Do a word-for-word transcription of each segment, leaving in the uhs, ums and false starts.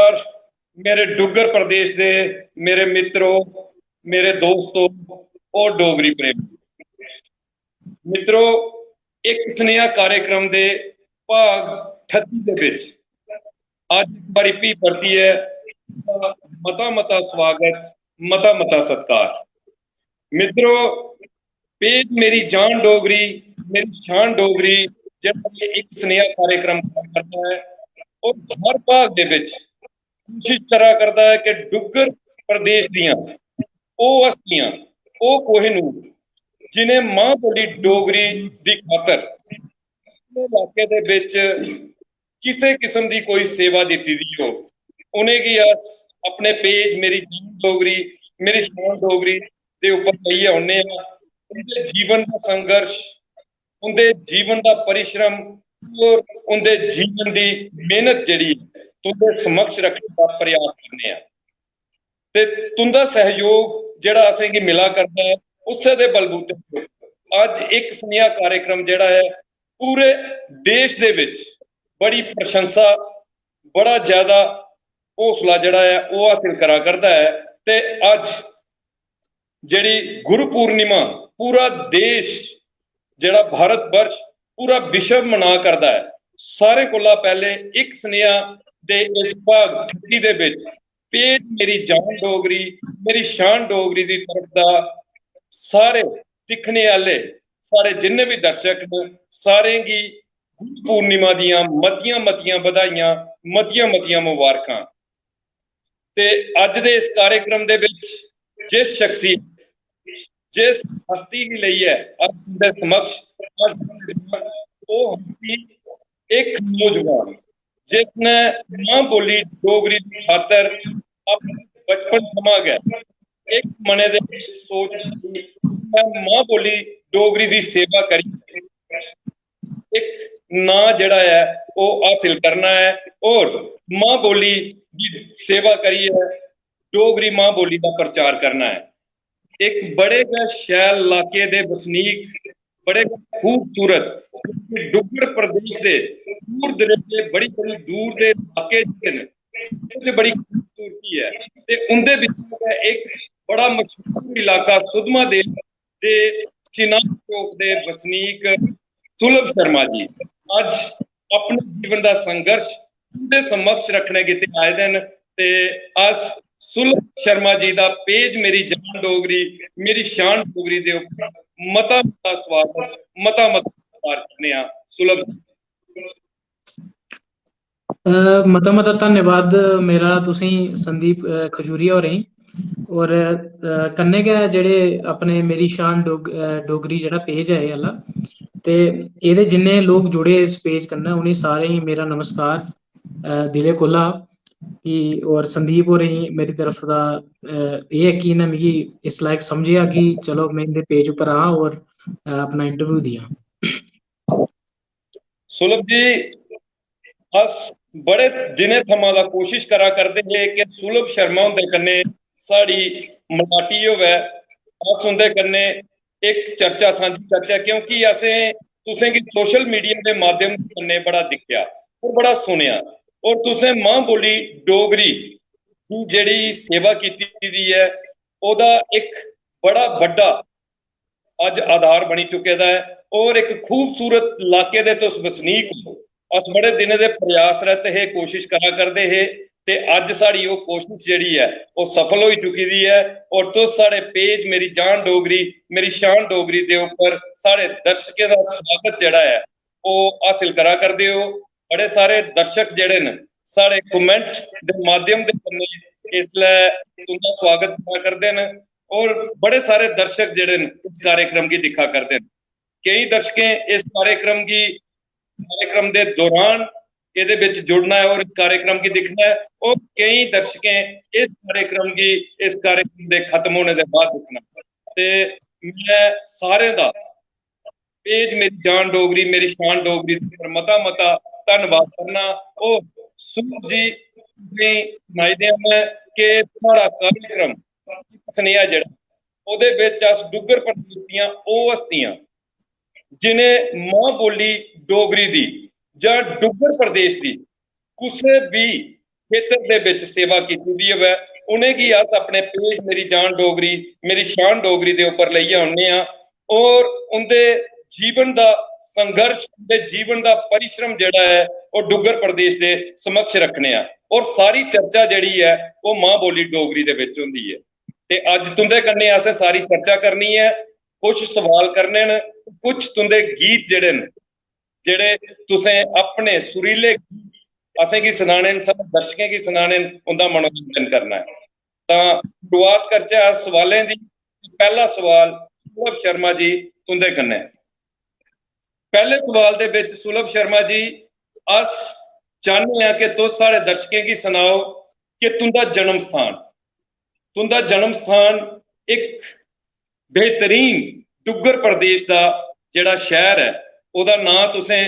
नमस्कार मेरे डुग्गर प्रदेश दे मेरे मित्रो, मेरे दोस्तो और डोगरी प्रेमी। मित्रो, इक सनेहा कार्यक्रम दे भाग ठत्ती दे बिच अज्ज इक बारी फ्ही परतियै मता मता स्वागत, मता मता सत्कार। मित्रो, पेज मेरी जान डोगरी, मेरी शान डोगरी, जेह्ड़ा एह् इक सनेहा कार्यक्रम करा करदा ऐ, और हर भाग दे बिच कोशिश करा करदा ऐ कि डुग्गर प्रदेश दियां ओह् हस्तियां, ओह् कोहिनूर, जिनें मां बोली डोगरी दी खातर अपने इलाके दे बिच किसे किस्म दी कोई सेवा दित्ती दी हो, उनेंगी अस अपने पेज मेरी जान डोगरी, मेरी शान डोगरी दे उप्पर लेइयै औने आं। उंदे जीवन दा संघर्ष, उंदे जीवन दा परिश्रम और उंदे जीवन दी मेहनत जेह्ड़ी ऐ, तुंदे समक्ष रक्खने दा प्रयास करने आं। ते तुंदा सहयोग जेह्ड़ा असेंगी मिला करदा ऐ, उस्सै दे बलबूते पर अज्ज इक सनेहा कार्यक्रम जेह्ड़ा ऐ, पूरे देश दे विच बड़ी प्रशंसा, बड़ा ज्यादा हौसला जेह्ड़ा ऐ, ओह् हासिल करा करदा ऐ। ते अज्ज जेह्ड़ी गुरु पूर्णिमा पूरा देश, जेह्ड़ा भारत वर्ष, पूरा विश्व मना करदा ऐ, सारें कोला पैह्ले इक सनेहा दे इस भाग ठत्ती दे बिच पेज मेरी जान डोगरी, मेरी शान डोगरी दी तरफ दा सारे दिक्खने आह्ले, साढ़े जिन्ने बी दर्शक न, सारें गी गुरु पूर्णिमा दियां मतियां मतियां बधाइयां, मतियां मतियां मुबारकां। ते अज्ज दे इस कार्यक्रम दे विच जिस शख्सियत, जिस हस्ती गी लेइयै अज्ज तुंदे समक्ष हाजर आं, ओह् हस्ती इक नौजवान, जिसने मां बोली डोगरी दी खातर अपने बचपन थमां गै इक मनै दे विच सोच रक्खी, मैं मां बोली डोगरी दी सेवा करी इक नां जेह्ड़ा ऐ, ओह् हासिल करना ऐ और मां बोली दी सेवा करियै डोगरी मां बोली दा प्रचार करना ऐ। इक बड़े गै शैल इलाके दे बसनीक, बड़े गै खूबसूरत, क्योंकि डुग्गर प्रदेश दे दूर दरेडे, बड़ी बड़ी दूर दे इलाके जेह्ड़े न, उं'दे च बड़ी खूबसूरती ऐ। ते उं'दे बिच्चों गै इक बड़ा मशहूर इलाका सुद्धमहादेव दे चिनाब चौक दे बसनीक सुलभ शर्मा जी अज्ज अपने जीवन दा संघर्ष तुंदे समक्ष रखने गित्तै आए दे न। ते अस सुलभ शर्मा जी दा पेज मेरी जान डोगरी, मेरी शान डोगरी दे उप्पर मता मता स्वागत, मता मता सत्कार करने आं। सुलभ जी। अ, मता मता धन्यवाद मेरा तुसें संदीप, अ, खजूरिया होरें गी। और, अ, कन्नै गै जेह्ड़े अपने मेरी शान डोग-, अ, डोगरी जेह्ड़ा पेज ऐ एह् आह्ला, ते एह्दे जिन्ने लोक जुड़े इस पेज कन्नै, उ'नें सारें गी मेरा नमस्कार, अ, दिलै कोला। कि और संदीप होरें गी मेरी तरफ दा, अ, एह् ऐ कि इ'नें मिगी इस लायक समझेआ कि चलो, में इं'दे पेज उप्पर आं और, अ, अपना interview देआं। सुलभ जी, अस बड़े दिनें थमां दा कोशिश करा करदे हे कि सुलभ शर्मा हुंदे कन्नै साढ़ी मलाटी होवै, अस उं'दे कन्नै इक चर्चा सांझी करचै, क्योंकि असें तुसें गी social media दे माध्यम कन्नै बड़ा दिक्खेआ और बड़ा सुनेआ, और तुसें मां बोली डोगरी दी जेह्ड़ी सेवा कीती दी ऐ, ओह्दा इक बड़ा बड्डा अज्ज आधार बनी चुके दा ऐ और इक खूबसूरत इलाके दे तुस बसनीक हो। अस बड़े दिनें दे प्रयासरत हे, कोशिश करा करदे हे, ते अज्ज साढ़ी ओह् कोशिश जेह्ड़ी ऐ, ओह् सफल होई चुकी दी ऐ। और तुस साढ़े पेज मेरी जान डोगरी, मेरी शान डोगरी दे उप्पर साढ़े दर्शकें दा स्वागत जेह्ड़ा ऐ, ओह् हासिल करा करदे ओ। बड़े सारे दर्शक जेह्ड़े न, साढ़े comment दे माध्यम दे कन्नै इसलै तुं'दा स्वागत करा करदे न, और बड़े सारे दर्शक जेह्ड़े न, इस कार्यक्रम गी दिक्खा करदे न। केई दर्शकें इस कार्यक्रम गी, कार्यक्रम दे दौरान एह्दे बिच जुड़ना ऐ और इस कार्यक्रम गी दिक्खना ऐ, और केई दर्शकें इस कार्यक्रम गी, इस कार्यक्रम दे खत्म होने दे बाद दिक्खना ऐ। ते मैं सारें दा पेज मेरी जान डोगरी, मेरी शान डोगरी दे उप्पर मता मता धन्नवाद करना। और सुलभ जी, तुसेंगी सनाई देआं मैं कि साढ़ा कार्यक्रम सनेहा जेह्ड़ा, ओह्दे बिच अस डुग्गर प्रदेश दियां ओह् हस्तियां, जिनें मां बोली डोगरी दी जां डुग्गर प्रदेश दी कुसै बी खेतर दे बिच सेवा कीती दी होऐ, उ'नेंगी अस अपने पेज मेरी जान डोगरी, मेरी शान डोगरी दे उप्पर लेइयै औन्ने आं और उं'दे जीवन दा संघर्ष, उं'दे जीवन दा परिश्रम जेह्ड़ा ऐ, ओह् डुग्गर प्रदेश दे समक्ष रक्खने आं। और सारी चर्चा जेह्ड़ी ऐ, ओह् मां बोली डोगरी दे बिच होंदी ऐ। ते अज्ज तुं'दे कन्नै असें सारी चर्चा करनी ऐ, कुछ सवाल करने न, कुछ तुं'दे गीत जेह्ड़े न, जेह्ड़े तुसें अपने सुरीले गीत असेंगी सनाने न, सब दर्शकें गी सनाने न, उं'दा मनोरंजन करना ऐ। तां शुरुआत करचै अस सवालें दी। पैह्ला सवाल सुलभ शर्मा जी तुं'दे कन्नै। पैह्ले सवाल दे बिच सुलभ शर्मा जी, अस चाह्न्ने आं कि तुस साढ़े दर्शकें गी सनाओ कि तुं'दा जन्म स्थान, तुं'दा जन्म स्थान इक बेहतरीन डुग्गर प्रदेश दा जेह्ड़ा शैह्र ऐ, ओह्दा नांऽ तुसें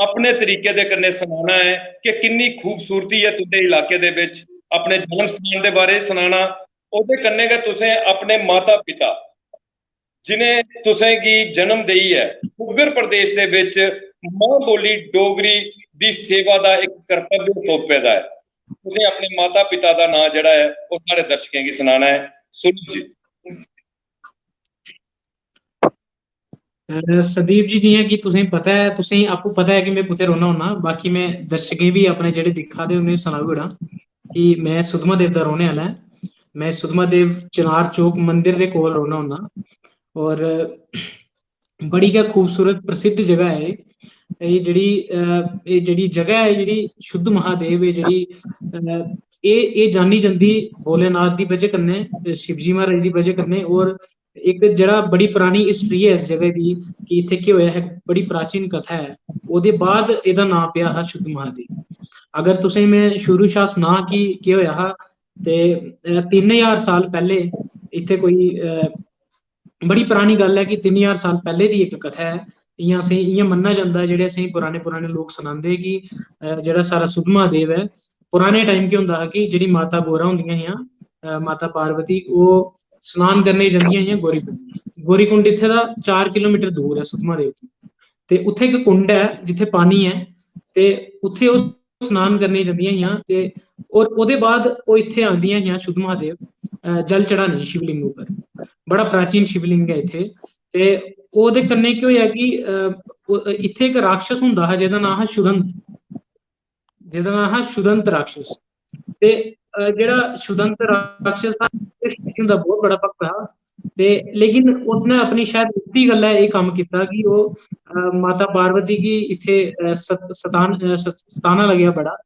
अपने तरीके दे कन्नै सनाना ऐ कि किन्नी खूबसूरती ऐ तुं'दे इलाके दे बिच, अपने जन्म स्थान दे बारे च सनाना, ओह्दे कन्नै गै तुसें अपने माता पिता जिनें तुसें गी जन्म देइयै डुग्गर प्रदेश दे बिच मां बोली डोगरी दी सेवा दा इक कर्तव्य तोपे दा ऐ, तुसें अपने माता पिता दा नांऽ जेह्ड़ा ऐ, ओह् साढ़े दर्शकें गी सनाना ऐ। सुनील जी। अ, संदीप जी, जियां कि तुसेंगी पता ऐ, तुसेंगी आपूं पता ऐ कि में कुत्थै रौह्ना होन्ना, बाकी में दर्शकें बी अपने जेह्ड़े दिक्खा दे उ'नेंगी सनाई ओड़ां कि में सुद्धमहादेव दा रौह्ने आह्ला ऐ। में सुद्धमहादेव चनार चौक मंदिर दे कोल रौह्ना होन्ना और बड़ी गै खूबसूरत प्रसिद्ध जगह ऐ एह्। एह् जेह्ड़ी, अ, एह् जेह्ड़ी जगह ऐ, जेह्ड़ी शुद्ध महादेव ऐ, जेह्ड़ी, अ, एह्, एह् जानी जंदी भोलेनाथ दी बजह कन्नै, शिवजी महाराज दी बजह कन्नै। और इक जेह्ड़ा बड़ी परानी history ऐ इस जगह दी कि इत्थै केह् होएआ हा, बड़ी प्राचीन कथा ऐ, ओह्दे बाद एह्दा नांऽ पेआ हा शुद्ध महादेव। अगर तुसें में शुरू शा सनां कि केह् होएआ हा, ते, अ, तिन्न ज्हार साल पैह्ले इत्थै कोई, अ, बड़ी परानी गल्ल ऐ कि तिन्न ज्हार साल पैह्ले दी इक कथा ऐ। इ'यां असें, इ'यां मन्नेआ जंदा ऐ, जेह्ड़े असेंगी पराने, पराने लोक सनांदे कि, अ, जेह्ड़ा साढ़ा सुद्ध महादेव ऐ, पराने time केह् होंदा हा कि जेह्ड़ी माता गौरा होंदियां हियां, अ, माता पार्वती, ओह् स्नान करने गी जंदियां हियां गौरी कुंड। गौरी कुंड इत्थै दा चार किलोमीटर दूर ऐ सुद्ध महादेव गी। ते उत्थै इक कुंड ऐ जित्थै पानी ऐ, ते उत्थै ओह् स्नान करने गी जंदियां हियां। ते और ओह्दे बाद ओह् इत्थै आंदियां हियां शुद्ध महादेव, अ, जल चढ़ाने गी शिवलिंग उप्पर। बड़ा प्राचीन शिवलिंग ऐ इत्थै। ते ओह्दे कन्नै केह् होएआ कि, अ, ओह्, इत्थै इक राक्षस होंदा हा जेह्दा नांऽ हा शुदंत, जेह्दा नांऽ हा शुदंत राक्षस। ते, अ, जेह्ड़ा शुदंत राक्षस हा, एह् शिवजी हुंदा बहुत बड़ा भक्त हा। ते लेकिन उसने अपनी शायद गलती गल्ला एह् कम्म कीता कि ओह्, अ, माता पार्वती गी इत्थै, अ, सत-, सतान-, अ, सत-, सताना लगेआ बड़ा,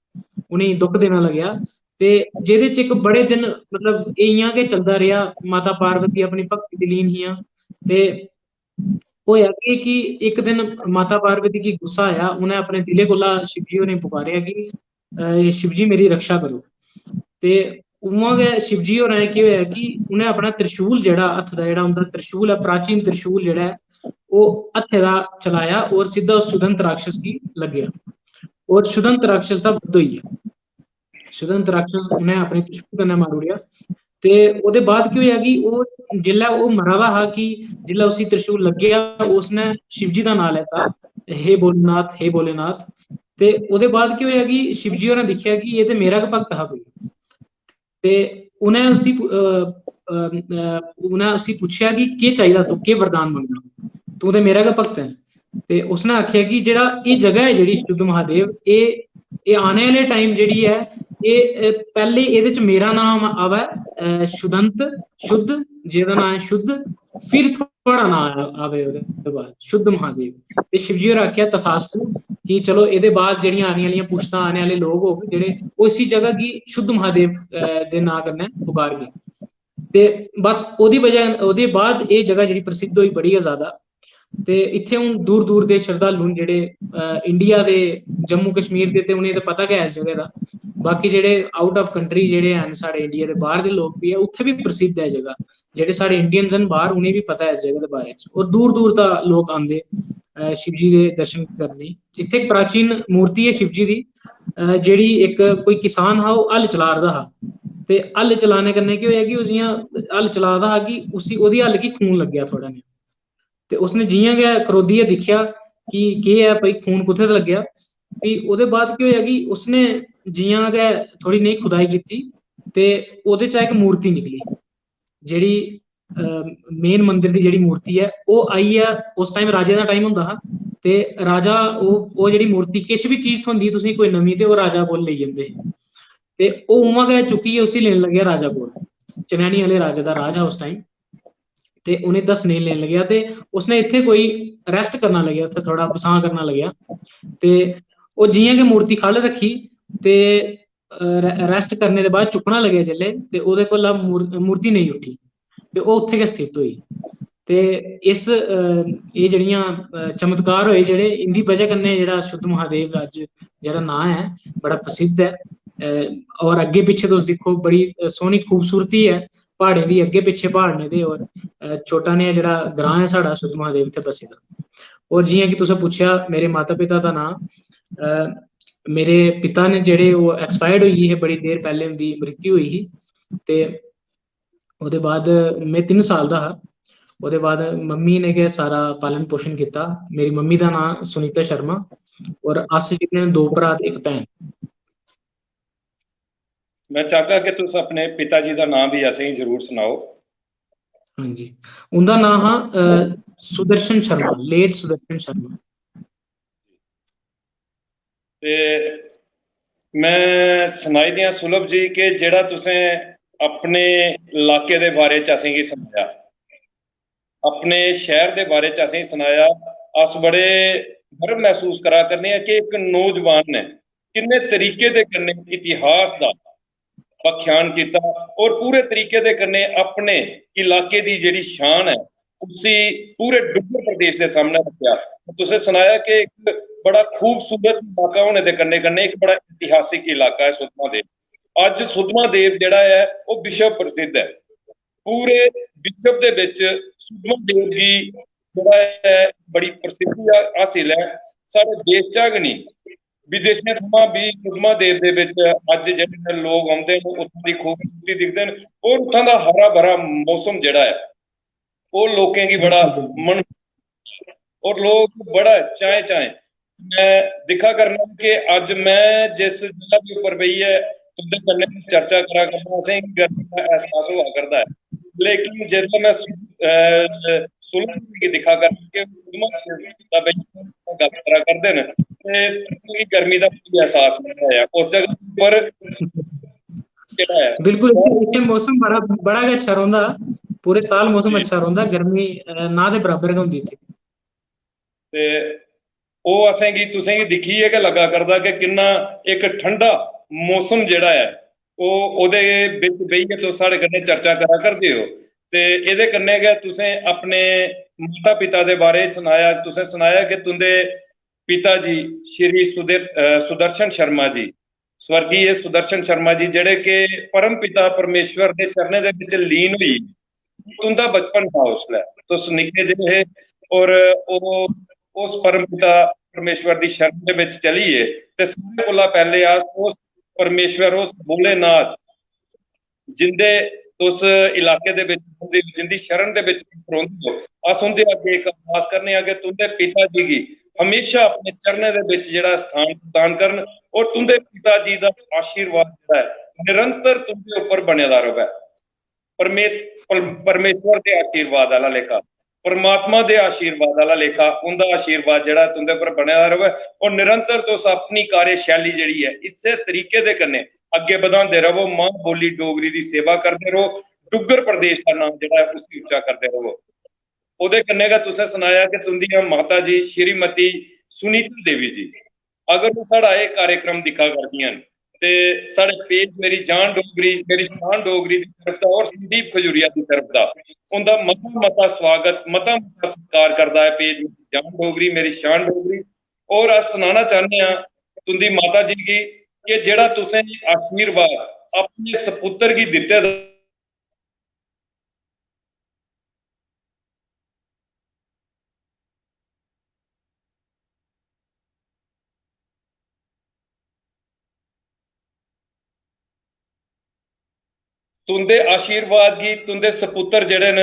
उ'नेंगी दुख देना लगेआ। ते जेह्दे च इक बड़े दिन, मतलब, एह् इ'यां गै चलदा रेहा। माता पार्वती अपनी भक्ति च लीन हियां। ते होएआ केह् कि इक दिन माता पार्वती गी गुस्सा आया, उ'नें अपने दिलै कोला शिवजी होरें गी पुकारेआ कि, "अ, शिवजी, मेरी रक्षा करो।" ते उ'आं गै शिवजी होरें केह् होएआ कि उ'नें अपना त्रिशूल जेह्ड़ा हत्थ दा, जेह्ड़ा उं'दा त्रिशूल ऐ, प्राचीन त्रिशूल जेह्ड़ा ऐ, ओह् हत्थै दा चलाया और सिद्धा उस शुदंत राक्षस गी लग्गेआ और शुदंत राक्षस दा वध होई गेआ। शुदंत राक्षस उ'नें अपने त्रिशूल कन्नै मारी ओड़ेआ। ते ओह्दे बाद केह् होएआ कि ओह्, जिसलै ओह् मरा दा हा, कि जिसलै उसी त्रिशूल लग्गेआ, उसने शिवजी दा नांऽ लैता, "हे भोलेनाथ, हे भोलेनाथ।" ते ओह्दे बाद केह् होएआ कि शिवजी होरें दिक्खेआ कि एह् ते मेरा गै भक्त हा कोई। ते उ'नें उसी पु-, अ, अ, अ, उ'नें उसी पुच्छेआ कि "केह् चाहिदा तूं, केह् वरदान मंगना? तूं ते मेरा गै भक्त ऐ।" ते उसने आखेआ कि जेह्ड़ा एह् जगह ऐ, जेह्ड़ी शुद्ध महादेव, एह्, एह् आने आह्ले time जेह्ड़ी ऐ, एह्, एह् पैह्ले एह्दे च मेरा नाम आवै, अ, शुदंत, शुद्ध, जेह्दा नांऽ ऐ शुद्ध, फिर थुआढ़ा नांऽ आवै ओह्दे बाद, शुद्ध महादेव। ते शिवजी होर आखेआ, "तथास्तु", कि चलो, एह्दे बाद जेह्ड़ियां आने आह्लियां पुश्तां, आने आह्ले लोक होग जेह्ड़े, ओह् इसी जगह गी शुद्ध महादेव, अ, दे नांऽ कन्नै पुकारगे। ते बस ओह्दी बजह, ओह्दे बाद एह् जगह जेह्ड़ी प्रसिद्ध होई बड़ी गै ज्यादा। ते इत्थै हून दूर दूर दे शरधालु न जेह्ड़े, अ, इंडिया दे, जम्मू कश्मीर दे, ते उ'नेंगी ते पता गै ऐ इस जगह दा। बाकी जेह्ड़े out of country जेह्ड़े हैन, साढ़े इंडिया दे बाह्र दे लोक बी ऐ, उत्थै बी प्रसिद्ध ऐ जगह। जेह्ड़े साढ़े Indians न बाह्र, उ'नेंगी बी पता ऐ इस जगह दे बारे च। और दूर दूर दा लोक आंदे, अ, शिवजी दे दर्शन करने। इत्थै इक प्राचीन मूर्ति ऐ शिवजी दी, अ, जेह्ड़ी इक कोई किसान हा, ओह् हल चला 'रदा हा। ते हल चलाने कन्नै केह् होएआ कि ओह् जि'यां हल चला 'रदा हा कि उसी, ओह्दी हल गी खून लग्गेआ थोह्ड़ा नेहा। ते उसने जि'यां गै क्रोधियै दिक्खेआ कि केह् ऐ भाई, खून कुत्थै दा लग्गेआ, फ्ही ओह्दे बाद केह् होएआ कि उसने जि'यां गै थोह्ड़ी नेही खुदाई कीती ते ओह्दे चा इक मूर्ति निकली, जेह्ड़ी मेन मंदिर दी जेह्ड़ी मूर्ति ऐ, ओह् आई ऐ। उस टाइम राजे दा टाइम होंदा हा, ते राजा ओह् ओह् जेह्ड़ी मूर्ति, किश बी चीज थ्होंदी तुसेंगी कोई नमीं, ते ओह् राजा कोल लेई जंदे हे। ते ओह् उ'आं गै चुक्कियै उसी लेन लग्गेआ राजा कोल। चनैनी आह्ले राजे दा राज हा उस टाइम। ते उ'नें दस्सने गी लेन लग्गेआ, ते उसने इत्थै कोई रेस्ट करना लग्गेआ, उत्थै थोह्ड़ा बसांऽ करना लग्गेआ। ते ओह् जि'यां गै मूर्ति ख'ल्ल रक्खी, ते रेस्ट करने दे बाद चुक्कना लग्गेआ जिसलै, ते ओह्दे कोला मूर्ति नेईं उट्ठी, ते ओह् उत्थै गै स्थित होई। ते इस एह् जेह्ड़ियां चमत्कार होए जेह्ड़े, इं'दी बजह कन्नै जेह्ड़ा शुद्ध महादेव अज्ज जेह्ड़ा नांऽ ऐ, बड़ा प्रसिद्ध ऐ। और अग्गें पिच्छें तुस दिक्खो, बड़ी सोह्नी खूबसूरती ऐ प्हाड़ें दी, अग्गें पिच्छें प्हाड़ न ते और छोटा नेहा जेह्ड़ा ग्रांऽ ऐ साढ़ा शुद्ध महादेव इत्थै बस्से दा। और जि'यां कि तुसें पुच्छेआ मेरे माता पिता दा नांऽ, मेरे पिता ने जेह्ड़े, ओह् एक्सपायर्ड होई गे हे, बड़ी देर पैह्लें उं'दी मृत्यु होई ही। ते ओह्दे बाद में तिन्न साल दा हा। ओह्दे बाद मम्मी ने गै सारा पालन पोषण कीता। मेरी मम्मी दा नांऽ सुनीता शर्मा, और अस जेह्ड़े न दो भ्राऽ ते इक भैन। में चाहगा कि तुस अपने पिता जी दा नांऽ बी असेंगी जरूर सनाओ। हां जी, उं'दा नांऽ हा सुदर्शन शर्मा, लेट सुदर्शन शर्मा। ते में सनाई देआं सुलभ जी कि जेह्ड़ा तुसें अपने इलाके दे बारे च असेंगी सनाया, अपने शैह्र दे बारे च असेंगी सनाया, अस बड़े गर्व मसूस करा करने आं कि इक नौजवान ने किन्ने तरीके दे कन्नै इतिहास दा व्याख्यान कीता और पूरे तरीके दे कन्नै अपने इलाके दी जेह्ड़ी शान ऐ उसी पूरे डुग्गर प्रदेश दे सामने रक्खेआ। तुसें सनाया कि इक बड़ा खूबसूरत इलाका होने दे कन्नै कन्नै इक बड़ा इतिहासिक इलाका ऐ सुद्धमहादेव। अज्ज सुद्धमहादेव जेह्ड़ा ऐ ओह् विश्व प्रसिद्ध ऐ। पूरे विश्व दे बिच सुद्धमहादेव गी जेह्ड़ा ऐ बड़ी प्रसिद्धि हासिल ऐ। साढ़े देश चा गै निं, विदेशें थमां बी सुद्धमहादेव दे बिच अज्ज जेह्ड़े लोक औंदे न, उत्थूं दी खूबसूरती दिखदे न और उत्थां दा हरा भरा मौसम जेह्ड़ा ऐ ओह् लोकें गी बड़ा मन और लोक बड़ा चाएं चाएं। में दिक्खा करना कि अज्ज में जिस जगह दे उप्पर बेहियै तुं'दे कन्नै चर्चा करा करना, असेंगी गर्मी दा एहसास होआ करदा ऐ, लेकिन जिसलै में सु- अ, सुलभ गी दिक्खा करना कि उधमपुर दा बेहियै गल्ल करा करदे न ते तुसेंगी गर्मी दा कोई एहसास नहीं होया उस जगह पर। केह्ड़ा ऐ? बिल्कुल, इत्थै इत्थै मौसम बड़ा बड़ा गै अच्छा रौंह्दा, पूरे साल मौसम जी। अच्छा रौंह्दा, गर्मी अ, ना दे बराबर गै होंदी इत्थै। ते ओह् असेंगी तुसेंगी दिक्खियै गै लग्गा करदा कि किन्ना इक ठंडा मौसम जेह्ड़ा ऐ ओह् ओह्दे बिच बेहियै तुस साढ़े कन्नै चर्चा करा करदे ओ। ते एह्दे कन्नै गै तुसें अपने माता पिता दे बारे च सनाया, तुसें सनाया कि तुं'दे पिता जी श्री सुदर- अ, सुदर्शन शर्मा जी, स्वर्गीय सुदर्शन शर्मा जी, जेह्ड़े कि परम पिता परमेश्वर दे चरणें दे बिच लीन होई, तुं'दा बचपन हा उसलै, तुस निक्के जेह् हे और ओह् उस परम पिता परमेश्वर दी शरण दे बिच चली गे। ते सारें कोला पैह्ले अस उस परमेश्वर, उस भोलेनाथ जिंदे तुस इलाके दे बिच रौंह्दे ओ, जिंदी शरण दे बिच तुस रौंह्दे ओ, अस उं'दे अग्गें इक अरदास करने आं कि तुं'दे पिता जी गी हमेशा अपने चरणें दे बिच जेह्ड़ा स्थान प्रदान करन और तुं'दे पिता जी दा आशीर्वाद जेह्ड़ा ऐ निरंतर तुं'दे उप्पर बने दा र'वै। परमे- पर- परमेश्वर दे आशीर्वाद आह्ला लेखा, परमात्मा दे आशीर्वाद आह्ला लेखा उं'दा आशीर्वाद जेह्ड़ा तुं'दे उप्पर बने दा र'वै और निरंतर तुस अपनी कार्यशैली जेह्ड़ी ऐ इस्सै तरीके दे कन्नै अग्गें बधांदे र'वो। मां बोली डोगरी दी सेवा करदे र'वो, डुग्गर प्रदेश दा नांऽ जेह्ड़ा ऐ उसी उच्चा करदे र'वो। ओह्दे कन्नै गै तुसें सनाया कि तुं'दियां माता जी श्रीमती सुनीता देवी जी, अगर ओह् साढ़ा एह् कार्यक्रम दिक्खा करदियां न ते साढ़े पेज मेरी जान डोगरी, मेरी शान डोगरी दी तरफ दा और संदीप खजूरिया दी तरफ दा उं'दा मता मता स्वागत, मता मता सत्कार करदा ऐ पेज मेरी जान डोगरी, मेरी शान डोगरी। और अस सनाना चाह्न्ने आं तुं'दी माता जी गी कि जेह्ड़ा तुसें आशीर्वाद अपने सपुत्तर गी दित्ते दा तुं'दे आशीर्वाद गी तुं'दे सपुत्तर जेह्ड़े न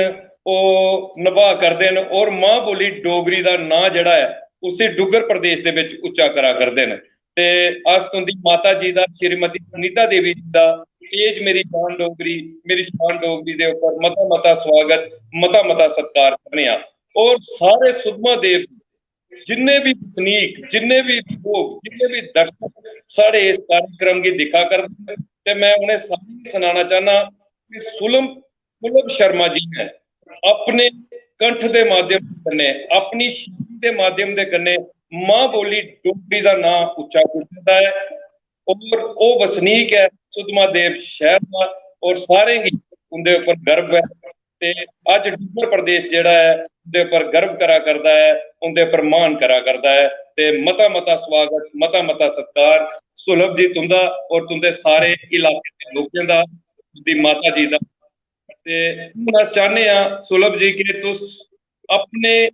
ओह् नभाऽ करदे न और मां बोली डोगरी दा नांऽ जेह्ड़ा ऐ उसी डुग्गर प्रदेश दे बिच उच्चा करा करदे न। ते अस तुंदी माता जी दा, श्रीमती सुनीता देवी जी दा, तेज मेरी जान डोगरी, मेरी शान डोगरी दे उप्पर मता मता स्वागत, मता मता सत्कार करने आं। और सारे सुद्धमहादेव, जिन्ने भी बसनीक, जिन्ने भी लोग, जिन्ने भी दर्शक साढ़े इस कार्यक्रम गी दिक्खा करदे न, ते मैं उ'नें सारें गी सनाना चाहना कि सुलभ, सुलभ शर्मा जी ने अपने कंठ दे माध्यम दे कन्नै, अपनी शैली दे माध्यम दे कन्नै मां बोली डोगरी दा नांऽ उच्चा कीते दा ऐ। और ओह् वसनीक ऐ सुद्धमहादेव शैह्र दा, और सारें गी उं'दे उप्पर गर्व ऐ। ते अज्ज डुग्गर प्रदेश जेह्ड़ा ऐ, उं'दे उप्पर गर्व करा करदा ऐ, उं'दे उप्पर मान करा करदा ऐ। ते मता मता स्वागत, मता मता सत्कार सुलभ जी तुं'दा और तुं'दे सारे इलाके दे लोकें दा, तुं'दी माता जी दा। ते हून अस चाह्न्ने आं सुलभ जी कि तुस अपने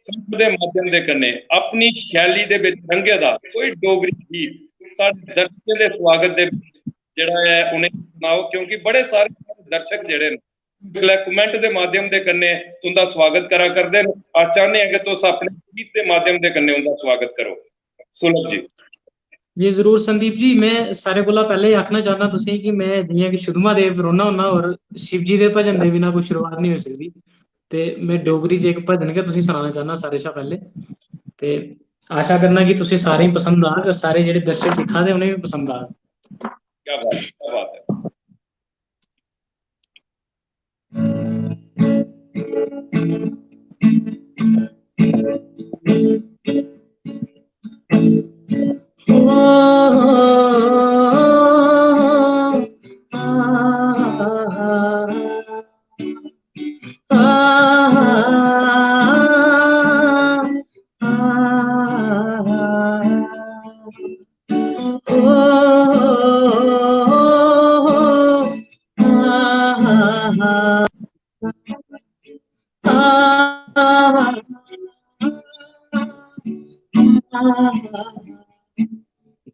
कंठ दे माध्यम दे कन्नै, अपनी शैली दे बिच रंगे दा कोई डोगरी गीत साढ़े दर्शकें दे स्वागत दे बिच जेह्ड़ा ऐ उ'नें सनाओ, क्योंकि बड़े सारे दर्शक जेह्ड़े न इसलै comment दे माध्यम दे कन्नै तुं'दा स्वागत करा करदे न। अस चाह्न्ने आं कि तुस अपने गीत दे माध्यम दे कन्नै उं'दा स्वागत करो। सुलभ जी। जी जरूर संदीप जी, मैं सारे कोला पैह्ले आखना चाहना तुसें कि मैं जियां कि शुद्धमहादेव रौह्ना होन्ना और शिव जी दे भजन दे बिना कोई शुरुआत नहीं होई सकदी, ते मैं डोगरी च इक भजन गै तुसें सनाना चाहना सारे शा पैह्ले। ते आशा करना कि तुसें सारें गी पसंद आग और सारे जेह्ड़े दर्शक दिक्खा दे उ'नें गी पसंद आग। क्या बात है, क्या बात है।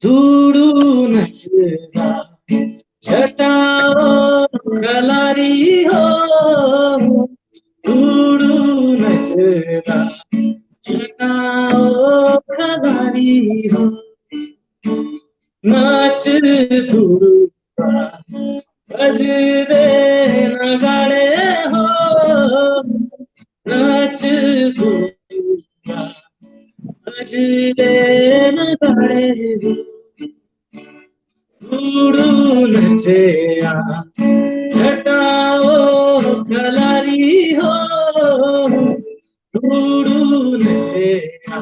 धूड़ू नचदा जटाओ खलारी हो, धूड़ू नचदा जटाओ खलारी हो। नाच धूड़ू बजदे नगाड़े हो, नाच धूड़ू बजदे नगाड़े हो। धूड़ू नचेआ जटाओ खलारी हो, धूड़ू नचेआ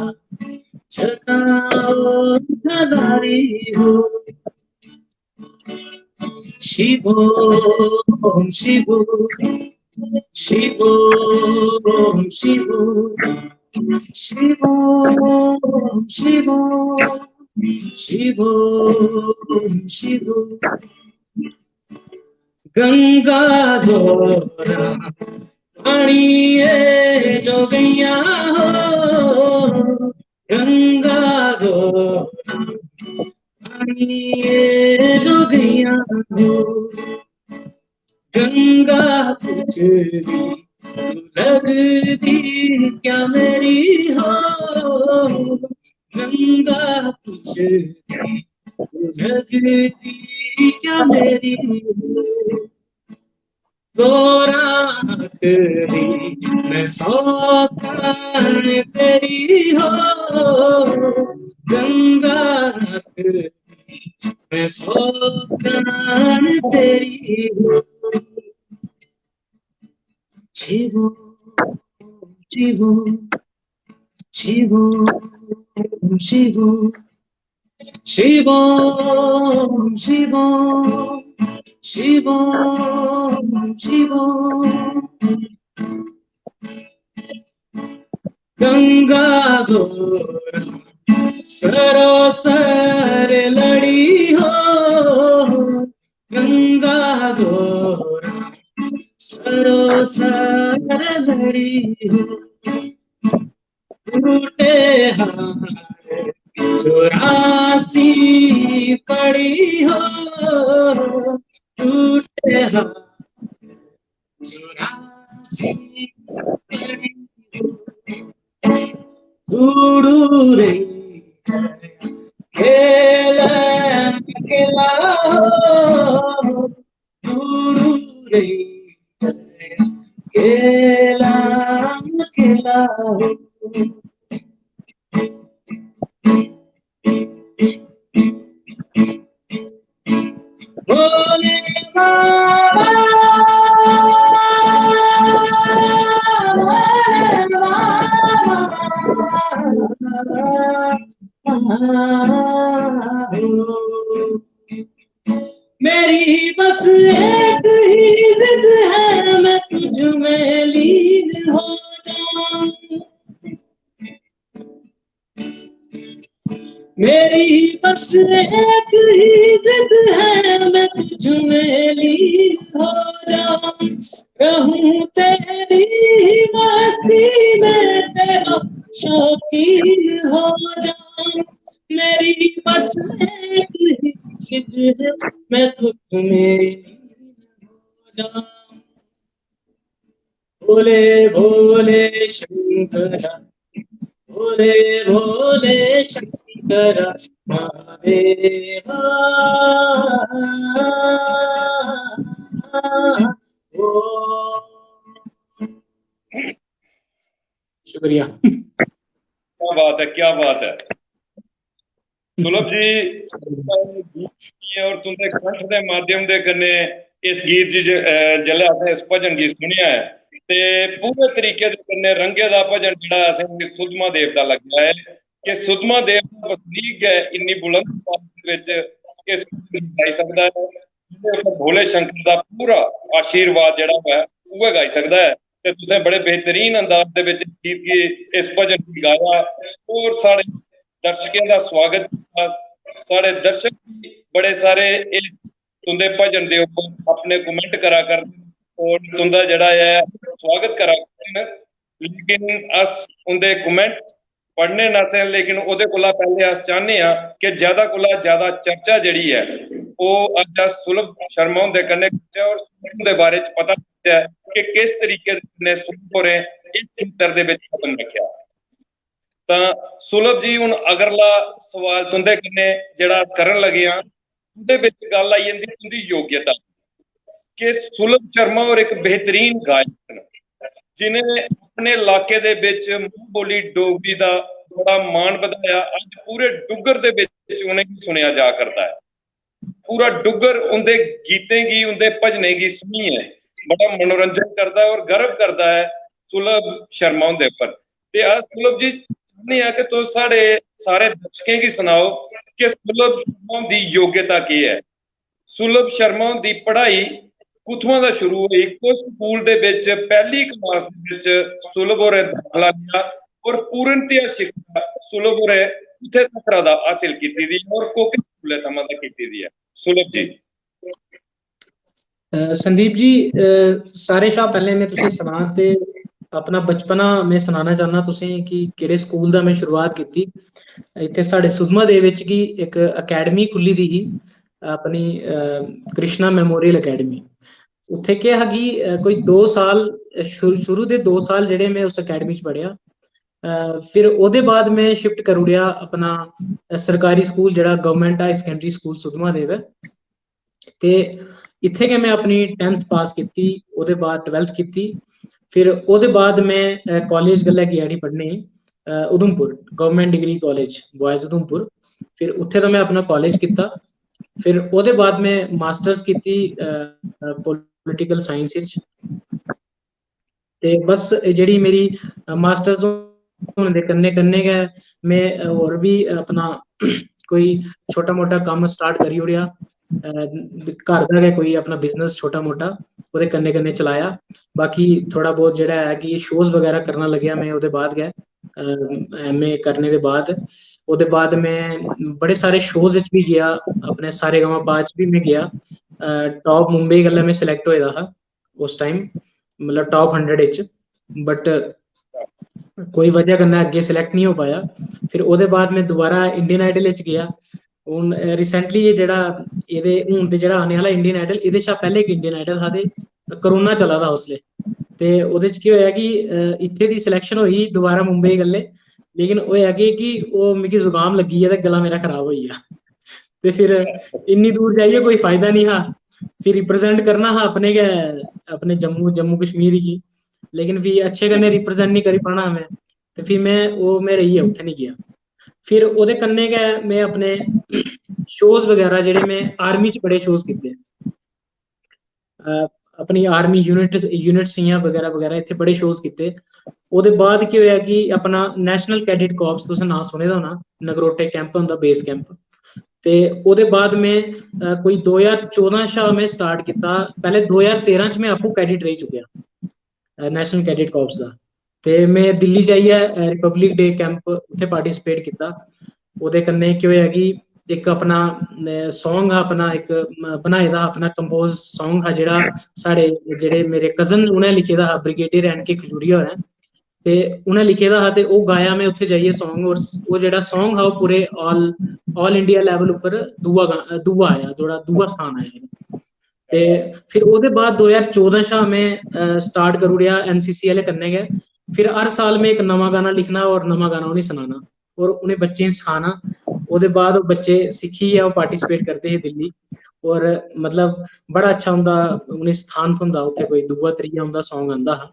जटाओ खलारी हो। शिवोम शिवोम शिवोम शिवोम शिवोम शिवोम शिवोम शिवोम। गंगा दोरा पानी ए जोगैया हो, गंगा दोरा पानी ए जोगैया हो। गंगा पुछदी तू लगदी क्या मेरी हो, गंगा पुछदी तू लगदी क्या मेरी हो। गोरा आखदी मैं सौतन तेरी हो, गंगा आखदी मैं सौतन तेरी हो। शिवोम शिवोम शिवोम शिवोम शिवोम शिवोम शिवोम शिवोम। गंगा गोरा सरोसर लड़ी हो, गंगा गोरा सरोसर लड़ी हो। टूटे हार चौरासी पड़ी हो, टूटे हार चौरासी पड़ी हो। धूड़ू रे खेला, खेला हो, दूरू रही, खेला, खेला हो। भोले बाबा, भोले बाबा। मेरी बस एक ही जिद है, मैं तुझ में लीन हो जाऊं। मेरी बस एक ही जिद है, मैं तुझ में लीन हो जाऊं। रहूं तेरी ही मस्ती में, तेरा शौकीन हो जाऊं। मेरी बस एक ही जिद है, मैं तुझ में लीन हो जाऊं। भोले भोले शंकर, भोले भोले शंकर महादेवा। ओ। शुक्रिया। क्या बात है, क्या बात है। सुलभ जी, गीत सुनियै और तुंदे कंठ दे माध्यम दे कन्नै इस गीत च ज-, अ, जेल्लै असें इस भजन गी सुनेआ ऐ ते पूरे तरीके दे कन्नै रंगे दा भजन जेह्ड़ा असेंगी सुद्धमहादेव दा लग्गेआ ऐ कि सुद्धमहादेव दा बसनीक गै इन्नी बुलंद आवाज दे बिच इस भजन गी गाई सकदा ऐ, जिंदे उप्पर भोले शंकर दा पूरा आशीर्वाद जेह्ड़ा ऐ उ'ऐ गाई सकदा ऐ। ते तुसें बड़े बेहतरीन अंदाज दे बिच गीत गी, इस भजन गी गाया और साढ़े दर्शकें दा स्वागत कीता। साढ़े दर्शक भी बड़े सारे इस तुंदे भजन दे उप्पर अपने comment करा करदे न और तुंदा जेह्ड़ा ऐ स्वागत करा करदे न। लेकिन अस उंदे comment पढ़ने न असें, लेकिन ओह्दे कोला पैह्ले अस चाह्न्ने आं कि ज्यादा कोला ज्यादा चर्चा जेह्ड़ी ऐ ओह् अज्ज अस सुलभ शर्मा हुंदे कन्नै करचै और सुलभ हुंदे बारे च पता लगचै कि किस तरीके दे कन्नै सुलभ होरें इस खेतर दे बिच कदम रक्खेआ। तां सुलभ जी, हुन अगला सवाल तुंदे कन्नै जेह्ड़ा अस करन लगे आं, उंदे बिच गल्ल आई जंदी तुंदी योग्यता। कि सुलभ शर्मा होर इक बेहतरीन गायक न, जिनें अपने इलाके दे बिच मां बोली डोगरी दा बड़ा मान बधाया। अज्ज पूरे डुग्गर दे बिच उनेंगी सुनेआ जा करदा ऐ। पूरा डुग्गर उंदे गीतें गी, उंदे भजनें गी सुनियै बड़ा मनोरंजन करदा ऐ और गर्व करदा ऐ सुलभ शर्मा हुंदे पर। ते अस सुलभ जी चाहन्ने आं कि तुस साढ़े सारे दर्शकें गी सनाओ कि सुलभ शर्मा हुंदी योग्यता केह् ऐ। सुलभ शर्मा हुंदी पढ़ाई कुत्थुआं दा शुरू होई? कुस स्कूल दे बिच पैह्ली क्लास दे बिच सुलभ होरें दाखला लेआ और पूर्णतया शिक्षा सुलभ होरें कुत्थै तक्कर दा हासल कीती दी ऐ और कोह्के स्कूलै थमां दा कीती दी ऐ? सुलभ जी। अ, संदीप जी, अ, सारे शा पैह्लें में तुसेंगी सनां ते अपना बचपना में सनाना चाह्न्नां तुसेंगी कि केह्ड़े स्कूल दा में शुरुआत कीती। इत्थै साढ़े सुद्धमहादेव बिच गी इक अकैडमी खु'ल्ली दी ही, अपनी, अ, कृष्णा मेमोरियल अकैडमी। उत्थै केह् हा कि, अ, कोई दो साल, अ, शुरू, शुरू दे दो साल जेह्ड़े में उस अकैडमी च पढ़ेआ। अ, फिर ओह्दे बाद में shift करी ओड़ेआ अपना, अ, सरकारी स्कूल जेह्ड़ा Government Higher Secondary School Sudhmahadev ऐ। ते इत्थै गै में अपनी tenth पास कीती, ओह्दे बाद twelfth कीती। फिर ओह्दे बाद में, अ, कालेज गल्लै गेआ उठी पढ़ने गी, अ, Udhampur, Government Degree College Boys Udhampur. फिर उत्थै दा में अपना कालेज कीता। फिर ओह्दे बाद में मास्टर्स कीती, अ, अ, political science च। ते बस एह् जेह्ड़ी मेरी, अ, मास्टर्स होने दे कन्नै कन्नै गै में, अ, होर बी अपना कोई छोटा मोटा कम्म start करी ओड़ेआ। अ, घर दा गै कोई अपना business छोटा मोटा ओह्दे कन्नै कन्नै चलाया। बाकी थोड़ा बहुत जेह्ड़ा ऐ कि shows बगैरा करना लग्गेआ में ओह्दे बाद गै, अ, M A करने दे बाद। ओह्दे बाद में बड़े सारे shows च बी गेआ, अपने सारे गामा पा च बी में गेआ। अ, top मुंबई गल्ला में select होए दा हा उस time, मतलब top hundred इच, but कोई वजह कन्नै अग्गें select नहीं हो पाया। फिर ओह्दे बाद में दोबारा Indian Idol इच गेआ। हून, अ, recently एह् जेह्ड़ा, एह्दे, हून ते जेह्ड़ा आने आह्ला Indian Idol, एह्दे शा पैह्ले इक Indian Idol हा ते कोरोना चला दा उसलै। ते ओह्दे च केह् होएआ कि, अ, इत्थै दी selection होई दोबारा मुंबई गल्ले, लेकिन होएआ केह् कि ओह् मिगी जुकाम लग्गी गेआ ते गला मेरा खराब होई गेआ। ते फिर इन्नी दूर जाइयै कोई फायदा निं हा। फिर रिप्रेजेंट करना हा अपने गै, अपने जम्मू, जम्मू कश्मीर गी। लेकिन फ्ही अच्छे कन्नै रिप्रेजेंट निं करी पाना हा में। ते फ्ही में, ओह् में रेही गेआ, उत्थै निं गेआ। फिर ओह्दे कन्नै गै में अपने शोज बगैरा जेह्ड़े, में आर्मी च बड़े शोज कीते। अ, अपनी आर्मी यूनिट, यूनिट्स हियां बगैरा बगैरा, इत्थै बड़े शोज कीते। ओह्दे बाद केह् होएआ कि अपना नेशनल कैडेट कॉर्प्स, तुसें नांऽ सुने दा होना, नगरोटे कैंप होंदा, बेस कैंप। ते ओह्दे बाद में, अ, कोई दो ज्हार चौदां शा में स्टार्ट कीता। पैह्ले दो ज्हार तेरां च में आपूं कैडेट रेही चुकेआ, अ, नेशनल कैडेट कॉर्प्स दा। ते में दिल्ली जाइयै, अ, रिपब्लिक डे कैंप उत्थै पार्टिसिपेट कीता। ओह्दे कन्नै केह् होएआ कि इक अपना, अ, सॉन्ग हा, अपना इक, म-, बनाए दा हा, अपना कंपोज सॉन्ग हा, जेह्ड़ा साढ़े, जेह्ड़े मेरे कजन न, उ'नें लिखे दा हा, ब्रिगेडियर एन के खजूरिया होरें। ते उ'नें लिखे दा हा ते ओह् गाया में उत्थै जाइयै सॉन्ग। और ओह् जेह्ड़ा सॉन्ग हा, ओह् पूरे ऑल, ऑल इंडिया लेवल उप्पर दूआ गा-, दूआ आया, जेह्ड़ा दूआ स्थान आया। ते फिर ओह्दे बाद दो ज्हार चौदां शा में, अ, स्टार्ट करी ओड़ेआ एनसीसी आह्ले कन्नै गै। फिर हर साल में इक नमां गाना लिखना और नमां गाना उ'नेंगी सनाना और उ'नें बच्चें गी सखाना। ओह्दे बाद ओह् बच्चे सिक्खियै ओह् पार्टिसिपेट करदे हे दिल्ली। और मतलब बड़ा अच्छा उं'दा, उ'नेंगी स्थान थ्होंदा उत्थै, कोई दूआ त्रीया उं'दा सॉन्ग आंदा हा।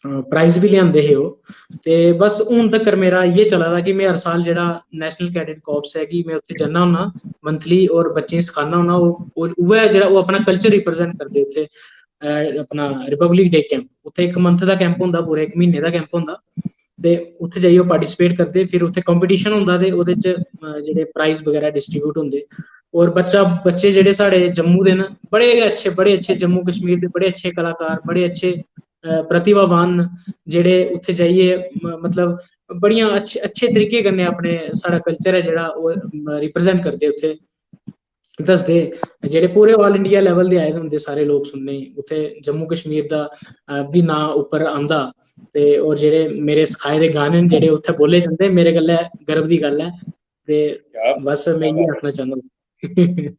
अ, प्राइज बी लेआंदे हे ओह्। ते बस हून तक्कर मेरा इ'यै चला दा कि में हर साल जेह्ड़ा नेशनल कैडेट कॉर्प्स ऐ कि में उत्थै जन्ना होन्ना मंथली और बच्चें गी सखाना होन्ना। ओह्, ओह्, उ'ऐ जेह्ड़ा ओह् अपना कल्चर रिप्रेजेंट करदे उत्थै, अ, अपना रिपब्लिक डे कैंप। उत्थै इक मंथ दा कैंप होंदा, पूरे इक म्हीने दा कैंप होंदा। ते उत्थै जाइयै ओह् पार्टिसिपेट करदे, फिर उत्थै कंपटीशन होंदा ते ओह्दे च, अ, जेह्ड़े प्राइज बगैरा डिस्ट्रीब्यूट होंदे। और बच्चा, बच्चे जेह्ड़े साढ़े जम्मू दे न, बड़े गै अच्छे, बड़े अच्छे जम्मू कश्मीर दे बड़े अच्छे कलाकार, बड़े अच्छे, अ, प्रतिभावान न, जेह्ड़े उत्थै जाइयै म-, मतलब बड़ियां अच्छे, अच्छे तरीके कन्नै अपने, साढ़ा कल्चर ऐ जेह्ड़ा, ओह्, म-, रिप्रेजेंट करदे उत्थै, दसदे। जेह्ड़े पूरे ऑल इंडिया लेवल दे आए दे होंदे सारे लोक सुनने गी, उत्थै जम्मू कश्मीर दा, अ, बी नांऽ उप्पर आंदा। ते और जेह्ड़े मेरे सखाए दे गाने न, जेह्ड़े उत्थै बोले जंदे, मेरे गल्लै गर्व दी गल्ल ऐ। ते क्या बस में इ'यै बात आखना चाह्न्नां।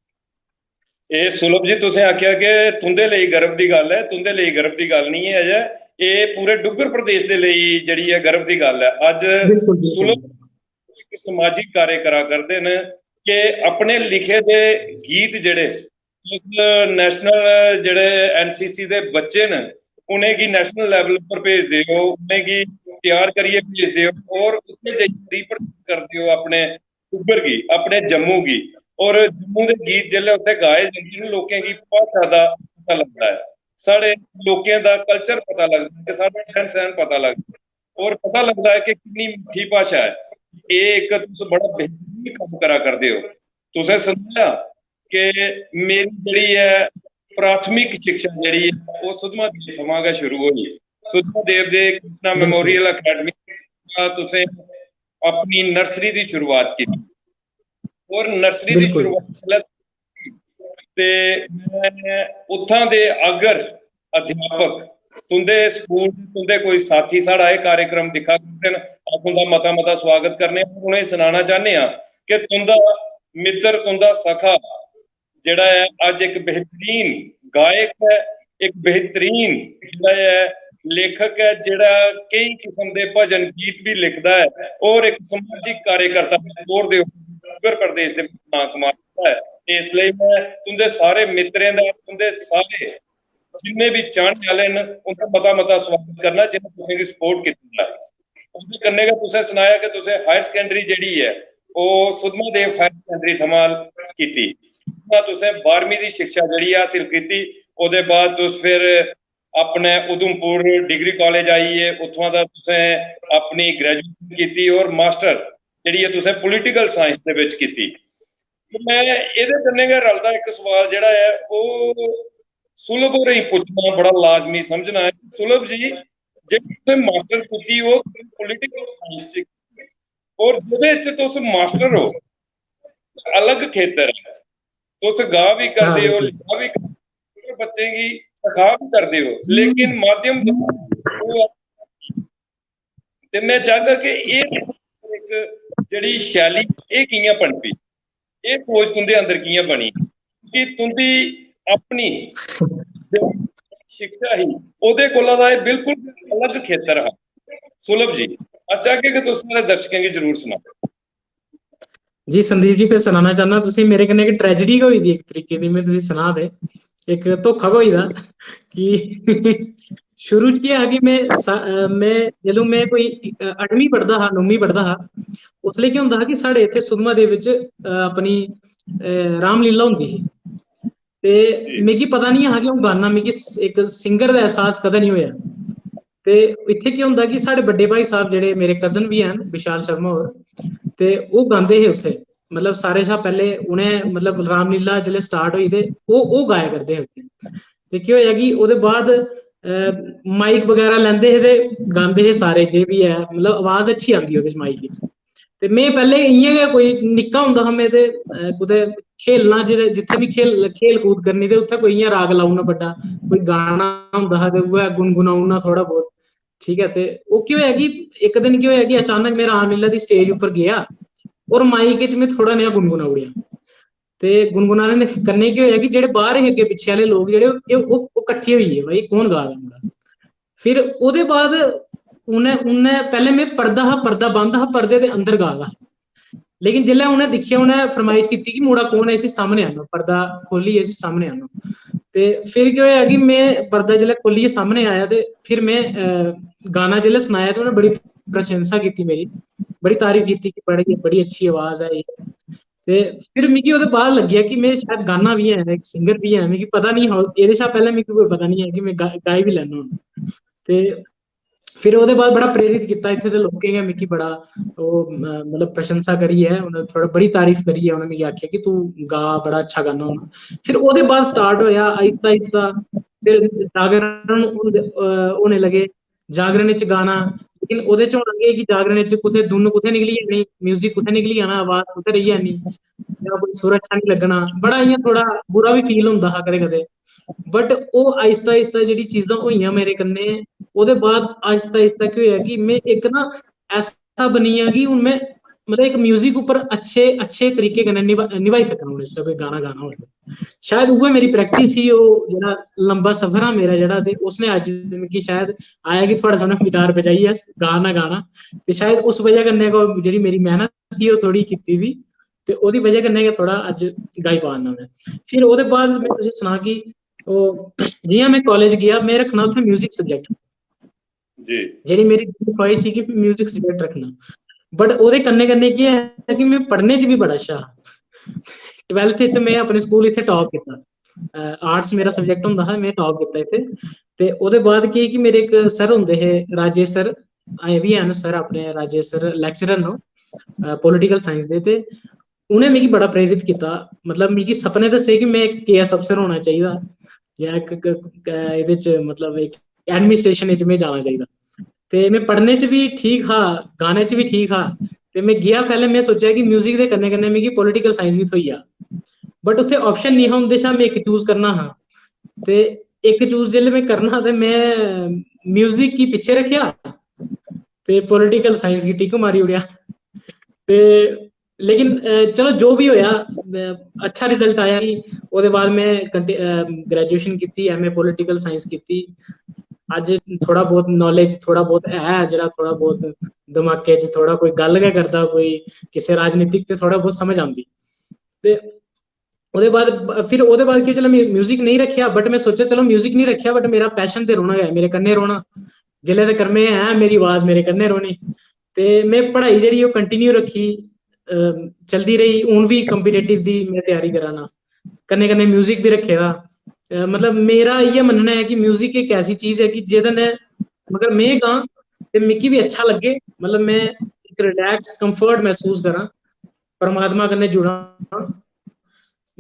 एह् सुलभ जी, तुसें आखेआ कि तुं'दे लेई गर्व दी गल्ल ऐ, तुं'दे लेई गर्व दी गल्ल निं ऐ अजय, एह् पूरे डुग्गर प्रदेश दे लेई जेह्ड़ी ऐ गर्व दी गल्ल ऐ। अज्ज बिल्कुल, बिल्कुल। सुलभ इक समाजिक कार्य करा करदे न कि अपने लिखे दे गीत जेह्ड़े उस नेशनल, जेह्ड़े एनसीसी दे बच्चे न, उ'नेंगी नेशनल लेवल पर भेजदे ओ, उ'नेंगी त्यार करियै भेजदे ओ और उत्थै जाइयै रिप्रेजेंट करदे ओ अपने डुग्गर गी, अपने जम्मू गी। और जम्मू दे गीत जेल्लै उत्थै गाए जंदे न, लोकें गी भाशा दा पता लगदा ऐ, साढ़े लोकें दा कल्चर पता लगदा ऐ, साढ़ा रहन सहन पता लगदा ऐ और पता लगदा ऐ कि किन्नी मिट्ठी भाशा ऐ। एह् इक तुस बड़ा बेहतरीन कम्म करा करदे ओ। तुसें सनाया कि मेरी जेह्ड़ी ऐ प्राथमिक शिक्षा जेह्ड़ी ऐ, ओह् सुद्धमहादेव थमां गै शुरू होई। सुद्धमहादेव दे कृष्णा मेमोरियल अकेडमी दा तुसें अपनी नर्सरी दी शुरुआत कीती और नर्सरी दी शुरुआत जिसलै, ते में उत्थां दे अगर अध्यापक, तुं'दे स्कूल दे, तुं'दे कोई साथी साढ़ा एह् कार्यक्रम दिक्खा करदे न, अस तुं'दा मता मता स्वागत करने आं और उ'नेंगी सनाना चाह्न्ने आं कि तुं'दा मित्तर, तुं'दा सखा जेह्ड़ा ऐ, अज्ज इक बेहतरीन गायक ऐ, इक बेहतरीन जेह्ड़ा ऐ लेखक ऐ, जेह्ड़ा केई किस्म दे भजन गीत बी लिखदा ऐ और इक समाजिक कार्यकर्ता दे तौर दे उप्पर डुग्गर प्रदेश दे नांऽ कमा चुके दा ऐ। ते इस लेई में तुं'दे सारे मित्तरें दा, तुं'दे सारे जिन्ने बी चाह्ने आह्ले न, उं'दा मता मता स्वागत करना जि'नें तुसेंगी सपोर्ट कीते दा ऐ। ओह्दे कन्नै गै तुसें सनाया कि तुसें हायर सकैंडरी जेह्ड़ी ऐ, ओह् सुद्धमहादेव हायर सकैंडरी थमां कीती। उत्थुआं तुसें बारहमीं दी शिक्षा जेह्ड़ी ऐ हासल कीती। ओह्दे बाद तुस फिर अपने उधमपुर डिग्री कालेज आई गे, उत्थुआं दा तुसें अपनी ग्रेजुएशन कीती और मास्टर जेह्ड़ी ऐ तुसें पॉलिटिकल साइंस दे बिच कीती। ते में एह्दे कन्नै गै रलदा इक सवाल जेह्ड़ा ऐ, ओह् सुलभ होरें गी पुच्छना बड़ा लाजमी समझना ऐ। सुलभ जी, जेह्ड़ी तुसें मास्टर कीती, ओह् पॉलिटिकल साइंस च, और जेह्दे च तुस मास्टर ओ, अलग खेतर ऐ। तुस गा बी करदे ओ, लिखा बी करदे ओ, बच्चें गी सखा बी करदे ओ, लेकिन माध्यम ओह् ऐ। ते में चाहगा कि एह् इक जेह्ड़ी शैली, एह् कि'यां पनपी, एह् सोच तुं'दे अंदर कि'यां बनी? कि तुं'दी अपनी जेह्ड़ी शिक्षा ही, ओह्दे कोला दा एह् बिल्कुल अलग खेतर हा। सुलभ जी, अस चाहगे कि तुस साढ़े दर्शकें गी जरूर सनाओ। जी संदीप जी, फिर सनाना चाहना, तुसें मेरे कन्नै इक ट्रेजेडी गै होई दी इक तरीके दी, में तुसें सनाऽ दे, इक धोखा गै होई दा कि शुरू च केह् हा कि में सा-, अ, में जदूं में कोई, अ, अठमीं पढ़दा हा, नौमीं पढ़दा हा, उसलै केह् होंदा हा कि साढ़े इत्थै सुद्धमहादेव बिच, अ, अपनी, अ, रामलीला होंदी ही। ते मिगी पता निं हा कि अ'ऊं गाना, मिगी स-, इक सिंगर दा एहसास कदें निं होएआ। ते इत्थै केह् होंदा कि साढ़े बड्डे भाई साहब, जेह्ड़े मेरे कजन बी हैन, विशाल शर्मा होर, ते ओह् गांदे हे उत्थै। मतलब सारे शा पैह्ले उ'नें, मतलब रामलीला जिसलै स्टार्ट होई ते ओह् ओह् गाया करदे हे उत्थै। ते केह् होएआ कि ओह्दे बाद, अ, माइक बगैरा लैंदे हे ते गांदे हे सारे, जे बी ऐ, मतलब आवाज अच्छी आंदी ओह्दे च माइक च। ते में पैह्ले इ'यां गै, कोई निक्का होंदा हा में ते, अ, कुतै खेलना, जित्थै बी खेल, खेल कूद करनी ते उत्थै कोई इ'यां राग लाई ओड़ना बड्डा, कोई गाना होंदा हा ते उ'ऐ गुनगुनाई ओड़ना थोह्ड़ा बहुत, ठीक ऐ। ते ओह् केह् होएआ कि इक दिन केह् होएआ कि अचानक में रामलीला दी स्टेज उप्पर गेआ और माइक च में थोह्ड़ा नेहा गुनगुनाई ओड़ेआ। ते गुनगुनाने दे कन्नै केह् होएआ कि जेह्ड़े बाह्र हे अग्गें पिच्छे आह्ले लोक जेह्ड़े, एह्, ओह्, ओह् कट्ठे होई गे, "भाई कौन गा दा मुड़ा?" फिर ओह्दे बाद उ'नें, उ'नें, पैह्लें में पढ़दा हा, पर्दा बंद हा, पर्दे दे अंदर गा दा हा। लेकिन जिसलै उ'नें दिक्खेआ, उ'नें फरमाइश कीती कि मुड़ा कौन ऐ, इसी सामनै आह्नो, पर्दा खोह्लियै इसी सामनै आह्नो। ते फिर केह् होएआ कि में पर्दा जिसलै खोह्लियै सामनै आया ते फिर में, अ, गाना जिसलै सनाया ते उ'नें बड़ी प्रशंसा कीती मेरी, बड़ी तारीफ कीती कि बड़ी, बड़ी अच्छी आवाज ऐ एह्। ते फिर मिगी ओह्दे बाद लग्गेआ कि में शायद गाना बी ऐ, इक सिंगर बी ऐ, मिगी पता निं हा, एह्दे शा पैह्लें मिगी कोई पता निं ऐ कि में गा-, गाई बी लैन्ना होन्ना। ते फिर ओह्दे बाद बड़ा प्रेरित कीता इत्थै दे लोकें गै मिगी, बड़ा ओह्, म-, मतलब प्रशंसा करियै, उ'नें थोह्ड़ा बड़ी तारीफ करियै उ'नें मिगी आखेआ कि "तूं गा, बड़ा अच्छा गाना होना।" फिर ओह्दे बाद स्टार्ट होएआ आहिस्ता आहिस्ता, फिर जागरण होंदे, अ, होने लगे, जागरण च गाना। लेकिन ओह्दे च होना केह् कि जागरण च कुत्थै धुन कुत्थै निकली जानी, म्यूजिक कुत्थै निकली जाना, आवाज कुत्थै रेही जानी, जां कोई सुर अच्छा निं लग्गना, बड़ा इ'यां थोह्ड़ा बुरा बी फील होंदा हा कदें कदें। बट ओह् आहिस्ता आहिस्ता जेह्ड़ी चीजां होइयां मेरे कन्नै, ओह्दे बाद आहिस्ता आहिस्ता केह् होएआ कि में इक ना ऐसा बनी गेआ कि हून में, मतलब, इक म्यूजिक उप्पर अच्छे, अच्छे तरीके कन्नै निभा-, निभाई सकना हून, इसदा कोई गाना गाना होऐ। शायद उ'ऐ मेरी प्रैक्टिस ही, ओह् जेह्ड़ा लंबा सफर हा मेरा जेह्ड़ा, ते उसने अज्ज मिगी शायद आया कि थुआढ़े सामनै गिटार बजाइयै गाना गाना, ते शायद उस बजह कन्नै गै ओह् जेह्ड़ी मेरी मेह्नत ही ओह् थोह्ड़ी कीती दी, ते ओह्दी बजह कन्नै गै थोह्ड़ा अज्ज गाई पा ना में। फिर ओह्दे बाद में तुसें सनां कि ओह् जि'यां में कालेज गेआ, में रक्खना उत्थै म्यूजिक सब्जैक्ट। जी। जेह्ड़ी मेरी दिल ख्वाहिश ही कि म्यूजिक सब्जैक्ट रक्खना, बट ओह्दे कन्नै कन्नै केह् ऐ कि में पढ़ने च बी बड़ा अच्छा हा। ट्वेल्थ च में अपने स्कूल इत्थै टॉप कीता, आर्ट्स मेरा सब्जैक्ट होंदा हा, में टॉप कीता इत्थै। ते ओह्दे बाद केह् कि मेरे इक सर होंदे हे, राजेश सर, अजें बी हैन सर, अपने राजेश सर लैक्चरर न, पॉलिटिकल साइंस दे। ते उ'नें मिगी बड़ा प्रेरित कीता, मतलब मिगी सपने दस्से कि में इक केएएस अफसर होना चाहिदा जां इक, इक, इक, एह्दे च, मतलब इक एडमिनिस्ट्रेशन च में जाना चाहिदा। ते में पढ़ने च बी ठीक हा, गाने च बी ठीक हा। ते में गेआ, पैह्लें में सोचेआ कि म्यूजिक दे कन्नै कन्नै मिगी पॉलिटिकल साइंस बी थ्होई जा, बट उत्थै ऑप्शन निं हा उं'दे शा, में इक चूज करना हा। ते इक चूज जिसलै में करना हा ते में म्यूजिक गी पिच्छे रक्खेआ ते पॉलिटिकल साइंस गी टिक मारी ओड़ेआ। ते लेकिन, अ, चलो, जो बी होएआ, अ, अच्छा रिजल्ट आया ही। ओह्दे बाद में कंटि-, अ, ग्रेजुएशन कीती, एमए पॉलिटिकल साइंस कीती। अज्ज थोह्ड़ा बहुत नॉलेज, थोह्ड़ा बहुत है, जेह्ड़ा थोह्ड़ा बहुत दमाकै च थोह्ड़ा कोई गल्ल गै करदा, कोई किसे राजनीतिक, ते थोह्ड़ा बहुत समझ आंदी। ते ओह्दे बाद ब-, फिर ओह्दे बाद केह्, चलो, में म्यूजिक नेईं रक्खेआ, बट में सोचेआ, चलो, म्यूजिक नेईं रक्खेआ, बट मेरा पैशन ते रौह्ना गै, मेरे कन्नै रौह्ना। जिसलै तक्कर में ऐ, मेरी आवाज मेरे कन्नै रौह्नी। ते में पढ़ाई जेह्ड़ी ओह् कंटिन्यू रक्खी, अ, चलदी रेही। हून बी कॉम्पिटिटिव दी में त्यारी करा ना, कन्नै कन्नै म्यूजिक बी रक्खे दा। अ, मतलब मेरा इ'यै मन्नना ऐ कि म्यूजिक इक ऐसी चीज ऐ कि जेह्दे नै, मगर में गां ते मिगी बी अच्छा लग्गे, मतलब में इक रिलैक्स, कंफर्ट मसूस करां, परमात्मा कन्नै जुड़ां।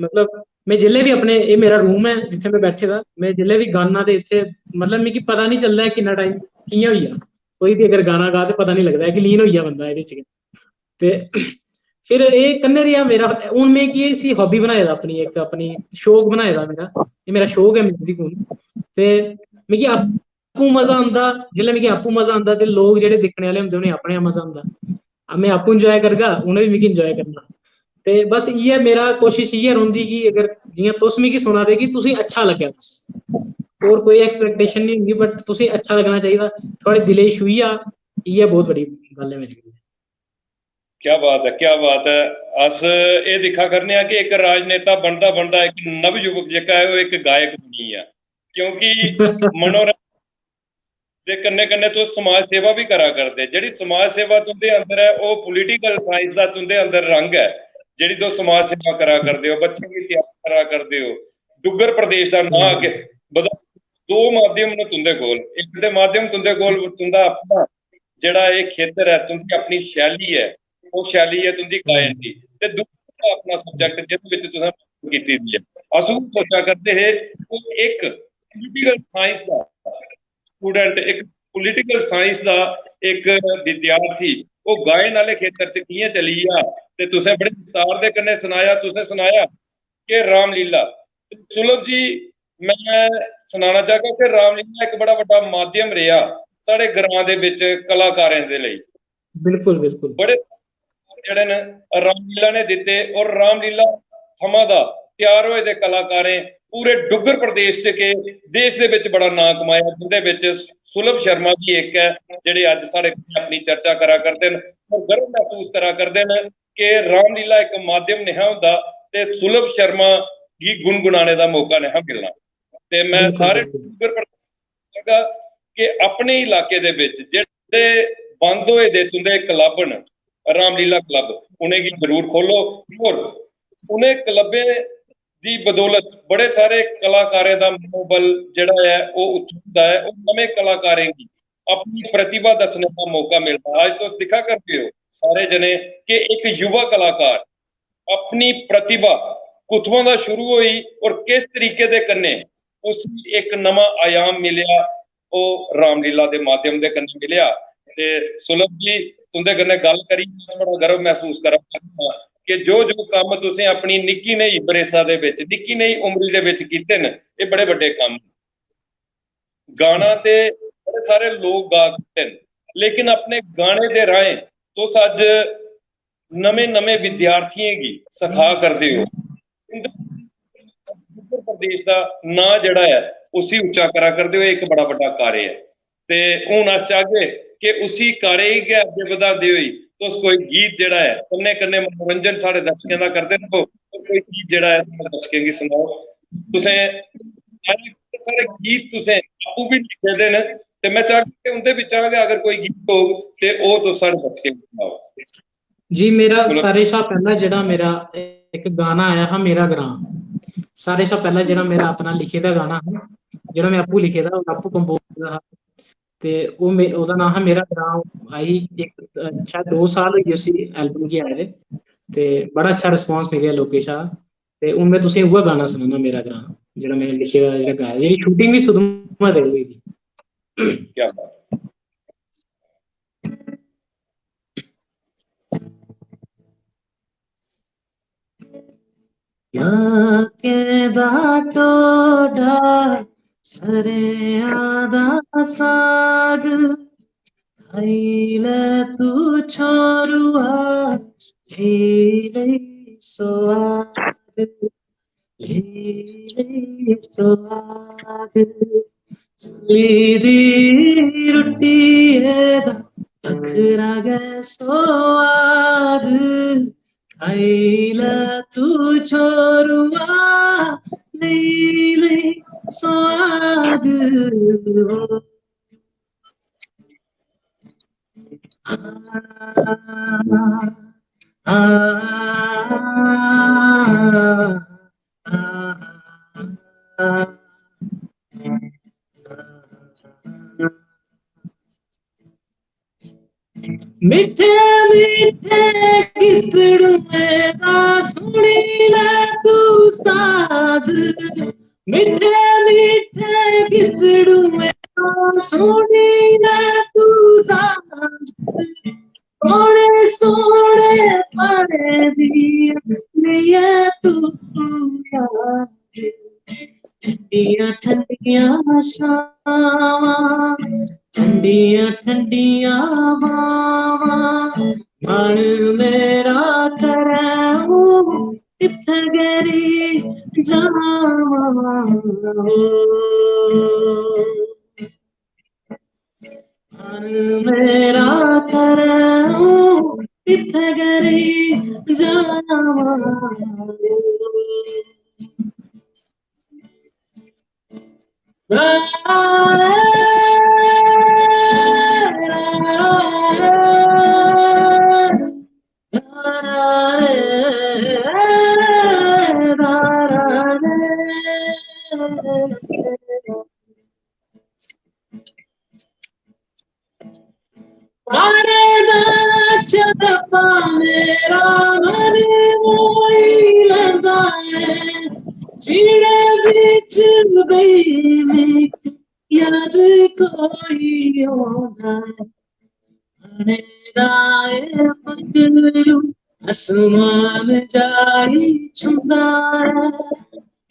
मतलब में जिसलै बी अपने, एह् मेरा रूम ऐ जित्थै में बैठे दा, में जिसलै बी गाना ते इत्थै, मतलब, मिगी पता निं चलदा ऐ किन्ना टाइम कि'यां होई गेआ। कोई बी अगर गाना गा ते पता निं लगदा ऐ कि लीन होई गेआ बंदा एह्दे च गै। ते फिर एह् कन्नै रेहा मेरा, हून में की इसी हॉबी बनाए दा, अपनी इक, अपनी शौक बनाए दा मेरा, एह् मेरा शौक ऐ म्यूजिक हून। ते मिगी आपूं मजा आंदा, जिसलै मिगी आपूं मजा आंदा ते लोक जेह्ड़े दिक्खने आह्ले होंदे उ'नेंगी अपने आप मजा आंदा। आ, में आपूं एंजॉय करगा, उ'नें बी मिगी एंजॉय करना। ते बस इ'यै मेरा कोशिश इ'यै रौंह्दी कि अगर जि'यां तुस मिगी सुना दे कि तुसेंगी अच्छा लग्गै बस, होर कोई एक्सपेक्टेशन निं होंदी, बट तुसेंगी अच्छा लग्गना चाहिदा, थुआढ़े दिलै गी छूही जा, इ'यै बहुत बड़ी गल्ल ऐ मेरे लेई। क्या बात ऐ, क्या बात ऐ। अस एह् दिक्खा करने आं कि इक राजनेता बनदा बनदा इक नवयुवक जेह्का ऐ, ओह् इक गायक बनी गेआ, क्योंकि मनोरंजन दे कन्नै कन्नै तुस समाज सेवा बी करा करदे। जेह्ड़ी समाज सेवा तुं'दे अंदर ऐ, ओह् पॉलिटिकल साइंस दा तुं'दे अंदर रंग ऐ। जेह्ड़ी तुस समाज सेवा करा करदे ओ, बच्चें गी त्यार करा करदे ओ, डुग्गर प्रदेश दा नांऽ अग्गें बधा। दो माध्यम न तुं'दे कोल। इक ते माध्यम तुं'दे कोल तुं'दा अपना जेह्ड़ा एह् खेतर ऐ, तुं'दी अपनी शैली ऐ, ओह् शैली ऐ तुं'दी गायन दी, ते दूआ अपना सब्जैक्ट जेह्दे बिच तुसें मास्टर कीती दी ऐ। अस ओह् सोचा करदे हे कि इक पॉलिटिकल साइंस दा स्टूडेंट, इक पॉलिटिकल साइंस दा इक विद्यार्थी, ओह् गायन आह्ले खेतर च कि'यां चली गेआ, ते तुसें बड़े विस्तार दे कन्नै सनाया। तुसें सनाया कि रामलीला, ते सुलभ जी, मैं सनाना चाहगा कि रामलीला इक बड़ा बड्डा माध्यम रेहा साढ़े ग्रां दे बिच कलाकारें दे लेई। बिल्कुल, बिल्कुल। बड़े सारे जेह्ड़े न रामलीला ने दित्ते, और रामलीला थमां दा त्यार होए दे कलाकारें पूरे डुग्गर प्रदेश च के देश दे बिच बड़ा नांऽ कमाया, जिंदे बिच सुलभ शर्मा जी इक ऐ, जेह्ड़े अज्ज साढ़े कन्नै अपनी चर्चा करा करदे न और गर्व महसूस करा करदे न कि रामलीला इक माध्यम नेहा होंदा ते सुलभ शर्मा गी गुनगुनाने दा मौका नेहा मिलना। ते मैं बिल्कुल, सारे बिल्कुल। डुग्गर प्रदेश च चाहगा कि अपने इलाके दे बिच जेह्ड़े बंद होए दे तुंदे क्लब न, रामलीला क्लब, उ'नेंगी जरूर खोलो और उ'नें क्लबें दी बदौलत बड़े सारे कलाकारें दा मनोबल जेह्ड़ा ऐ, ओह् उच्चा होंदा ऐ और नमें कलाकारें गी अपनी प्रतिभा दस्सने दा मौका मिलदा। अज्ज तुस दिक्खा करदे ओ सारे जने कि इक युवा कलाकार अपनी प्रतिभा कुत्थुआं दा शुरू होई और किस तरीके दे कन्नै उसी इक नमां आयाम मिलेआ, ओह् रामलीला दे माध्यम दे कन्नै मिलेआ। ते सुलभ जी, तुंदे कन्नै गल्ल करियै अस बड़ा गर्व महसूस करा करने आं कि जो जो कम्म तुसें अपनी निक्की नेही बरेसा दे बिच, निक्की नेही उम्री दे बिच कीते न, एह् बड़े बड्डे कम्म न। गाना ते बड़े सारे लोक गा करदे न, लेकिन अपने गाने दे राहें तुस अज्ज नमें नमें विद्यार्थियें गी सखा करदे ओ, उं'दे उत्तर प्रदेश दा नांऽ जेह्ड़ा ऐ, उसी उच्चा करा करदे ओ, एह् इक बड़ा बड्डा कार्य ऐ। ते हून अस चाहगे कि उसी कार्य गी गै अग्गें बधांदे होई तुस कोई गीत जेह्ड़ा ऐ, कन्नै कन्नै मनोरंजन साढ़े दर्शकें दा करदे रहो, और कोई गीत जेह्ड़ा ऐ, साढ़े दर्शकें गी सनाओ। तुसें सारे, सारे गीत तुसें आपूं बी लिखे दे न, ते मैं चाहगा कि उं'दे बिच्चा गै अगर कोई गीत होग, ते ओह् तुस साढ़े दर्शकें गी सनाओ। जी, मेरा बोलो। सारे शा पैह्ला जेह्ड़ा मेरा इक गाना आया हा, मेरा ग्रां, सारे शा पैह्ला जेह्ड़ा मेरा अपना लिखे दा गाना हा, जेह्ड़ा मैं आपूं लिखे दा और आपूं कंपोज कीते दा हा, ते ओह् मे-, ओह्दा नांऽ हा मेरा ग्रां। आई इक, अ, शायद दो साल होई गे उसी एल्बम गी आए दे, ते बड़ा अच्छा रिस्पांस मिलेआ लोकें शा। ते हून मैं तुसेंगी उ'ऐ गाना सनाना, मेरा ग्रां, जेह्ड़ा मैं लिखे दा, जेह्ड़ा गाया, जेह्ड़ी शूटिंग बी सुद्धमहादेव होई दी। क्या बात है। नाकें दा ढोडा, सरेआं दा साग, खाई लै तू छोरुआ, लेई लेई सोआद, लेई लेई सोआद। चुल्ली दी रुट्टी दा बक्खरा गै सोआद, खाई लै तू छोरुआ, लेई लेई सोआद। मिठे मिठे गितड़ुए दा सुनी लै तू साज, मिठे मिठे गितड़ुए दा सुनी लै तू साज, सोहने सोहने पले दी लेइयै तू याद। ठंडियां ठंडियां छावां, ठंडियां ठंडियां बावां, मन मेरा करै हूं कित्थे गै रेही जावां। मेरा करै, कित्थै गरी जावां। पाड़े दा चरपा मेरा मन मोई लैंदा ऐ, चिड़े बिच बेई मिगी याद कोई औंदा ऐ। अनेरा ए पतलू आसमान जाई छुंदा ऐ,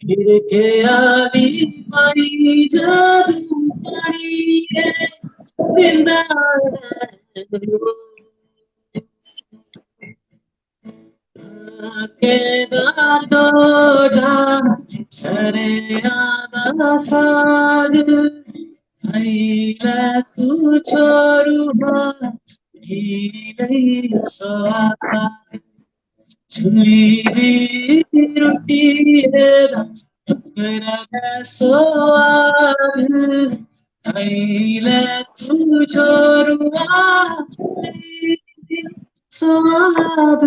फिर ख्याली पानी जादू पानी ऐ, बिंदा ऐ। केदा डोडा, सरेआं दा साग, खाई लै तू छोरुआ, पी लेई स्वाद। चुल्ली दी रुट्टी दा टुकड़ा गै सोआद, खाई लै तू छोरुआ, पी लेई स्वाद।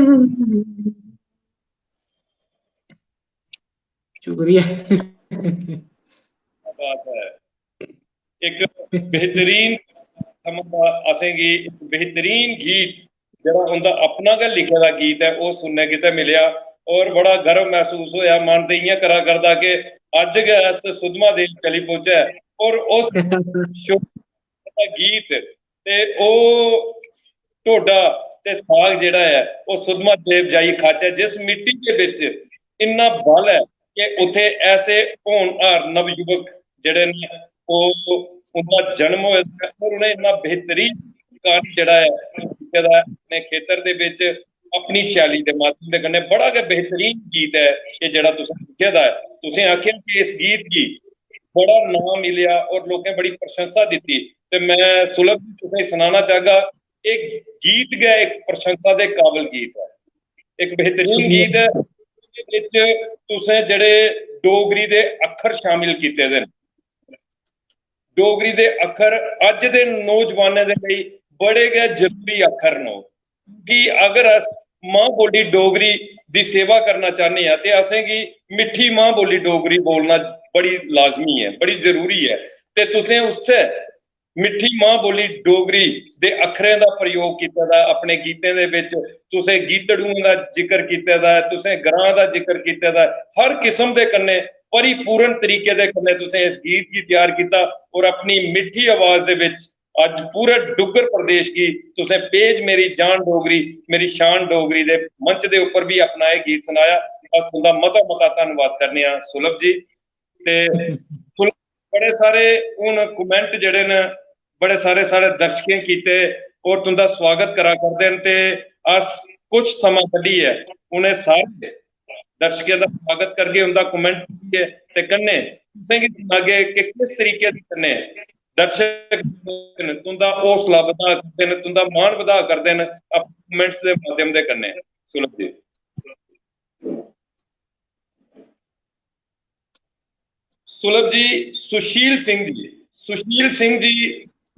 शुक्रिया। क्या बात है। इक बेहतरीन थमां असेंगी इक बेहतरीन गीत, जेह्ड़ा उं'दा अपना गै लिखे दा गीत ऐ, ओह् सुनने गितै मिलेआ और बड़ा गर्व मसूस होएआ। मन ते इ'यां करा करदा कि अज्ज गै अस सुद्धमहादेव चली पौचै और उस शो-, दा गीत ते ओह् ढोडा ते साग जेह्ड़ा ऐ, ओह् सुद्धमहादेव जाइयै खाचै, जिस मिट्टी दे बिच इन्ना बल ऐ कि उत्थै ऐसे होनहार नवयुवक जेह्ड़े न, ओह्, उं'दा जन्म होए दा ऐ और उ'नें इन्ना बेहतरीन कार्य जेह्ड़ा ऐ, कीते दा ऐ अपने खेतर दे बिच, अपनी शैली दे माध्यम दे कन्नै। बड़ा गै बेहतरीन गीत ऐ एह् जेह्ड़ा तुसें लिखे दा ऐ। तुसें आखेआ कि इस गीत गी बड़ा नाम मिलेआ और लोकें बड़ी प्रशंसा दित्ती। ते मैं सुलभ जी तुसें सनाना चाहगा, एह् गीत गै इक प्रशंसा दे काबल गीत ऐ, इक बेहतरीन गीत ऐ। एह्दे बिच तुसें जेह्ड़े डोगरी दे अक्खर शामिल कीते दे न, डोगरी दे अक्खर अज्ज दे नौजवानें दे लेई बड़े गै जरूरी अक्खर न ओह्। कि अगर अस मां बोली डोगरी दी सेवा करना चाहने आं ते असेंगी मिट्ठी मां बोली डोगरी बोलना बड़ी लाजमी ऐ, बड़ी जरूरी ऐ। ते तुसें उस्सै मिट्ठी मां बोली डोगरी दे अक्खरें दा प्रयोग कीते दा ऐ अपने गीतें दे बिच। तुसें गीतड़ुएं दा जिक्र कीते दा ऐ, तुसें ग्रां दा जिक्र कीते दा ऐ। हर किस्म दे कन्नै परिपूर्ण तरीके दे कन्नै तुसें इस गीत गी त्यार कीता और अपनी मिट्ठी आवाज दे बिच अज्ज पूरे डुग्गर प्रदेश गी तुसें पेज मेरी जान डोगरी, मेरी शान डोगरी दे मंच दे उप्पर भी अपना एह् गीत सनाया। अस तुं'दा मता मता धन्नवाद करने आं सुलभ जी। ते सुलभ, बड़े सारे हून comment जेह्ड़े न, बड़े सारे साढ़े दर्शकें कीते और तुं'दा स्वागत करा करदे न। ते अस कुछ समां कड्ढियै उ'नें सारे दर्शकें दा स्वागत करगे, उं'दा comment करियै, ते कन्नै तुसें गी सनागे कि किस तरीके दे कन्नै दर्शक न, तुं'दा हौसला बधा करदे न, तुं'दा मान बधा करदे न अपने comments दे माध्यम दे कन्नै। सुलभ जी। सुलभ जी, सुशील सिंह जी, सुशील सिंह जी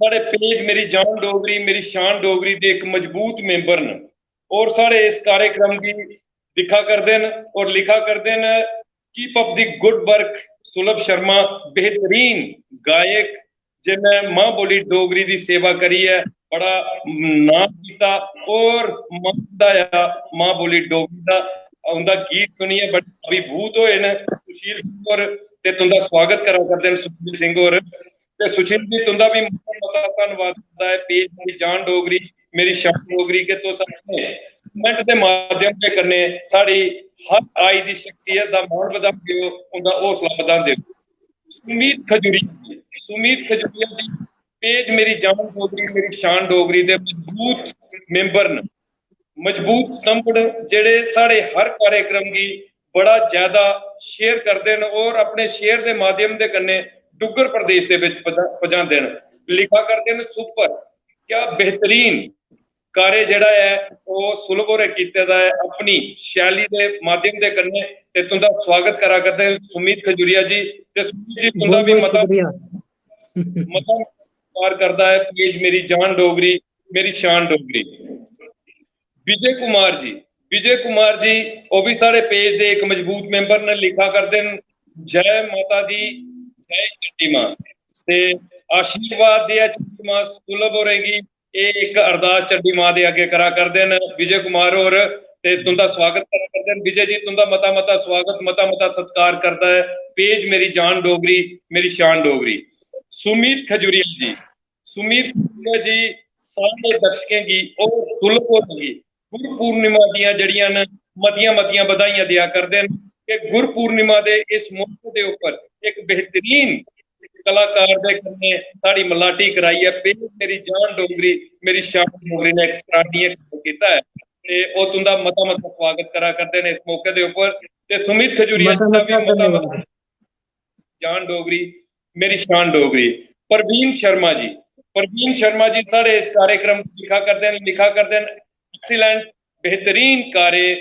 साढ़े पेज मेरी जान डोगरी, मेरी शान डोगरी दे इक मजबूत member न और साढ़े इस कार्यक्रम गी दिक्खा करदे न और लिखा करदे न, "Keep up the good work, सुलभ शर्मा, बेहतरीन गायक, जिन्नै मां बोली डोगरी दी सेवा करियै बड़ा नाम कीता और मान बधाया मां बोली डोगरी दा।" उं'दा गीत सुनियै बड़े अभिभूत होए न सुशील सिंह होर, ते तुं'दा स्वागत करा करदे न सुशील सिंह होर। ते सुशील जी, तुं'दा बी मता मता धन्नवाद करदा ऐ पेज मेरी जान डोगरी, मेरी शान डोगरी, कि तुस अपने comment दे माध्यम दे कन्नै साढ़ी हर आई दी शख्सियत दा मान बधांदे ओ, उं'दा हौसला बधांदे ओ। सुमीत खजूरिया जी, सुमीत खजूरिया जी पेज मेरी जान डोगरी, मेरी शान डोगरी दे मजबूत member न, मजबूत स्तंभ न, जेह्ड़े साढ़े हर कार्यक्रम गी बड़ा ज्यादा share करदे न और अपने share दे माध्यम दे कन्नै डुग्गर प्रदेश दे बिच पजा-, पजांदे न। लिखा करदे न super, क्या बेहतरीन कार्य जेह्ड़ा ऐ, ओह् सुलभ होरें कीते दा ऐ अपनी शैली दे माध्यम दे कन्नै। ते तुं'दा स्वागत करा करदे न सुमित खजूरिया जी। ते सुमित जी, तुं'दा बहुत, भी बहुत मता, शुक्रिया। मता प्यार करदा ऐ पेज मेरी जान डोगरी, मेरी शान डोगरी। विजय कुमार जी, विजय कुमार जी, ओह् भी साढ़े पेज दे इक मजबूत मेंबर न, लिखा करदे न, "जय माता दी, जय चंडी मां।" ते आशीर्वाद देआ चंडी मां सुलभ होरें गी, एह् इक अरदास चंडी मां दे अग्गे करा करदे न विजय कुमार होर। ते तुं'दा स्वागत करा करदे न विजय जी, तुं'दा मता मता स्वागत, मता मता सत्कार करदा ऐ पेज मेरी जान डोगरी, मेरी शान डोगरी। सुमित खजूरिया जी, सुमित खजूरिया जी सारे दर्शकें गी और सुलभ होरें गी गुरु पूर्णिमा दियां जेह्ड़ियां न, मतियां मतियां बधाइयां देआ करदे न कि गुरु पूर्णिमा दे इस मौके दे उप्पर इक बेहतरीन कलाकार दे कन्नै साढ़ी मलाटी कराइयै पेज मेरी जान डोगरी, मेरी शान डोगरी ने इक सराहनीय कम्म कीता ऐ। ते ओह् तुं'दा मता मता स्वागत करा करदे न इस मौके दे उप्पर। ते सुमित खजूरिया मता जी दा बी मता मता मता धन्यवाद। जान डोगरी, मेरी शान डोगरी। प्रवीण शर्मा जी, प्रवीण शर्मा जी साढ़े इस कार्यक्रम गी दिक्खा करदे न, लिखा करदे न, "Excellent, बेहतरीन कार्य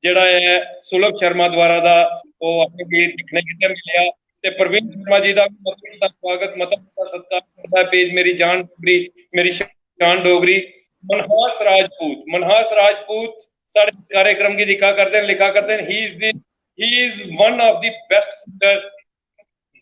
जेह्ड़ा ऐ सुलभ शर्मा द्वारा दा, ओह् असेंगी दिक्खने गित्तै मिलेआ।" ते प्रवीण शर्मा जी दा बी मता मता स्वागत, मता मता सत्कार करदा ऐ पेज मेरी जान डोगरी, मेरी शान डोगरी। मनहास राजपूत, मनहास राजपूत साढ़े इस कार्यक्रम गी दिक्खा करदे न, लिखा करदे न, "He is the, he is one of the best singer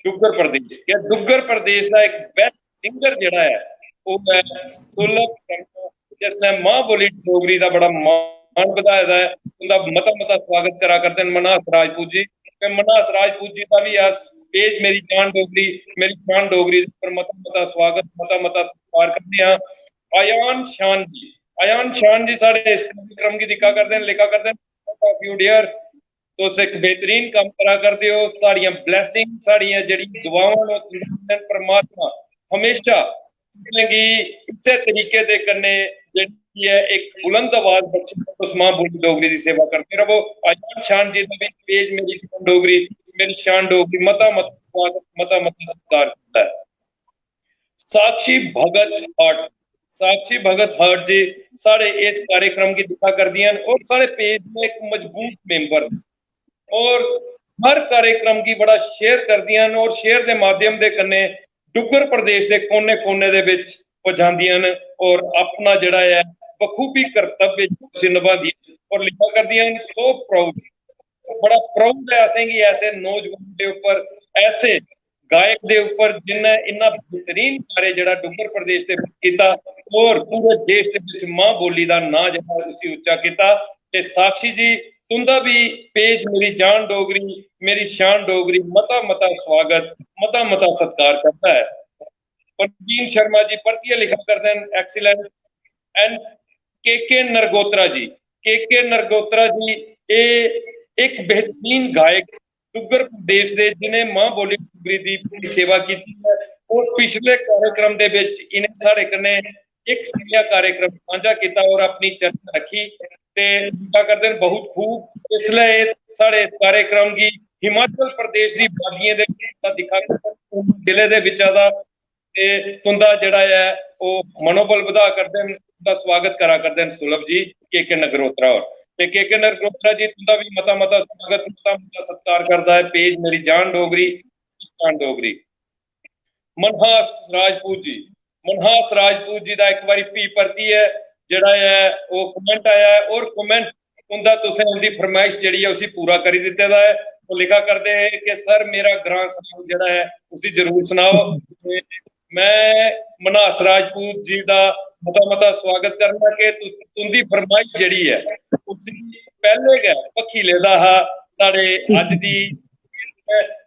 Duggar प्रदेश।" क्या डुग्गर प्रदेश दा इक बेस्ट सिंगर जेह्ड़ा ऐ, ओह् ऐ सुलभ शर्मा, जिसने मां बोली डोगरी दा बड़ा मान बधाए दा ऐ। उं'दा मता मता स्वागत करा करदे न मनहास राजपूत जी। ते मनहास राजपूत जी दा बी अस पेज मेरी जान डोगरी, मेरी शान डोगरी दे उप्पर मता मता स्वागत, मता मता सत्कार करने आं। अयान शान जी, अयान शान जी साढ़े इस कार्यक्रम गी दिक्खा करदे न, लिखा करदे न, "Love you dear, तुस इक बेहतरीन कम्म करा करदे ओ, साढ़ियां ब्लैसिंग, साढ़ियां जेह्ड़ियां दुआवां न, ओह् तुं'दे कन्नै परमात्मा हमेशा तुसेंगी इस्सै तरीके दे कन्नै जेह्ड़ी ऐ इक बुलंद आवाज बख्शे, तुस मां बोली डोगरी दी सेवा करदे रवो।" अयान शान जी दा बी पेज मेरी शान डोगरी, मेरी शान डोगरी मता मता स्वागत, मता मता सत्कार करदा ऐ। साक्षी भगत हर्ट, साक्षी भगत हर्ट जी साढ़े इस कार्यक्रम गी दिक्खा करदियां न और साढ़े पेज दे इक मजबूत मेंबर न और हर कार्यक्रम गी बड़ा शेयर करदियां न और शेयर दे माध्यम दे कन्नै डुग्गर प्रदेश दे कोने-कोने दे बिच पजांदियां न और अपना जेह्ड़ा ऐ बखूबी कर्तव्य उसी नभांदियां न और लिखा करदियां न, "So proud।" बड़ा proud ऐ असेंगी ऐसे नौजवान दे उप्पर, ऐसे गायक दे उप्पर जिन्नै इन्ना बेहतरीन कार्य जेह्ड़ा डुग्गर प्रदेश दे बिच कीता और पूरे देश दे बिच मां बोली दा नां जेह्ड़ा उसी उच्चा कीता। ते साक्षी जी, तुं'दा बी पेज मेरी जान डोगरी, मेरी शान डोगरी मता मता स्वागत, मता मता सत्कार करदा ऐ। परवीन शर्मा जी परतियै लिखा करदे न, "Excellent।" And के के नगरोत्रा जी, के के नगरोत्रा जी, एह् इक बेहतरीन गायक डुग्गर प्रदेश दे, जि'नें मां बोली डोगरी दी बड़ी सेवा कीती ऐ और पिछले कार्यक्रम दे बिच इ'नें साढ़े कन्नै इक साझा कार्यक्रम सांझा कीता और अपनी चर्चा रक्खी। ते लिखा करदे न, "बहुत खूब।" इसलै एह् साढ़े इस कार्यक्रम गी हिमाचल प्रदेश दी बागियें दे बिच्चा दिक्खा करदे न, जिले दे बिच्चा दा ते तुं'दा जेह्ड़ा ऐ ओह् मनोबल बधा करदे न, तुं'दा स्वागत करा करदे न सुलभ जी, के के नगरोत्रा होर। ते के के नगरोत्रा जी, तुं'दा बी मता मता स्वागत, मता मता सत्कार करदा ऐ पेज मेरी जान डोगरी, शान डोगरी। मनहास राजपूत जी, मनहास राजपूत जी दा इक बारी फ्ही परतियै जेह्ड़ा ऐ ओह् comment आया ऐ और comment उं'दा तुसें उं'दी फरमाइश जेह्ड़ी ऐ उसी पूरा करी दित्ते दा ऐ। ओह् लिखा करदे हे कि "सर, मेरा ग्रां सनाओ जेह्ड़ा ऐ उसी जरूर सनाओ।" ते मैं मनहास राजपूत जी दा मता मता स्वागत करना कि तु-, तुं'दी फरमाइश जेह्ड़ी ऐ उसी पैह्ले गै भखी लेदा हा साढ़े अज्ज दी,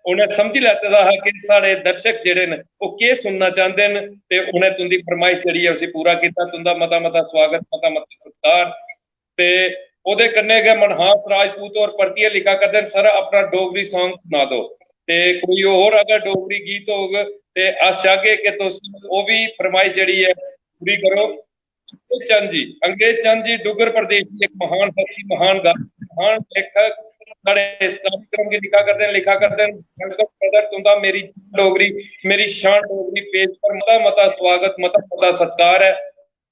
उ'नें समझी लैते दा हा कि साढ़े दर्शक जेह्ड़े न ओह् केह् सुनना चांह्दे न ते उ'नें तुं'दी फरमाइश जेह्ड़ी ऐ उसी पूरा कीता। तुं'दा मता मता स्वागत, मता मता सत्कार। ते ओह्दे कन्नै गै मनहास राजपूत होर परतियै लिखा करदे न, "सर, अपना डोगरी song सुना दो।" ते कोई होर अगर डोगरी गीत होग ते अस चाहगे कि तुस ओह् बी फरमाइश जेह्ड़ी ऐ पूरी करो। अंग्रेज चंद जी, अंग्रेज चंद जी डुग्गर प्रदेश दे इक महान हस्ती, महान गायक, महान लेखक, साढ़े इस कार्यक्रम गी लिखा करदे न, लिखा करदे न, "Welcome brother, तुं'दा मेरी डोगरी, मेरी शान डोगरी" पेज पर मता मता स्वागत, मता मता सत्कार ऐ।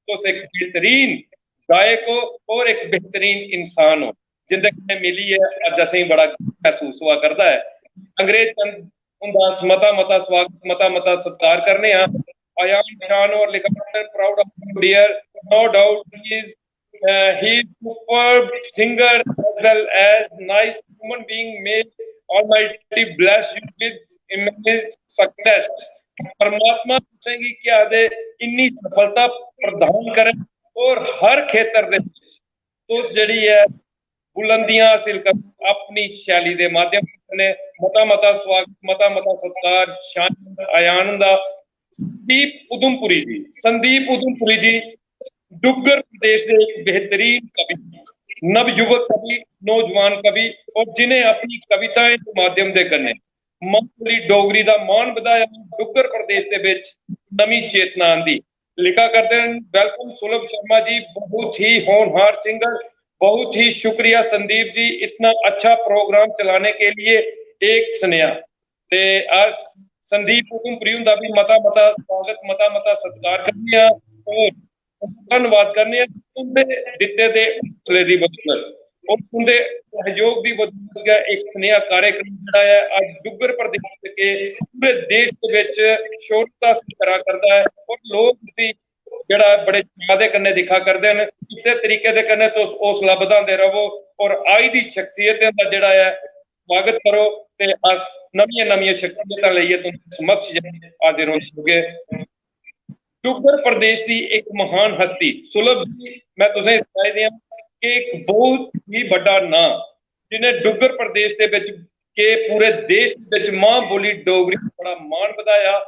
तुस इक बेहतरीन गायक हो और इक बेहतरीन इंसान हो, जिंदे कन्नै मिलियै अज्ज असेंगी बड़ा महसूस होआ करदा ऐ। अंग्रेज चंद हुंदा अस मता मता स्वागत, मता मता सत्कार करने आं। अयान शान होर लिखा करदे न, proud of you dear, no doubt he is, uh, he is superb singer as well as nice human being, may Almighty bless you with immense success। परमात्मा तुसेंगी केह् आखदे, इन्नी सफलता प्रदान करे और हर खेतर दे विच तुस जेह्ड़ी ऐ बुलंदियां हासिल करो अपनी शैली दे माध्यम कन्नै। मता मता स्वागत, मता मता सत्कार शान अयान हुंदा। संदीप उधमपुरी जी, संदीप उधमपुरी जी डुग्गर प्रदेश दे एक बेहतरीन कवि, नवयुवक कवि, नौजवान कवि, और जिन्हें अपनी कविताएं दे माध्यम दे कन्नै मां बोली डोगरी दा मान बधाया, डुग्गर प्रदेश दे विच नमीं चेतना आंदी। लिखा करदे न, "वेलकम सुलभ शर्मा जी, बहुत ही होनहार सिंगर, बहुत ही शुक्रिया संदीप जी, इतना अच्छा प्रोग्राम चलाने के लिए एक स्नेहा।" ते अस संदीप उधमपुरी हुंदा भी मता मता स्वागत, मता मता सत्कार करने आं और धन्नवाद करने आं तुंदे दित्ते दे हौसले दी बदौलत और तुंदे सहयोग दी बदौलत गै इक स्नेहा कार्यक्रम जेह्ड़ा ऐ अज्ज डुग्गर प्रदेश दे के पूरे देश दे विच शोहरत हासल करा करदा ऐ और लोक उसदी जेह्ड़ा ऐ बड़े चाऽ दे कन्नै दिक्खा करदे न। इस्सै तरीके दे कन्नै तुस हौसला बधांदे रवो और आई दी शख्सियतें दा जेह्ड़ा ऐ स्वागत करो ते अस नमियां नमियां शख्सियतां लेइयै तुंदे समक्ष जेह्ड़े हाजिर होई चुके। डुग्गर प्रदेश दी इक महान हस्ती सुलभ जी, मैं तुसें सनाई देआं कि इक बहुत ही बड्डा नांऽ, जिन्हें डुग्गर प्रदेश दे बिच के पूरे देश दे बिच मां बोली डोगरी दा बड़ा मान बधाया।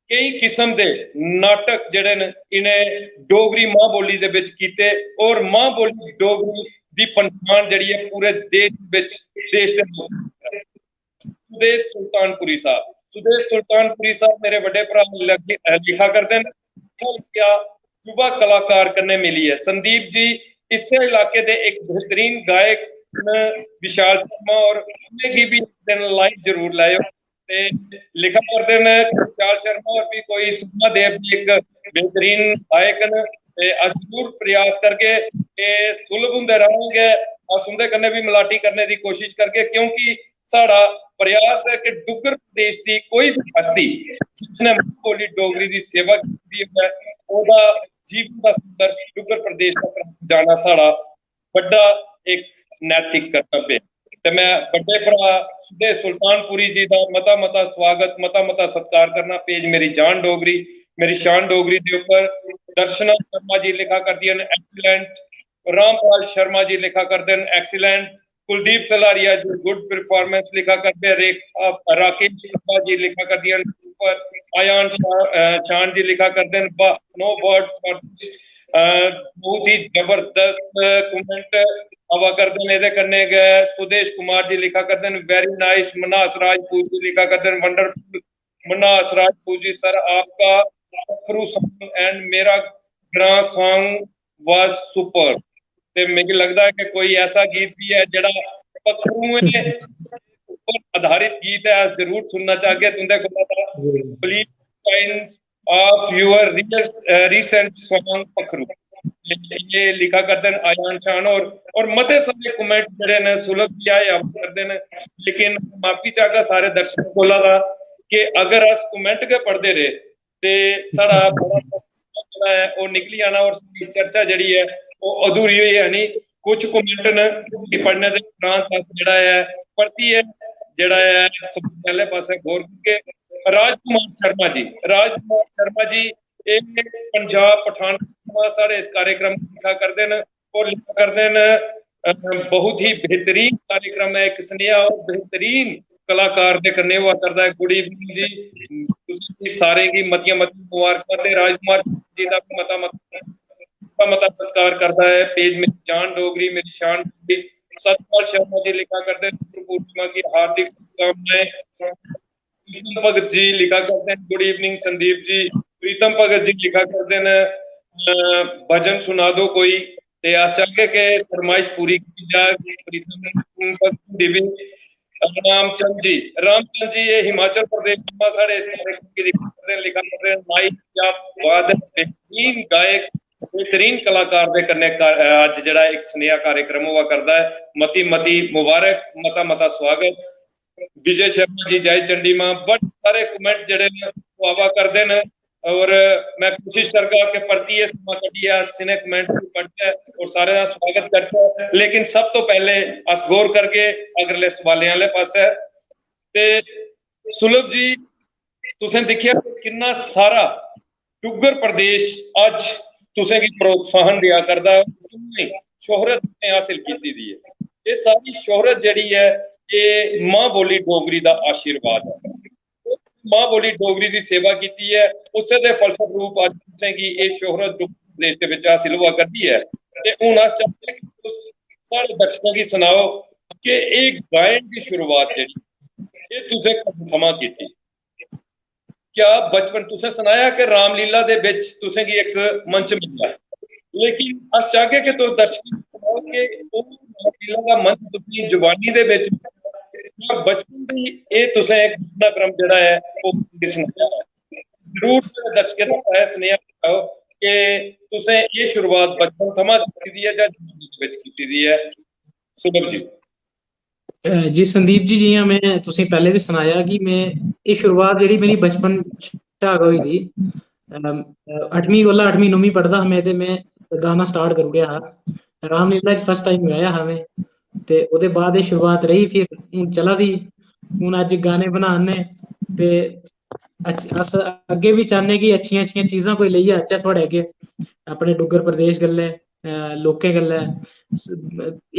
केई किस्म दे नाटक जेह्ड़े न, इ'नें डोगरी मां बोली दे बिच कीते और मां बोली डोगरी दी पन्छान जेह्ड़ी ऐ पूरे देश बिच, देश दे लोकें च। सुदेश सुल्तानपुरी साहब, सुदेश सुल्तानपुरी साहब मेरे बड्डे भ्राऽ लग्गे-, अ, लिखा करदे न, "इत्थै लग्गेआ युवा कलाकार कन्नै मिलियै।" संदीप जी इस्सै इलाके दे इक बेहतरीन गायक न विशाल शर्मा, और उ'नेंगी बी इक दिन live जरूर लैएओ। ते लिखा करदे न विशाल शर्मा होर भी कोई सुखना देव दे इक बेहतरीन गायक न। ते अस जरूर प्रयास करगे कि सुलभ हुंदे राहें गै अस उं'दे कन्नै बी मलाटी करने दी कोशिश करगे, क्योंकि साढ़ा प्रयास ऐ कि डुग्गर प्रदेश दी कोई भी हस्ती जिसने मां बोली डोगरी दी सेवा कीती होऐ, ओह्दा जीवन दा संघर्ष डुग्गर प्रदेश तक जाना साढ़ा बड्डा इक नैतिक कर्तव्य ऐ। ते मैं बड्डे भ्राऽ सुदेश सुल्तानपुरी जी दा मता मता स्वागत, मता मता सत्कार करना। Page मेरी जान डोगरी, मेरी शान डोगरी दे उप्पर दर्शना शर्मा जी लिखा करदियां न, excellent। रामपाल शर्मा जी लिखा करदे न, excellent। कुलदीप सलारिया जी, good performance लिखा करदे। रेखा, राकेश शर्मा जी लिखा करदियां न, उप्पर अयान शा-, अ, शान जी लिखा करदे न, वाह, no words for this। अ, बहुत ही जबरदस्त comment आवा करदे न। एह्दे कन्नै गै सुदेश कुमार जी लिखा करदे न, very nice। मन्हास राजपूत जी लिखा करदे न, wonderful। मन्हास राजपूत जी, sir, आपका पक्खरू song and मेरा ग्रां song was super। ते मिगी लगदा ऐ कि कोई ऐसा गीत भी ऐ जेह्ड़ा पक्खरुएं उप्पर आधारित गीत ऐ, अस जरूर सुनना चाहगे तुं'दे कोला। Please, lines of your real, uh, recent song पक्खरू। ये लिखा करदे न अयान शान होर, और मते सारे comment जेह्ड़े न सुलभ जी आए आवा करदे न, लेकिन माफी चाहगा सारे दर्शकों कोला दा कि अगर अस comment गै पढ़दे रेह् ते साढ़ा बड़ा जेह्ड़ा ऐ ओह् निकली जाना और साढ़ी चर्चा जेह्ड़ी ऐ ओह् अधूरी होई जानी। कुछ comment न, उ'नेंगी पढ़ने दे उपरांत अस जेह्ड़ा ऐ परतियै जेह्ड़ा ऐ सबूत आह्ले पासै गौर करगे। राजकुमार शर्मा जी, राजकुमार शर्मा जी एह् पंजाब पठानकोट थमां साढ़े इस कार्यक्रम गी दिक्खा करदे न और लिखा करदे न, अ, बहुत ही बेहतरीन कार्यक्रम ऐ, इक स्नेहा और बेहतरीन कलाकार दे कन्नै होआ करदा ऐ। Good evening जी, तुसें गी सारें गी मतियां मतियां मुबारकां ते राजकुमार जी दा बी मता मता, मता मता सत्कार करदा ऐ। Page मेरी जान डोगरी, मेरी शान डोगरी। सतपाल शर्मा जी लिखा करदे न, "गुरु पूर्णिमा की हार्दिक शुभकामनाएं।" प्रीतम भगत जी लिखा करदे न, "Good evening संदीप जी।" प्रीतम भगत जी लिखा करदे न, अ, "भजन सुना दो कोई।" ते अस चाहगे कि फरमाइश पूरी की जाए। प्रीतम भगत जी भी, रामचंद जी, रामचंद जी, ये हिमाचल प्रदेश थमां साढ़े इस कार्यक्रम की लिखा करदे न, लिखा करदे न, "Nice, क्या बात है, बेहतरीन गायक।" बेहतरीन कलाकार दे कन्नै का-, अज्ज जेह्ड़ा इक स्नेहा कार्यक्रम होआ करदा ऐ। मती मती मुबारक, मता मता स्वागत। विजय शर्मा जी, जय चंडी मां, बड़े सारे कमेंट जेह्ड़े न ओह् आवा करदे न, और मैं कोशिश करगा कि परतियै समां कड्ढियै अस इ'नें कमेंट गी पढ़चै और सारें दा स्वागत करचै। लेकिन सब तो पैह्ले अस गौर करगे अगले सवालें आह्ले पासै। ते सुलभ जी, तुसें दिक्खेआ कि किन्ना सारा डुग्गर प्रदेश अज्ज तुसें गी प्रोत्साहन देआ करदा ऐ, किन्नी शोहरत तुसें हासिल कीती दी ऐ। एह् सारी शोहरत जेह्ड़ी ऐ, एह् मां बोली डोगरी दा आशीर्वाद ऐ। मां बोली डोगरी दी सेवा कीती ऐ, उस्सै दे फलस्वरूप अज्ज तुसें गी एह् शोहरत डुग्गर प्रदेश दे बिच हासिल होआ करदी ऐ। ते हून अस चाह्‌दे कि तुस साढ़े दर्शकें गी सनाओ कि एह् गायन दी शुरुआत जेह्ड़ी, एह् तुसें कदूं थमां कीती? क्या बचपन, तुसें सनाया कि रामलीला दे बिच तुसें गी इक मंच मिलेआ, लेकिन अस चाह्‌गे कि तुस दर्शकें गी सनाओ कि ओह् रामलीला दा मंच तुसें जवानी दे बिच मिलेआ, बचपन दी एह् तुसें इक घटनाक्रम जेह्ड़ा ऐ, ओह् तुसें सनाया ऐ। जरूर साढ़े दर्शकें दा एह् सनेहा पाओ कि तुसें एह् शुरुआत बचपन थमां कीती दी ऐ जां जवानी दे बिच कीती दी ऐ? सुलभ जी। अ, जी संदीप जी, जियां में तुसें पैह्ले बी सनाया कि में एह् शुरुआत जेह्ड़ी मेरी बचपन शा गै होई दी। अम, अ, अठमीं कोला, अठमीं नौमीं पढ़दा हा में, ते में गाना स्टार्ट करी ओड़ेआ हा। रामलीला च फर्स्ट टाइम गाया हा में, ते ओह्दे बाद एह् शुरुआत रेही, फिर हून चला दी। हून अज्ज गाने बना ने, ते अच-, अस अग्गें बी चाह्न्ने कि अच्छियां अच्छियां चीजां कोई लेइयै आचै थुआढ़े अग्गें, अपने डुग्गर प्रदेश गल्लै, अ, लोकें गल्लै। स-,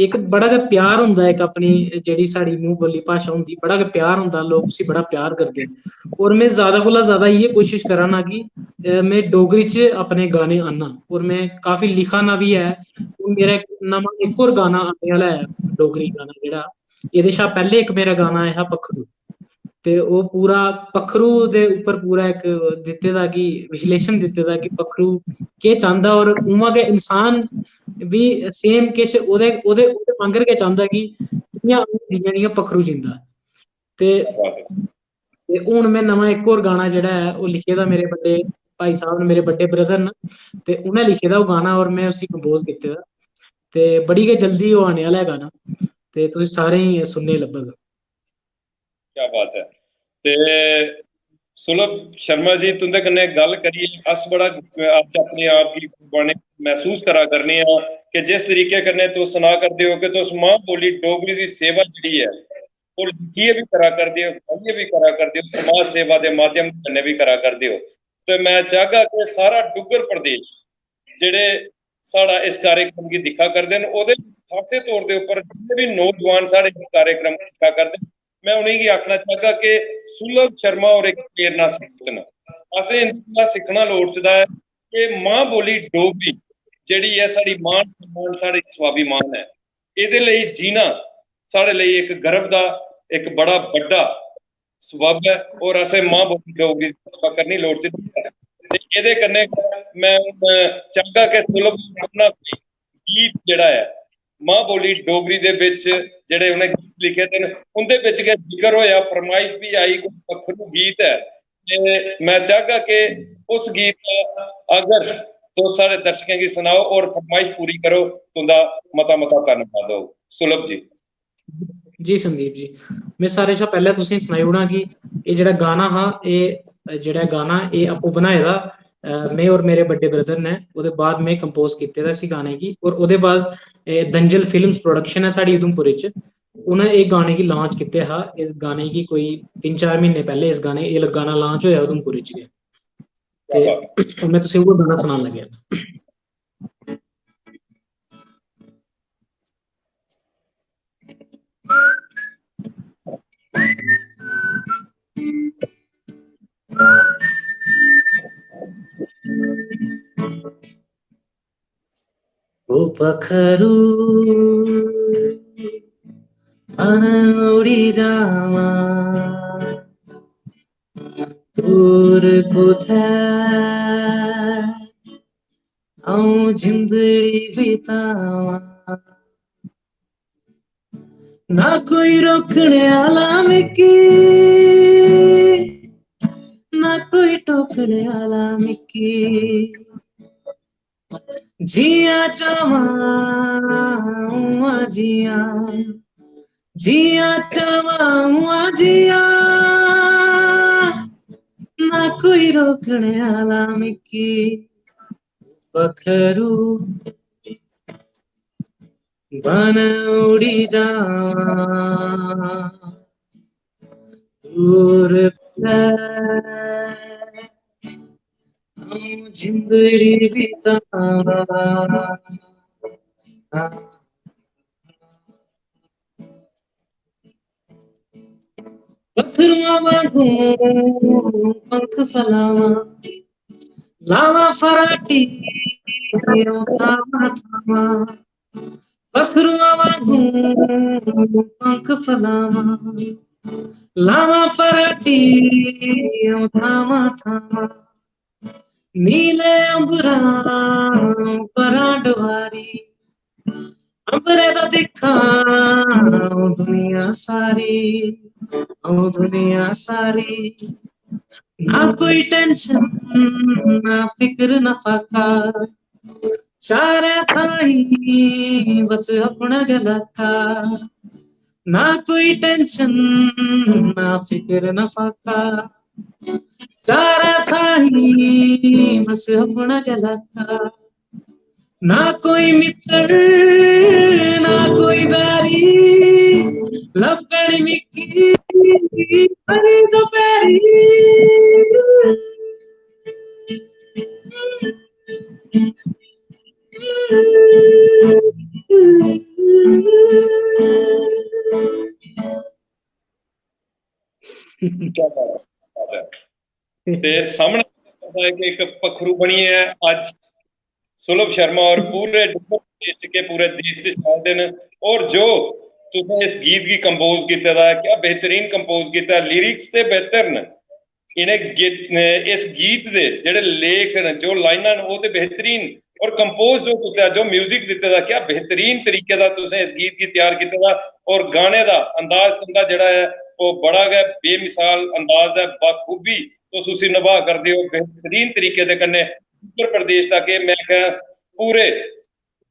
इक बड़ा गै प्यार होंदा, इक अपनी जेह्ड़ी साढ़ी मूंह बोली भाशा होंदी, बड़ा गै प्यार होंदा, लोक उसी बड़ा प्यार करदे न। और में ज्यादा कोला ज्यादा इ'यै कोशिश करा ना कि, अ, में डोगरी च अपने गाने आह्‌नां, और में काफी लिखा ना बी ऐ। हून मेरा इक नमां इक होर गाना आने आह्‌ला ऐ, डोगरी गाना जेह्ड़ा, एह्‌दे शा पैह्‌ले इक मेरा गाना आया हा पक्खरू, ते ओह् पूरा पक्खरू दे उप्पर पूरा इक दित्ते दा कि विश्लेषण दित्ते दा कि पक्खरू केह् चांह्‌दा, और उ'आं गै इंसान बी same किश ओह्‌दे, ओह्‌दे, ओह्‌दे आंह्‌गर गै चांह्‌दा कि इ'यां जि'यां, जि'यां पक्खरू जींदा। ते, ते हून में नमां इक होर गाना जेह्‌ड़ा ऐ, ओह् लिखे दा मेरे बड्डे भाई साह्‌ब न, मेरे बड्डे brother न, ते उ'नें लिखे दा ओह् गाना और में उसी compose कीते दा। ते बड़ी गै जल्दी ओह् आने आह्‌ला ऐ गाना, ते तुसें सारें गी सुनने गी लब्भग। क्या बात ऐ। ते सुलभ शर्मा जी, तुं'दे कन्नै गल्ल करियै अस बड़ा, अज्ज अपने आप गी गौरवान्वित मसूस करा करने आं कि जिस तरीके कन्नै तुस सना करदे ओ कि तुस मां बोली डोगरी दी सेवा जेह्‌ड़ी ऐ, ओह् लिखियै बी करा करदे ओ, गाइयै बी करा करदे ओ, समाज सेवा दे माध्यम कन्नै बी करा करदे ओ। ते मैं चाहगा कि सारा डुग्गर प्रदेश जेह्‌ड़े साढ़ा इस कार्यक्रम गी दिक्खा करदे न, ओह्‌दे बिच खासे तौर दे उप्पर जिन्ने बी नौजवान साढ़े इस कार्यक्रम गी दिक्खा करदे न, मैं उ'नेंगी आखना चाहगा कि सुलभ शर्मा होर इक प्रेरणा स्रोत न। असें इं'दे कोला सिक्खना लोड़चदा ऐ कि मां बोली डोगरी जेह्‌ड़ी ऐ, साढ़ी मान सम्मान, साढ़ी स्वाभिमान ऐ। एह्‌दे लेई जीना साढ़े लेई इक गर्व दा इक बड़ा बड्डा सबब ऐ, और असें मां बोली डोगरी दी सेवा करनी लोड़चदी ऐ। ते एह्‌दे कन्नै गै मैं हून चाहगा कि सुलभ अपना कोई गीत जेह्‌ड़ा ऐ, मां बोली डोगरी दे बिच जेह्‌ड़े उ'नें गीत लिखे दे न, उं'दे बिच गै जिक्र होया, फरमाइश बी आई, कोई पक्खरू गीत ऐ, ते मैं चाहगा कि उस गीत दा अगर तुस साढ़े दर्शकें गी सनाओ और फरमाइश पूरी करो, तुं'दा मता मता धन्नवाद होग। सुलभ जी। जी संदीप जी, में सारें शा पैह्‌लें तुसेंगी सनाई ओड़ां कि एह् जेह्‌ड़ा गाना हा, एह् जेह्‌ड़ा गाना एह् आपूं बनाए दा, अ, में और मेरे बड्डे brother ने, ओह्‌दे बाद में compose कीते दा इसी गाने गी, और ओह्‌दे बाद एह् दंजल Films production ऐ साढ़ी उधमपुर च, उ'नें एह् गाने गी launch कीते हा। इस गाने गी कोई तिन्न चार म्हीने पैह्‌ले इस गाने, एह् गाना launch होया उधमपुर च गै। ते हून में तुसेंगी ओह् गाना सनान लग्गेआ। ओ पक्खरू, मन उड़ी जावां दूर कुतै, अ'ऊं जिंदड़ी बितावां। ना कोई रोकने आह्‌ला मिकी, ना कोई टोकने आह्‌ला मिकी। जियां चाहवां उआं जियां, जियां चाहवां उआं जियां, ना कोई रोकने आह्ला मिकी। पक्खरू बन उड़ी जावां दूर कुतै, अ'ऊं जिंदड़ी बितावां। पक्खरुआं वांगू पंख फैलावां, लावां फराटी अ'ऊं थावां थावां। पक्खरुआं वांगू पंख फैलावां, लावां फराटी अ'ऊं थावां थावां। नीले अंबरा परा डोआरी, अंबरे दा दिक्खां अ'ऊं दुनिया सारी, अ'ऊं दुनिया सारी। ना कोई टेंशन, ना फिक्र, ना फाका, चारै थाहीं बस अपना गै लाका। ना कोई टेंशन, ना फिक्र, ना फाका, चारै थाहीं बस अपना गै लाका। ना कोई मित्तर, ना कोई बैरी, लब्भे नी मिकी हर दपैह्री। क्या बात है, क्या बात है। ते सामने आया कि इक पक्खरू बनियै अज्ज सुलभ शर्मा होर पूरे डुग्गर प्रदेश च के पूरे देश च छाए दे न। और जो तुसें इस गीत गी कंपोज कीते दा ऐ, क्या बेहतरीन कंपोज कीता ऐ, लिरिक्स ते बेहतर न। इ'नें गीत, इस गीत दे जेह्ड़े लेख न, जो लाइनां न, ओह् ते बेहतरीन, और कंपोज जो कीता, जो म्यूजिक दित्ते दा, क्या बेहतरीन तरीके दा तुसें इस गीत गी त्यार कीते दा। और गाने दा अंदाज तुं'दा जेह्ड़ा ऐ, ओह् बड़ा गै बेमिसाल अंदाज ऐ, बखूबी तुस उसी नभा करदे ओ बेहतरीन तरीके दे कन्नै। उत्तर प्रदेश दा के मैं आखां, पूरे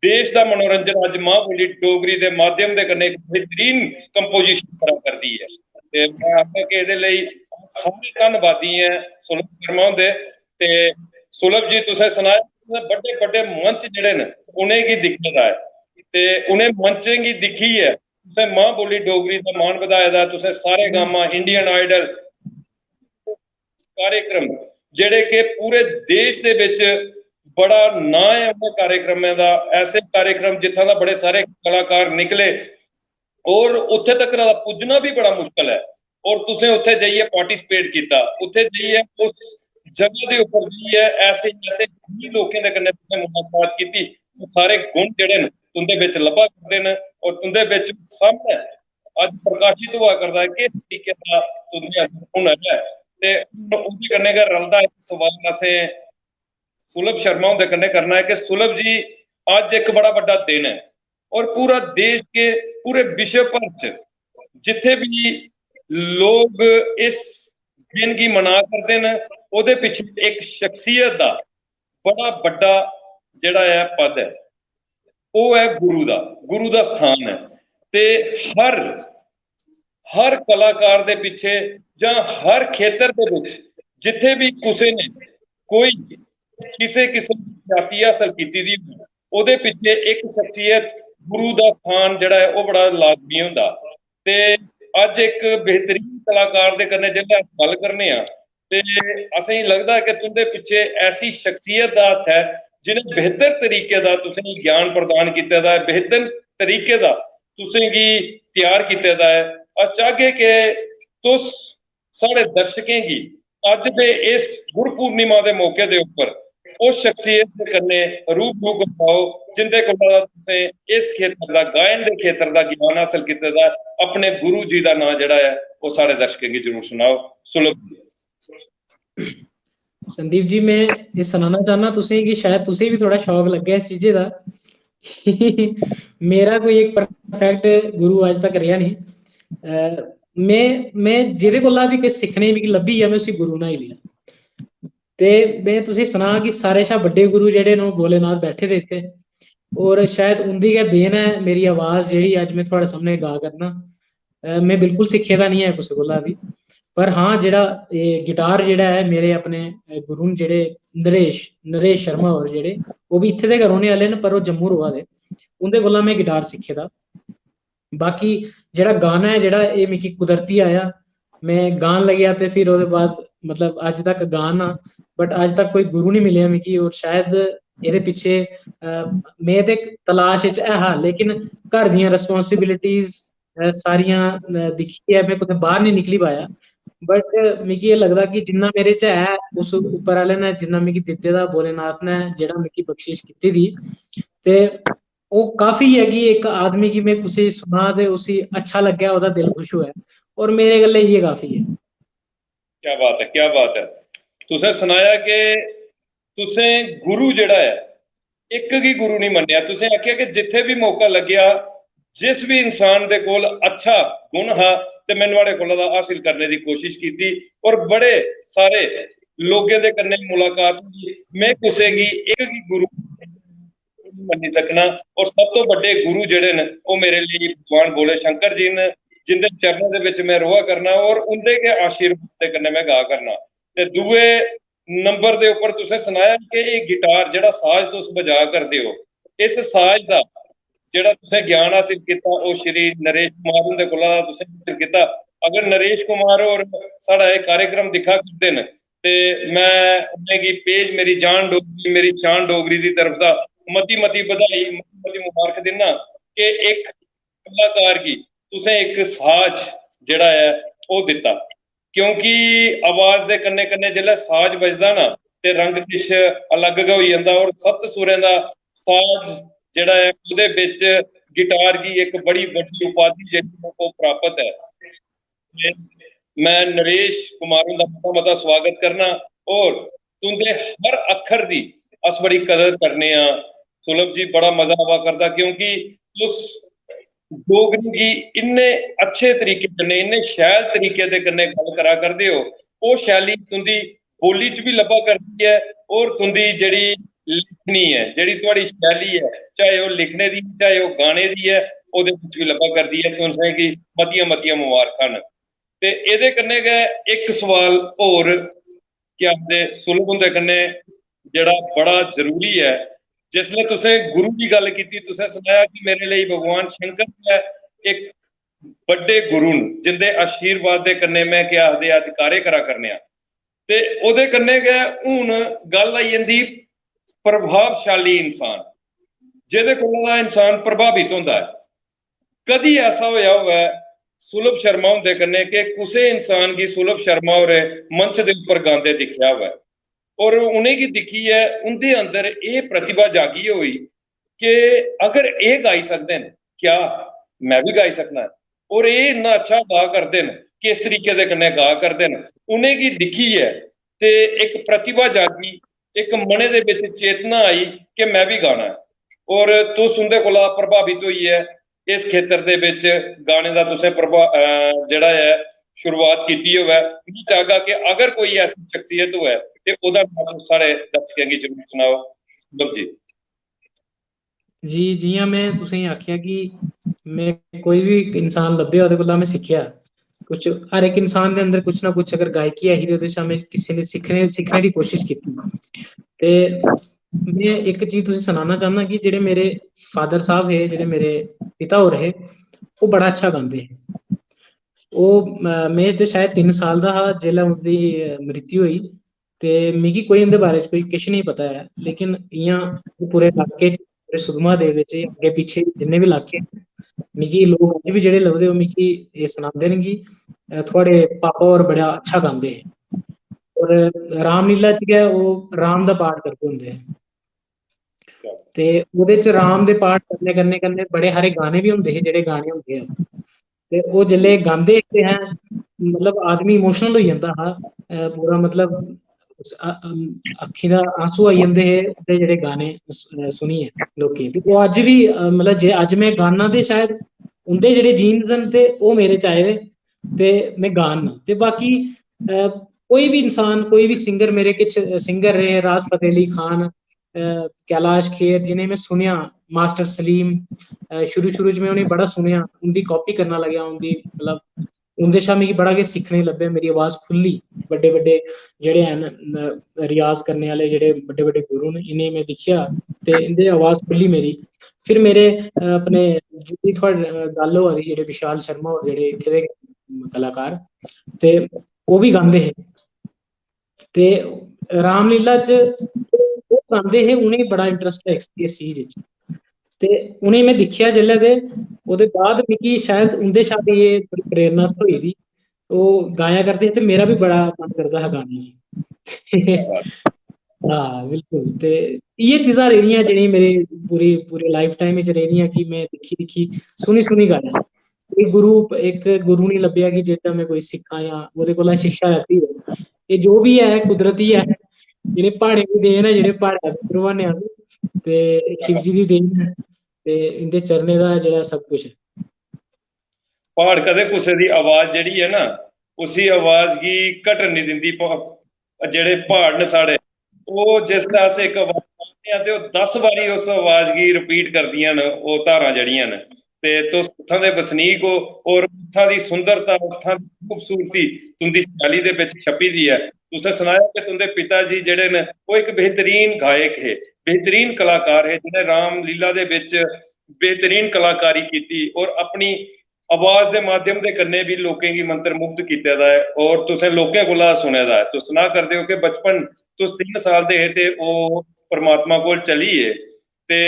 देश दा मनोरंजन अज्ज मां बोली डोगरी दे माध्यम दे कन्नै इक बेहतरीन कंपोजिशन करा करदी ऐ। ते मैं आखां कि एह्दे लेई सारे धन्नवादी ऐ सुलभ शर्मा हुंदे। ते सुलभ जी, तुसें सनाया, तुसें बड्डे बड्डे मंच जेह्ड़े न, उ'नेंगी दिक्खे दा ऐ ते उ'नें मंचें गी दिक्खियै तुसें मां बोली डोगरी दा मान बधाए दा। तुसें सारे गामा, इंडियन आइडल कार्यक्रम, जेह्ड़े कि पूरे देश दे बिच बड़ा नां ऐ उ'नें कार्यक्रमें दा, ऐसे कार्यक्रम जित्थां दा बड़े सारे कलाकार निकले और उत्थे तक दा पुज्जना भी बड़ा मुश्किल ऐ। और तुसें उत्थे जाइयै पार्टिसिपेट कीता, उत्थे जाइयै उस जगह दे उप्पर जाइयै ऐसे ऐसे धनी लोकें दे कन्नै तुसें मुलाकात कीती। ओह् सारे गुण जेह्ड़े न तुंदे बिच लब्भा करदे न और तुंदे बिच सामनै अज्ज प्रकाशित होआ करदा ऐ किस तरीके दा तुंदे अंदर हुनर ऐ। ते हून ओह्दे कन्नै गै रलदा इक सवाल असें सुलभ शर्मा हुंदे कन्नै करना ऐ कि सुलभ जी, अज्ज इक बड़ा बड्डा दिन ऐ और पूरा देश के पूरे विश्व भर च जित्थे भी लोग इस दिन गी मना करदे न, ओह्दे पिच्छे इक शख्सियत दा बड़ा बड्डा जेह्ड़ा ऐ पद ऐ, ओह् ऐ गुरु दा, गुरु दा स्थान ऐ। ते हर हर कलाकार दे पिच्छे जां हर खेतर दे बिच जित्थे भी कुसै ने कोई किसे किस्म दी ख्याति हासल कीती दी होऐ, ओह्दे पिच्छे इक शख्सियत गुरु दा स्थान जेह्ड़ा ऐ ओह् बड़ा लाजमी होंदा। ते अज्ज इक बेहतरीन कलाकार दे कन्नै जेल्लै अस गल्ल करने आं ते असेंगी लगदा ऐ कि तुंदे पिच्छे ऐसी शख्सियत दा हत्थ ऐ जि'नें बेहतर तरीके दा तुसेंगी ज्ञान प्रदान कीते दा ऐ, बेहतर तरीके दा तुसेंगी त्यार कीते दा ऐ। अस चाहगे कि तुस साढ़े दर्शकें गी अज्ज दे इस गुरु पूर्णिमा दे मौके दे उप्पर उस शख्सियत दे कन्नै रूबरू करवाओ जिंदे कोला तुसें इस खेतर दा, गायन दे खेतर दा ज्ञान हासल कीते दा। अपने गुरु जी दा नांऽ जेह्ड़ा ऐ ओह् साढ़े दर्शकें गी जरूर सनाओ। सुलभ जी। संदीप जी, मैं एह् सनाना चाहना तुसें कि शायद तुसें भी थोड़ा शौक लग्गेआ इस चीजै दा। मेरा कोई इक परफेक्ट गुरु अज्ज तक रेहा नहीं। अ, मैं, मैं जेह्दे कोला भी किश सिक्खने गी मिगी लब्भी गेआ, मैं उसी गुरु बनाई लेआ। ते में तुसेंगी सनां कि सारे शा बड्डे गुरु जेह्ड़े न, ओह् भोलेनाथ बैठे दे इत्थै। और शायद उं'दी गै देन ऐ मेरी आवाज जेह्ड़ी अज्ज में थुआढ़े सामने गा करना। अ, में बिल्कुल सिक्खे दा निं ऐ कुसै कोला बी, पर हां, जेह्ड़ा एह् गिटार जेह्ड़ा ऐ, मेरे अपने, अ, गुरु न जेह्ड़े, नरेश, नरेश शर्मा होर जेह्ड़े, ओह् बी इत्थै दे गै रौह्ने आह्ले न, पर ओह् जम्मू र'वा दे। उं'दे कोला में गिटार सिक्खे दा। बाकी जेह्ड़ा गाना ऐ, जेह्ड़ा एह् मिगी कुदरती आया, में गान लग्गेआ ते फिर ओह्दे बाद, मतलब, अज्ज तक गा ना। But अज्ज तक कोई गुरु निं मिलेआ मिगी, और शायद एह्दे पिच्छे, अ, में ते तलाश च ऐ हा, लेकिन घर दियां responsibilities, अ, सारियां, अ, दिक्खियै में कुतै बाह्र निं निकली पाया। But मिगी एह् लगदा कि जिन्ना मेरे च ऐ, उस उप्पर आह्ले ने जिन्ना मिगी दित्ते दा, भोलेनाथ ने जेह्ड़ा मिगी बख्शिश कीती दी, ते ओह् काफी ऐ कि इक आदमी गी में कुसै गी सुनां ते उसी अच्छा लग्गै, ओह्दा दिल खुश होऐ, और मेरे गल्लै इ'यै काफी ऐ। क्या बात ऐ, क्या बात ऐ। तुसें सनाया कि तुसें गुरु जेह्ड़ा ऐ, इक गी गुरु निं मन्नेआ। तुसें आखेआ कि जित्थै बी मौका लग्गेआ, जिस बी इंसान दे कोल अच्छा गुण हा, ते में नुहाड़े कोला दा हासिल करने दी कोशिश कीती। और बड़े सारे लोकें दे कन्नै मुलाकात होई। में कुसै गी, इक गी गुरु मन्नी सकना। और सब तो बड्डे गुरु जेह्ड़े न, ओह् मेरे लेई भगवान भोले शंकर जी न, जिंदे चरणें दे बिच में रोआ करना और उंदे गै आशीर्वाद दे कन्नै में गा करना। ते दूए नंबर दे उप्पर तुसें सनाया कि एह् गिटार, जेह्ड़ा साज तुस बजा करदे ओ, इस साज दा जेह्ड़ा तुसें ज्ञान हासिल कीता, ओह् श्री नरेश कुमार हुंदे कोला तुसें हासिल कीता। अगर नरेश कुमार होर साढ़ा एह् कार्यक्रम दिक्खा करदे न, ते में उ'नेंगी पेज मेरी जान डोगरी, मेरी शान डोगरी दी तरफ दा मती मती बधाई, मती मती मुबारक दिन्ना कि इक कलाकार गी तुसें इक साज जेह्ड़ा ऐ, ओह् दित्ता। क्योंकि आवाज दे कन्नै कन्नै जिसलै साज बजदा ना, ते रंग किश अलग गै होई जंदा। और सप्त सुरें दा साज जेह्ड़ा ऐ, ओह्दे बिच गिटार गी इक बड़ी बड्डी उपाधि जेह्ड़ी ऐ, ओह् प्राप्त ऐ। ते में नरेश कुमार हुंदा मता मता स्वागत करना। और तुंदे हर अक्खर दी अस बड़ी कदर करने आं। सुलभ जी, बड़ा मजा आवा करदा, क्योंकि तुस डोगरी गी इन्ने अच्छे तरीके कन्नै, इन्ने शैल तरीके दे कन्नै गल्ल करा करदे ओ। ओह् शैली तुंदी बोली च बी लब्भा करदी ऐ, और तुंदी जेह्ड़ी लिखनी ऐ, जेह्ड़ी थुआढ़ी शैली ऐ, चाहे ओह् लिखने दी, चाहे ओह् गाने दी ऐ, ओह्दे बिच बी लब्भा करदी ऐ। तुसें गी मतियां मतियां मुबारखां न। ते एह्दे कन्नै गै इक सवाल होर, केह् आखदे, सुलभ हुंदे कन्नै, जेह्ड़ा बड़ा जरूरी ऐ। जिसलै तुसें गुरु दी गल्ल कीती, तुसें सनाया कि मेरे लेई भगवान शंकर गै इक बड्डे गुरु न, जिंदे आशीर्वाद दे कन्नै में, केह् आखदे, अज्ज कार्य करा करने आं। ते ओह्दे कन्नै गै हून गल्ल आई जंदी प्रभावशाली इंसान, जेह्दे कोला दा इंसान प्रभावित होंदा ऐ। कदी ऐसा होया होऐ सुलभ शर्मा हुंदे कन्नै कि कुसै इंसान गी सुलभ शर्मा होरें मंच दे उप्पर गांदे दिक्खेआ होऐ, और उ'नेंगी दिक्खियै उं'दे अंदर एह् प्रतिभा जागी होई कि अगर एह् गाई सकदे न, क्या में बी गाई सकना ऐ? और एह् इन्ना अच्छा गा करदे न, किस तरीके दे कन्नै गा करदे न, उ'नेंगी दिक्खियै ते इक प्रतिभा जागी, इक मनै दे बिच चेतना आई कि में बी गाना ऐ। और तुस उं'दे कोला प्रभावित होइयै इस खेतर दे बिच गाने दा तुसें प्रभा-, अ, जेह्ड़ा ऐ, शुरुआत कीती होऐ। में चाहगा कि अगर कोई ऐसी शख्सियत होऐ ते ओह्दा नांऽ तुस साढ़े दर्शकें गी जरूर सनाओ। सुलभ जी। जी, जि'यां में तुसेंगी आखेआ कि में कोई बी इंसान लब्भेआ, ओह्दे कोला में सिक्खेआ। कुछ, हर इक इंसान दे अंदर कुछ ना कुछ अगर गायकी ऐ ही, ते ओह्दे शा में किसे ने सिक्खने, सिक्खने दी कोशिश कीती। ते में इक चीज तुसें सनाना चाह्न्नां कि जेह्ड़े मेरे father साहब हे, जेह्ड़े मेरे पिता होर हे, ओह् बड़ा अच्छा गांदे हे। ओह्, अ, में ते शायद तिन्न साल दा हा जिसलै उं'दी, अ, मृत्यु होई, ते मिगी कोई उं'दे बारे च कोई किश नेईं पता ऐ, लेकिन इ'यां पूरे इलाके च, पूरे सुद्धमहादेव बिच, अग्गें पिच्छें जिन्ने बी इलाके न, मिगी लोक अज्ज बी जेह्ड़े लभदे, ओह् मिगी एह् सनांदे न कि, अ, थुआढ़े पापा होर बड़ा अच्छा गांदे हे। और रामलीला च गै ओह् राम दा पाठ करदे होंदे हे। ते ओह्दे च राम दे पाठ करने कन्नै कन्नै बड़े हारे गाने बी होंदे हे, जेह्ड़े गाने होंदे हे। ते ओह् जिसलै गांदे हे, हैं, मतलब, आदमी emotional होई जंदा हा, अ, पूरा, मतलब, अ-, अम, अक्खीं दा आंसू आई जंदे हे उं'दे जेह्ड़े गाने सु-, अ, सुनियै लोकें गी। ते ओह् अज्ज बी, अ, मतलब, जे अज्ज में गाना ते शायद उं'दे जेह्ड़े genes न ते ओह् मेरे च आए दे, ते में गान ना। ते बाकी, अ, कोई बी इंसान, कोई बी सिंगर, मेरे किश सिंगर रेह्, राहत फतेह अली खान, अ, कैलाश खेर, जि'नें में सुनेआ, मास्टर सलीम, अ, शुरू-शुरू च में उ'नें बड़ा सुनेआ, उं'दी कॉपी करना लगेआ, उं'दी, मतलब, उं'दे शा मिगी बड़ा किश सिक्खने गी लब्भेआ, मेरी आवाज खु'ल्ली, बड्डे-बड्डे जेह्ड़े हैन, अ, रियाज करने आह्ले जेह्ड़े बड्डे-बड्डे गुरु न, इ'नें में दिक्खेआ ते इं'दे आवाज खु'ल्ली मेरी। फिर मेरे, अ, अपने जिं'दी थुआढ़ी, अ, गल्ल होआ दी, जेह्ड़े विशाल शर्मा होर जेह्ड़े इत्थै दे कलाकार, ते ओह् बी गांदे हे। ते रामलीला च ओह् गांदे हे, उ'नेंगी बड़ा इंटरेस्ट ऐ इस, इस चीज च। ते उ'नेंगी में दिक्खेआ जिसलै, ते ओह्दे बाद मिगी शायद उं'दे शा बी एह् बड़ी प्रेरणा थ्होई दी। ओह् गाया करदे हे ते मेरा बी बड़ा मन करदा हा गाने गी। हां, बिल्कुल। ते इ'यै चीजां रेहियां जेह्ड़ियां मेरे पूरी, पूरी लाइफ टाइम च रेहियां कि में दिक्खी, दिक्खी, सुनी, सुनी गाया। कोई गुरु, इक गुरु निं लब्भेआ कि जेह्ड़ा में कोई सिक्खां जां ओह्दे कोला शिक्षा लैती होऐ। एह् जो बी ऐ, कुदरती ऐ, इ'नें प्हाड़ें दी देन ऐ, जेह्ड़े प्हाड़ें पर रौह्ने अस, ते शिव जी दी देन ऐ, ते इं'दे चरणें दा जेह्ड़ा सब कुछ ऐ। प्हाड़ कदें कुसै दी आवाज जेह्ड़ी ऐ ना, उसी आवाज गी घटन निं दिंदी। प-, जेह्ड़े प्हाड़ न साढ़े, ओह् जिसलै अस इक आवाज सुनने आं ते ओह् दस बारी उस आवाज गी रिपीट करदियां न, ओह् धारां जेह्ड़ियां न। ते तुस उत्थां दे बसनीक ओ, और उत्थां दी सुंदरता, उत्थां दी खूबसूरती तुं'दी शैली दे बिच छपी दी ऐ। तुसें सनाया कि तुं'दे पिता जी जेह्ड़े न, ओह् इक बेहतरीन गायक हे, बेहतरीन कलाकार हे, जि'नें रामलीला दे बिच बेहतरीन कलाकारी कीती और अपनी आवाज दे माध्यम दे कन्नै बी लोकें गी मंत्रमुग्ध कीते दा ऐ और तुसें लोकें कोला सुने दा ऐ। तुस सना करदे ओ कि बचपन तुस तिन्न साल दे हे ते ओह् परमात्मा कोल चली गे। ते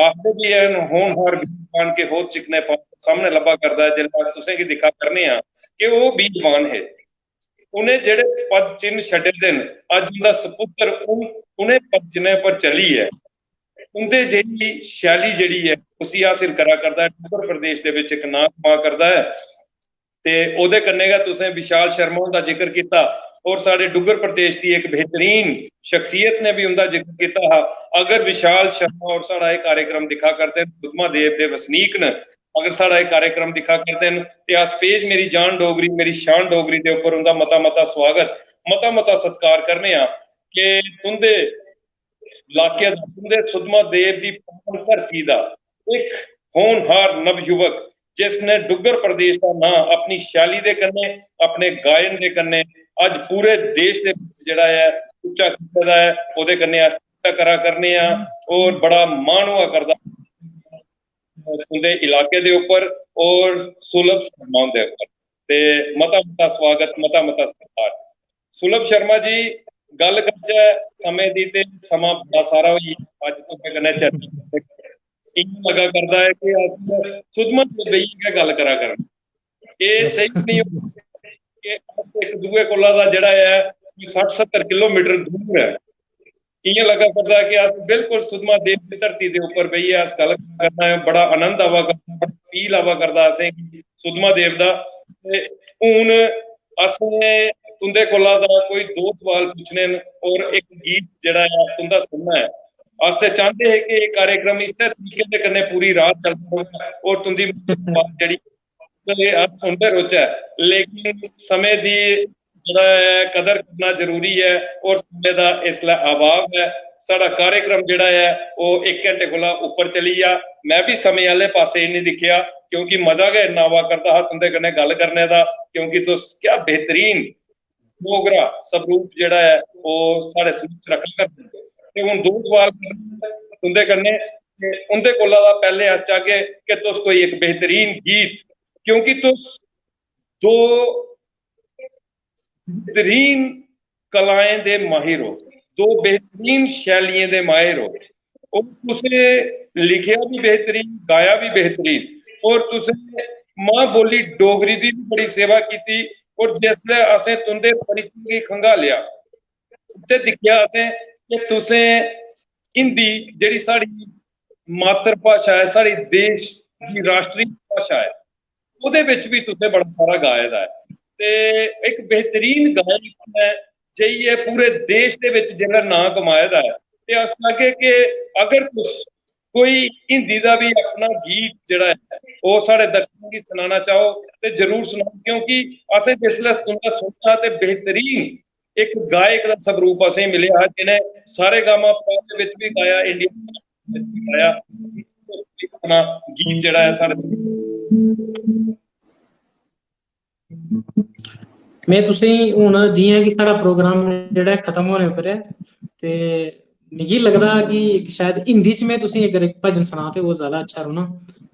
आखदे बी हैन, "होनहार बीजवान के होत चिकने पात", सामने लब्भा करदा ऐ। जिसलै अस तुसें गी दिक्खा करने आं कि ओह् बीजवान हे, उ'नें जेह्ड़े पद चिन्ह छड्डे दे न, अज्ज उं'दा सपुत्तर उन-, उ'नें पद चिन्हें पर चली ऐ। उं'दे जेही शैली जेह्ड़ी ऐ, उसी हासिल करा करदा ऐ, डुग्गर प्रदेश दे बिच इक नांऽ कमा करदा ऐ। ते ओह्दे कन्नै गै तुसें विशाल शर्मा हुंदा जिक्र कीता, और साढ़े डुग्गर प्रदेश दी इक बेहतरीन शख्सियत ने बी उं'दा जिक्र कीता हा। अगर विशाल शर्मा और साढ़ा एह् कार्यक्रम दिक्खा करदे न, सुद्धमहादेव दे वसनीक न, अगर साढ़ा एह् कार्यक्रम दिक्खा करदे न, ते अस पेज मेरी जान डोगरी, मेरी शान डोगरी दे उप्पर उं'दा मता मता स्वागत, मता मता सत्कार करने आं कि तुं'दे लाके दा, तुं'दे सुद्धमहादेव दी पावन धरती दा इक होनहार नवयुवक, जिसने डुग्गर प्रदेश दा नांऽ अपनी शैली दे कन्नै, अपने गायन दे कन्नै अज्ज पूरे देश दे बिच जेह्ड़ा ऐ उच्चा कीते दा ऐ, ओह्दे कन्नै अस चर्चा करा करने आं। और बड़ा मान होआ करदा तुं'दे इलाके दे उप्पर और सुलभ शर्मा हुंदे उप्पर। ते मता मता स्वागत, मता मता सत्कार। सुलभ शर्मा जी, गल्ल करचै समें दी, ते समां बड़ा सारा होई गेआ अज्ज तुं'दे कन्नै चर्चा करदे। इ'यां लग्गा करदा ऐ कि अस सुद्धमहादेव बेहियै गै गल्ल करा करने। एह् स्हेई निं होंदा कि अस इक दूए कोला दा जेह्ड़ा ऐ, कोई सट्ठ सत्तर किलोमीटर दूर ऐ। इ'यां लग्गा करदा ऐ कि अस बिल्कुल सुद्धमहादेव दी धरती दे उप्पर बेहियै अस गल्ल करा करना ऐ। बड़ा आनंद आवा करदा, बड़ा फील आवा करदा असेंगी सुद्धमहादेव दा। ते हून असें तुं'दे कोला दा कोई दो सवाल पुच्छने न और इक गीत जेह्ड़ा ऐ तुं'दा सुनना ऐ। अस ते चांह्दे हे कि एह् कार्यक्रम इस्सै तरीके दे कन्नै पूरी रात चलदा र'वै और तुं'दी आवाज जेह्ड़ी ते अस सुनदे रौह्चै, लेकिन समें दी जेह्ड़ा ऐ कदर करना जरूरी ऐ और समें दा इसलै अभाव ऐ। साढ़ा कार्यक्रम जेह्ड़ा ऐ ओह् इक घैंटे कोला उप्पर चली गेआ। में बी समें आह्ले पासै निं दिक्खेआ, क्योंकि मजा गै इन्ना आवा करदा हा तुं'दे कन्नै गल्ल करने दा, क्योंकि तुस क्या बेहतरीन डोगरा स्वरूप जेह्ड़ा ऐ ओह् साढ़े समक्ष रक्खा करदे न। ते हून दो सवाल करने तुं'दे कन्नै, ते उं'दे कोला दा पैह्लें अस चाह्गे कि तुस कोई इक बेहतरीन गीत, क्योंकि तुस दो बेहतरीन कलाएं दे माहिर ओ, दो बेहतरीन शैलियें दे माहिर ओ। और तुसें लिखेआ बी बेहतरीन, गाया बी बेहतरीन, और तुसें मां बोली डोगरी दी बी बड़ी सेवा कीती। और जिसलै असें तुं'दे परिचय गी खंगालेआ, उत्थै दिक्खेआ असें कि तुसें हिंदी, जेह्ड़ी साढ़ी मातृ भाशा ऐ, साढ़े देश दी राश्ट्री भाशा ऐ, ओह्दे बिच बी तुसें बड़ा सारा गाए दा ऐ। ते इक बेहतरीन गायक ने जाइयै पूरे देश दे बिच जेह्ड़ा नांऽ कमाए दा ऐ, ते अस चाह्गे कि अगर तुस कोई हिंदी दा बी अपना गीत जेह्ड़ा ऐ, ओह् साढ़े दर्शकें गी सनाना चाहो, ते जरूर सनाओ, क्योंकि असें जिसलै तुं'दा सुनेआ ते बेहतरीन एक गायक दा स्वरूप असेंगी मिलेआ हा, जि'नें सारे गामा पा दे बिच भी गाया, इंडिया बिच भी गाया। अपना गीत जेह्ड़ा ऐ साढ़े में तुसेंगी हून, जि'यां कि साढ़ा प्रोग्राम जेह्ड़ा ऐ खत्म होने पर ऐ, ते मिगी लगदा कि शायद हिंदी च में तुसेंगी अगर इक भजन सनां ते ओह् ज्यादा अच्छा रौह्ना,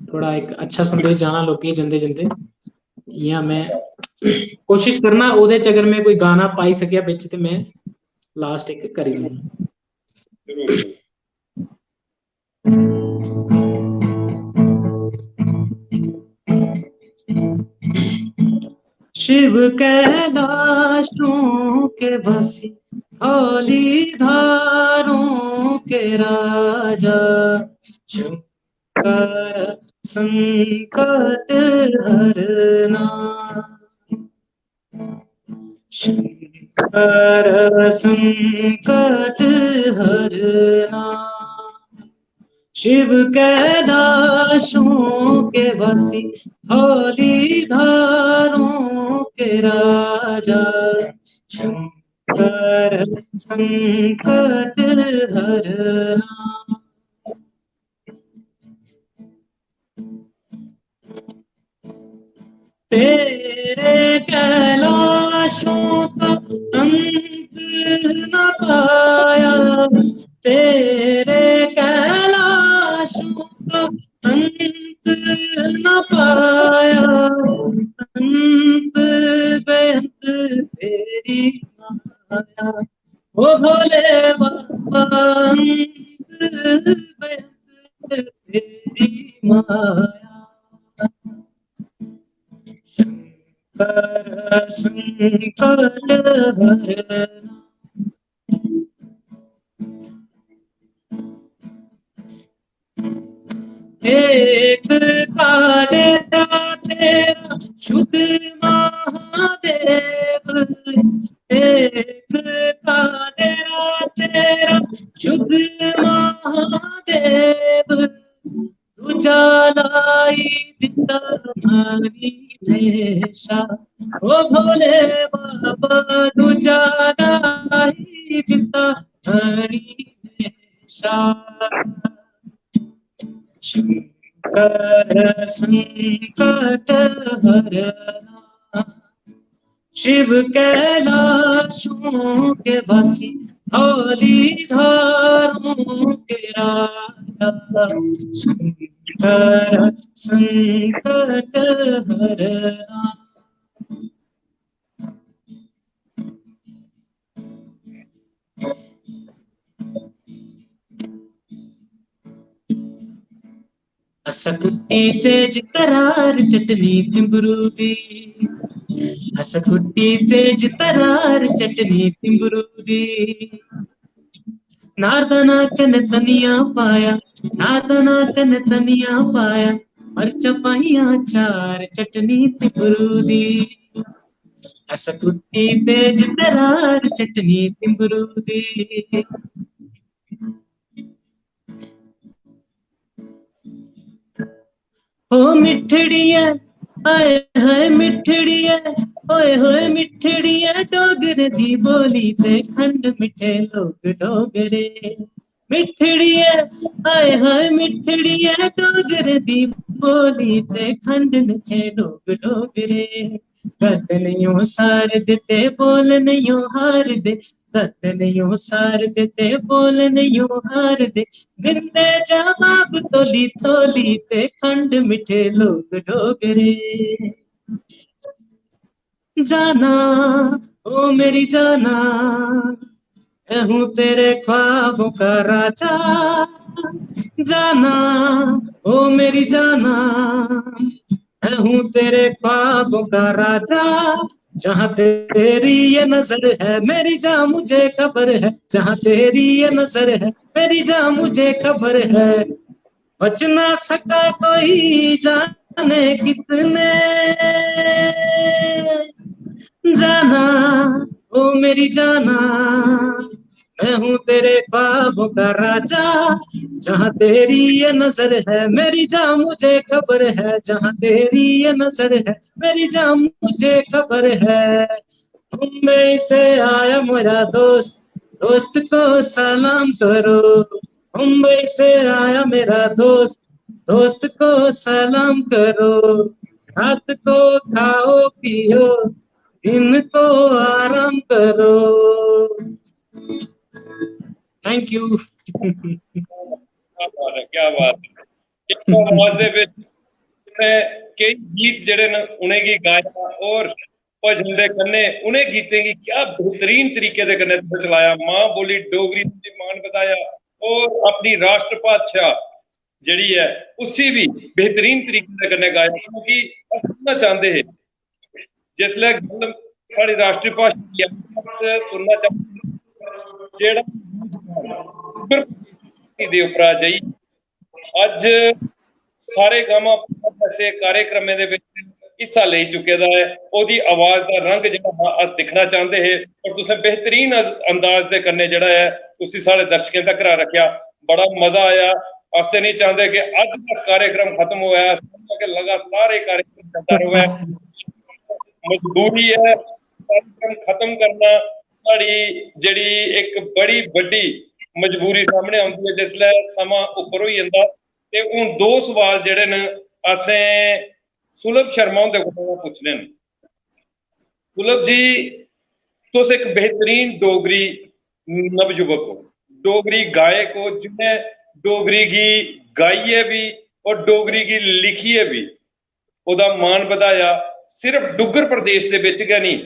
थोह्ड़ा इक अच्छा संदेश जाना लोकें गी जंदे जंदे। इ'यां में कोशिश करना, ओह्दे च अगर में कोई गाना पाई सकेआ बिच ते में लास्ट इक करी देना। शिव कैलाशों के वासी, धौली धारों के राजा, शंकर संकट हरना। शंकर संकट हरना। शिव कैलाशों के वासी, धौली धारों के राजा, शंकर संकट हरना। तेरे कैलाशों का अंत न पाया, तेरे कैलाशों का अंत न पाया, अंत बेअंत तेरी माया। ओ भोले बाबा, अंत बेअंत तेरी माया। शंकर संकट हरना। एक का डेरा तेरा शुद्ध महादेव, एक का डेरा तेरा शुद्ध महादेव, दूजा लाई दिता मणि में शा, ओ भोले बाबा, दूजा लाई दिता मणि में शा। शंकर संकट हरना। शिव कैलाशों के वासी, धौली धारों के राजा, शंकर संकट हरना। असा कुट्टी तेज करार चटनी तिंबरू दी, असा कुट्टी तेज करार चटनी तिंबरू दी। नारदाना कने धनिया पाया, नारदाना कने धनिया पाया, मर्चां पाइयां चार चटनी तिंबरू दी। असा कुट्टी तेज करार चटनी तिंबरू दी। ओ मिठड़िया, आए हाय मिठड़िया, ओए होए मिठड़िया, डोगरे दी बोली ते खंड मिठे लोग डोगरे। मिठड़िया, आए हाय मिठड़िया, डोगरे दी बोली ते खंड मिठे लोग डोगरे। गद नहीं ओ सार दे ते बोल नहीं ओ हार दे, गद नहीं ओ सार दे ते बोल नहीं ओ हार दे, दिंदे जवाब तोली तोली ते खंड मिठे लोग डोगरे। जाना, ओ मेरी जाना, मैं हूँ तेरे ख्वाबों का राजा। जाना, ओ मेरी जाना, मैं हूँ तेरे ख्वाबों का राजा। जहाँ तेरी ये नजर है, मेरी जान मुझे खबर है। जहाँ तेरी ये नजर है, मेरी जान मुझे खबर है। बच ना सका कोई जाने कितने। जाना, ओ मेरी जाना, मैं हूँ तेरे ख्वाबों का राजा। जहाँ तेरी ये नजर है, मेरी जान मुझे खबर है। जहाँ तेरी ये नजर है, मेरी जान मुझे खबर है। मुंबई से आया मेरा दोस्त, दोस्त को सलाम करो। मुंबई से आया मेरा दोस्त, दोस्त को सलाम करो। रात को खाओ पियो, दिन को आराम करो। Thank you। क्या बात है, क्या बात है। इस आवाज दे विच में केई गीत जेह्ड़े न, उ'नेंगी गाया और भजन दे कन्नै उ'नें गीतें गी क्या बेहतरीन तरीके दे कन्नै तुसें चलाया, मां बोली डोगरी दी मान बधाया और अपनी राष्ट्रभाशा जेह्ड़ी ऐ उसी भी बेहतरीन तरीके दे कन्नै गाया, क्योंकि अस सुनना चांह्दे हे जिसलै गल्ल साढ़ी राष्ट्री भाशा दी आई, अस सुनना चांह्दे हे जेह्ड़ा डुग्गर दे उप्परा जाइयै अज्ज सारे गामा जैसे कार्यक्रमें दे बिच हिस्सा लेई चुके दा ऐ, ओह्दी आवाज दा रंग जेह्ड़ा हा अस दिक्खना चांह्दे हे, पर तुसें बेहतरीन अस-, अंदाज दे कन्नै जेह्ड़ा ऐ उसी साढ़े दर्शकें तक रक्खेआ। बड़ा मजा आया। अस ते निं चांह्दे कि अज्ज दा कार्यक्रम खत्म होआ, अस चांह्दे कि लगातार एह् कार्यक्रम चलदा र'वै। मजबूरी ऐ कार्यक्रम खत्म करना, साढ़ी जेह्ड़ी इक बड़ी बड्डी मजबूरी सामने औंदी ऐ जिसलै समां उप्पर होई जंदा। ते हून दो सवाल जेह्ड़े न असें सुलभ शर्मा हुंदे कोला पुच्छने न। सुलभ जी, तुस इक बेहतरीन डोगरी नवयुवक हो, डोगरी गायक हो, जिन्हें डोगरी गी गाइयै बी और डोगरी गी लिखियै बी ओह्दा मान बधाया। सिर्फ डुग्गर प्रदेश दे बिच गै नेईं,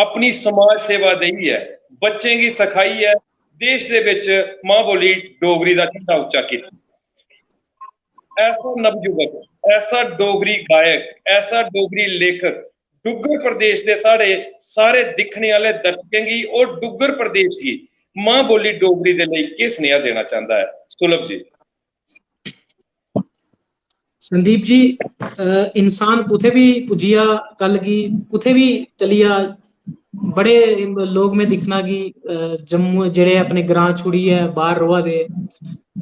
अपनी समाज सेवा देइयै, बच्चें गी सखाइयै देश दे बिच मां बोली डोगरी दा झंडा उच्चा कीता। ऐसा नवयुवक, ऐसा डोगरी गायक, ऐसा डोगरी लेखक डुग्गर प्रदेश दे साढ़े सारे दिक्खने आह्ले दर्शकें गी और डुग्गर प्रदेश गी मां बोली डोगरी दे लेई केह् सनेहा देना चांह्दा ऐ? सुलभ जी। संदीप जी, अ, इंसान कुत्थै बी पुज्जी जा, कल गी कुत्थै बी चली जा, बड़े लोक में दिक्खना कि, अ, जम्मू जेह्ड़े अपने ग्रां छुड़ियै बाह्र र'वा दे,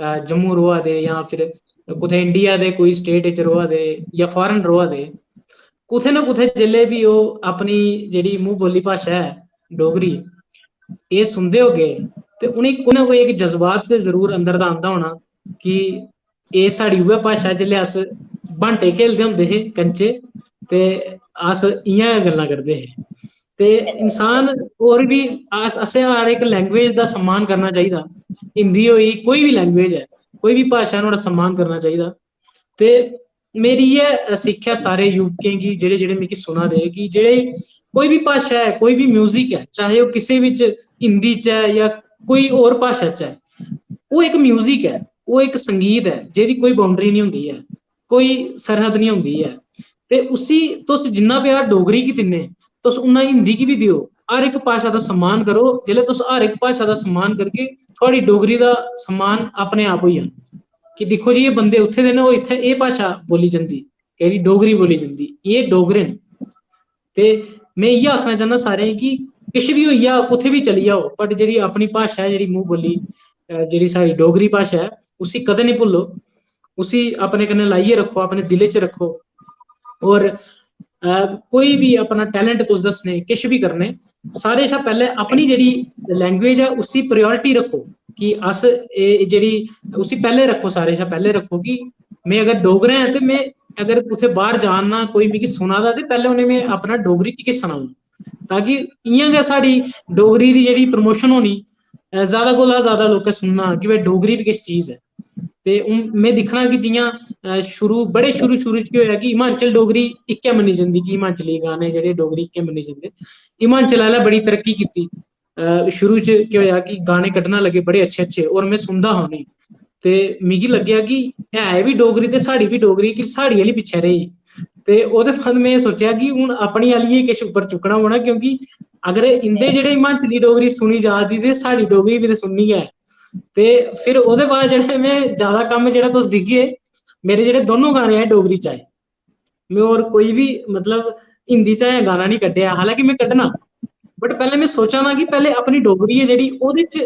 अ, जम्मू र'वा दे जां फिर कुतै इंडिया दे कोई स्टेट च र'वा दे जां फारेन र'वा दे, कुतै ना कुतै जेल्लै बी ओह् अपनी जेह्ड़ी मूंह बोली भाशा ऐ डोगरी, एह् सुनदे होगे ते उ'नेंगी कोई ना कोई इक जज्बात ते जरूर अंदर दा आंदा होना कि एह् साढ़ी उ'ऐ भाशा, जेल्लै अस बांटे खेलदे होंदे हे कंचे ते अस इ'यां गै गल्लां करदे हे। ते इंसान होर बी अस, असें हर इक लैंग्वेज दा सम्मान करना चाहिदा। हिंदी होई, कोई बी लैंग्वेज ऐ, कोई बी भाशा, नुहाड़ा सम्मान करना चाहिदा। ते मेरी इ'यै सिक्ख ऐ सारे युवकें गी, जेह्ड़े जेह्ड़े मिगी सुना दे, कि जेह्ड़े कोई बी भाशा ऐ, कोई बी म्यूजिक ऐ, चाहे ओह् किसे बिच हिंदी च ऐ जां कोई होर भाशा च ऐ, ओह् इक म्यूजिक ऐ, ओह् इक संगीत ऐ जेह्दी कोई बाउंड्री निं होंदी ऐ, कोई सरहद निं होंदी ऐ। ते उसी तुस जिन्ना प्यार डोगरी गी दिन्ने, तुस उन्ना हिंदी गी बी देओ। हर इक भाशा दा सम्मान करो। जिसलै तुस हर इक भाशा दा सम्मान करगे, थुआढ़ी डोगरी दा सम्मान अपने आप होई जाना कि दिक्खो जी, एह् बंदे उत्थै दे न, ओह् इत्थै एह् भाशा बोली जंदी, केह्ड़ी डोगरी बोली जंदी, एह् डोगरे न। ते में इ'यै आखना चाह्न्नां सारें गी कि किश बी होई जा, कुत्थै बी चली जाओ, but जेह्ड़ी अपनी भाशा ऐ, जेह्ड़ी मूंह बोली, अ, जेह्ड़ी साढ़ी डोगरी भाशा ऐ, उसी कदें निं भुल्लो। उसी अपने कन्नै लाइयै रक्खो, अपने दिलै च रक्खो। और, अ, कोई बी अपना टैलेंट तुस दस्सने, किश बी करने, सारे शा पैह्लें अपनी जेह्ड़ी लैंग्वेज ऐ, उसी प्रायोरिटी रक्खो कि अस एह् जेह्ड़ी, उसी पैह्लें रक्खो, सारे शा पैह्लें रक्खो कि में अगर डोगरा ऐं ते में अगर कुतै बाह्र जा ना, कोई मिगी सुना दा, ते पैह्लें उ'नें में अपना डोगरी च गै सनाऊं, ताकि इ'यां गै साढ़ी डोगरी दी जेह्ड़ी प्रमोशन होनी, अ, ज्यादा कोला ज्यादा लोकें सुनना कि भाई, डोगरी बी किश चीज ऐ। ते हून में दिक्खना कि जि'यां, अ, शुरू, बड़े शुरू, शुरू च केह् होएआ कि हिमाचल डोगरी इक्कै मन्नी जंदी, कि हिमाचली गाने जेह्ड़े डोगरी इक्कै मन्नी जंदे। हिमाचल आह्लें बड़ी तरक्की कीती। अ, शुरू च केह् होएआ कि गाने कड्ढना लगे बड़े अच्छे अच्छे, और में सुनदा हा उ'नेंगी। ते मिगी लग्गेआ कि है बी डोगरी ते साढ़ी बी डोगरी, कि साढ़ी आह्ली पिच्छें रेही। ते ओह्दे बाद में सोचेआ कि हून अपनी आह्ली गी किश उप्पर चुक्कना पौना, क्योंकि अगर इं'दे जेह्ड़े हिमाचली डोगरी सुनी जा दी ते साढ़ी डोगरी बी ते सुननी गै ऐ। ते फिर ओह्दे बाद जेह्ड़ा में ज्यादा कम्म, जेह्ड़ा तुस दिखगे, मेरे जेह्ड़े दोनों गाने ऐ डोगरी च आए। में होर कोई बी, मतलब, हिंदी च अजें गाना निं कड्ढेआ, हालांकि में कड्ढना, but पैह्लें में सोचा ना कि पैह्लें अपनी डोगरी ऐ जेह्ड़ी, ओह्दे च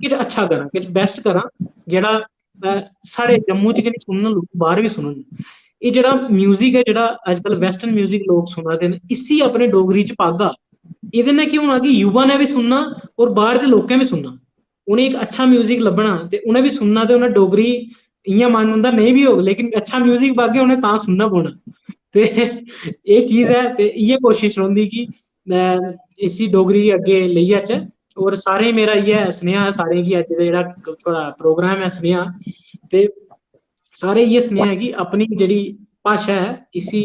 किश अच्छा करां, किश बेस्ट करां, जेह्ड़ा, अ, साढ़े जम्मू च गै निं सुनन लोक, बाह्र बी सुनन। एह् जेह्ड़ा म्यूजिक ऐ, जेह्ड़ा अजकल वैस्टर्न म्यूजिक लोक सुना दे न, इसी अपने डोगरी च पागा एह्दे नै केह् होना कि युवा ने बी सुनना और बाहर दे लोकें बी सुनना, उ'नें इक अच्छा म्यूजिक लब्भना ते उ'नें बी सुनना ते उ'नें डोगरी, इ'यां मन उं'दा नेईं बी होग लेकिन अच्छा म्यूजिक पागे उ'नें तां सुनना पौना। ते एह् चीज ऐ ते इ'यै कोशिश रौंह्दी कि अ, इसी डोगरी गी अग्गें लेई जाचै। और सारें गी मेरा इ'यै सनेहा ऐ, सारें गी अज्ज दा जेह्ड़ा थुआढ़ा प्रोग्राम ऐ सनेहा, ते सारे इ'यै सनेहा ऐ कि अपनी जेह्ड़ी भाशा ऐ इसी,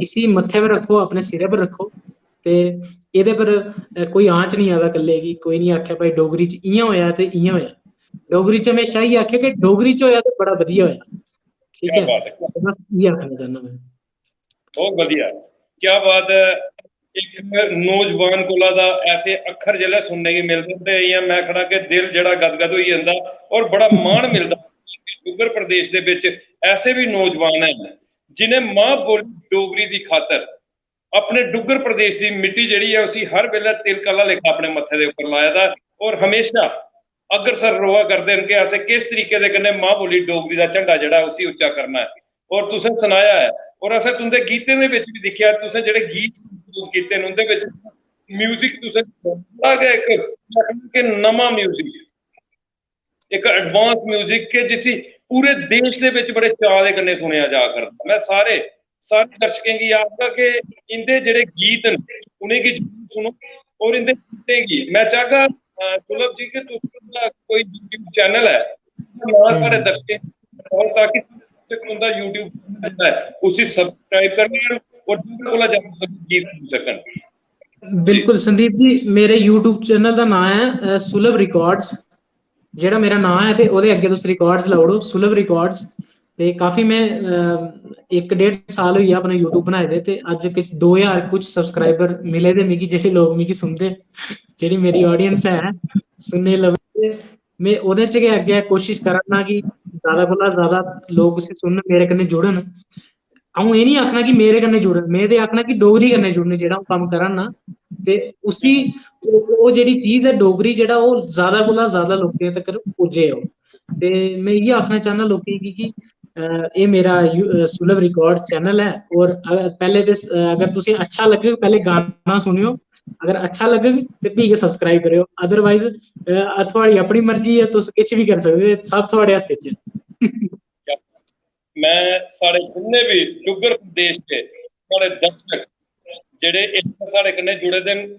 इसी मत्थे पर रक्खो, अपने सिरै पर रक्खो। ते एह्दे पर अ, कोई आंच निं आवै कल्ले गी, कोई निं आखै भाई डोगरी च इ'यां होएआ ते इ'यां होएआ। डोगरी च म्हेशा इ'यै आखेआ कि डोगरी च होएआ ते बड़ा बधिया होएआ। ठीक क्या ऐ, बात है। ते बस इ'यै आखना चाह्न्नां में। बहुत बढ़िया, क्या बात है। एक नौजवान कोला दा ऐसे अक्खर जिसलै सुनने गी मिलदे ते इ'यां में आखना कि दिल जेह्ड़ा गदगद होई जंदा और बड़ा मान मिलदा। डुग्गर प्रदेश दे बिच ऐसे भी नौजवान हैन जिनें मां बोली डोगरी दी खातर अपने डुग्गर प्रदेश दी मिट्टी जेह्ड़ी ऐ उसी हर बेल्लै तिलक आह्ला लेखा अपने मत्थे दे उप्पर लाए दा और हमेशा अग्रसर रोआ करदे न कि असें किस तरीके दे कन्नै मां बोली डोगरी दा झंडा जेह्ड़ा उसी उच्चा करना ऐ। और तुसें सनाया ऐ और असें तुंदे गीतें दे बिच भी दिक्खेआ, तुसें जेह्ड़े गीत compose कीते न उंदे बिच म्यूजिक तुसें बड़ा गै इक, में आखना कि नमां म्यूजिक, इक एडवांस म्यूजिक के जिसी पूरे देश दे बिच बड़े चाऽ दे कन्नै सुनेआ जा करदा। में सारे, सारे दर्शकें गी आखगा कि इंदे जेह्ड़े गीत न उ'नेंगी जरूर सुनो और इंदे गीतें गी में चाहगा, अ, सुलभ जी कि तुस, तुंदा कोई YouTube चैनल ऐ, नांऽ साढ़े दर्शकें गी सनाओ ताकि दर्शक तुंदा YouTube चैनल जेह्ड़ा ऐ उसी सब्सक्राइब करन और ज्यादा कोला ज्यादा गीत सुनी सकन। बिल्कुल संदीप जी, मेरे YouTube चैनल दा नांऽ ऐ अ, सुलभ रिकॉर्ड्स। जेह्ड़ा मेरा नांऽ ऐ ते ओह्दे अग्गें तुस रिकॉर्ड्स लाई ओड़ो, सुलभ रिकॉर्ड्स। ते काफी में अ, इक डेढ़ साल होई गेआ अपना YouTube बनाए दे, ते अज्ज किश दो ज्हार कुछ सब्सक्राइबर मिले दे मिगी, जेह्ड़े लोक मिगी सुनदे, जेह्ड़ी मेरी ऑडियंस ऐ सुनने लभदे। में ओह्दे च गै अग्गें कोशिश करा ना कि ज्यादा कोला ज्यादा लोक उसी सुनन, मेरे कन्नै जुड़न। अ'ऊं एह् निं आखना कि मेरे कन्नै जुड़न, में ते आखना कि डोगरी कन्नै जुड़न, जेह्ड़ा अ'ऊं कम्म करा ना। ते उसी, ओह्, ओह् जेह्ड़ी चीज ऐ डोगरी, जेह्ड़ा ओह् ज्यादा कोला ज्यादा लोकें तगर पुज्जे ओह्। ते में इ'यै आखना चाह्न्नां लोकें गी कि अ, एह् मेरा यू-, अ, सुलभ रिकॉर्ड्स चैनल ऐ। और अ, पैह्ले ते स-, अ, अगर तुसें अच्छा लग्गग, पैह्ले गाना सुनेओ, अगर अच्छा लग्गग ते फ्ही गै सब्सक्राइब करेओ, अदरवाइज, अ, थुआढ़ी अपनी मर्जी ऐ, तुस किश बी करी सकदे, सब थुआढ़े हत्थ च ऐ। में साढ़े जिन्ने भी डुग्गर प्रदेश दे साढ़े दर्शक जेह्ड़े इस साढ़े कन्नै जुड़े दे न,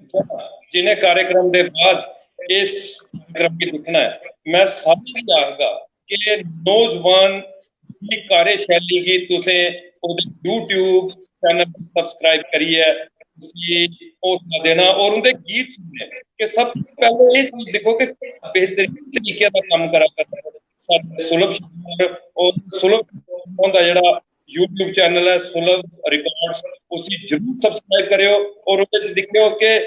जि'नें कार्यक्रम दे बाद इस कार्यक्रम गी दिक्खना ऐ, में सारें गी आखगा कि नौजवान दी कार्यशैली गी तुसें ओह्दे YouTube चैनल सब्सक्राइब करियै उसी हौसला देना और उं'दे गीत सुनने। कि सब तो पैह्ले एह् चीज दिक्खो कि बेहतरीन तरीके दा कम्म करा करदा ऐ साढ़े सुलभ शर्मा होर। और सुलभ शर्मा हुंदा जेह्ड़ा YouTube चैनल ऐ सुलभ रिकॉर्ड्स, उसी जरूर सब्सक्राइब करेओ और ओह्दे च दिक्खेओ कि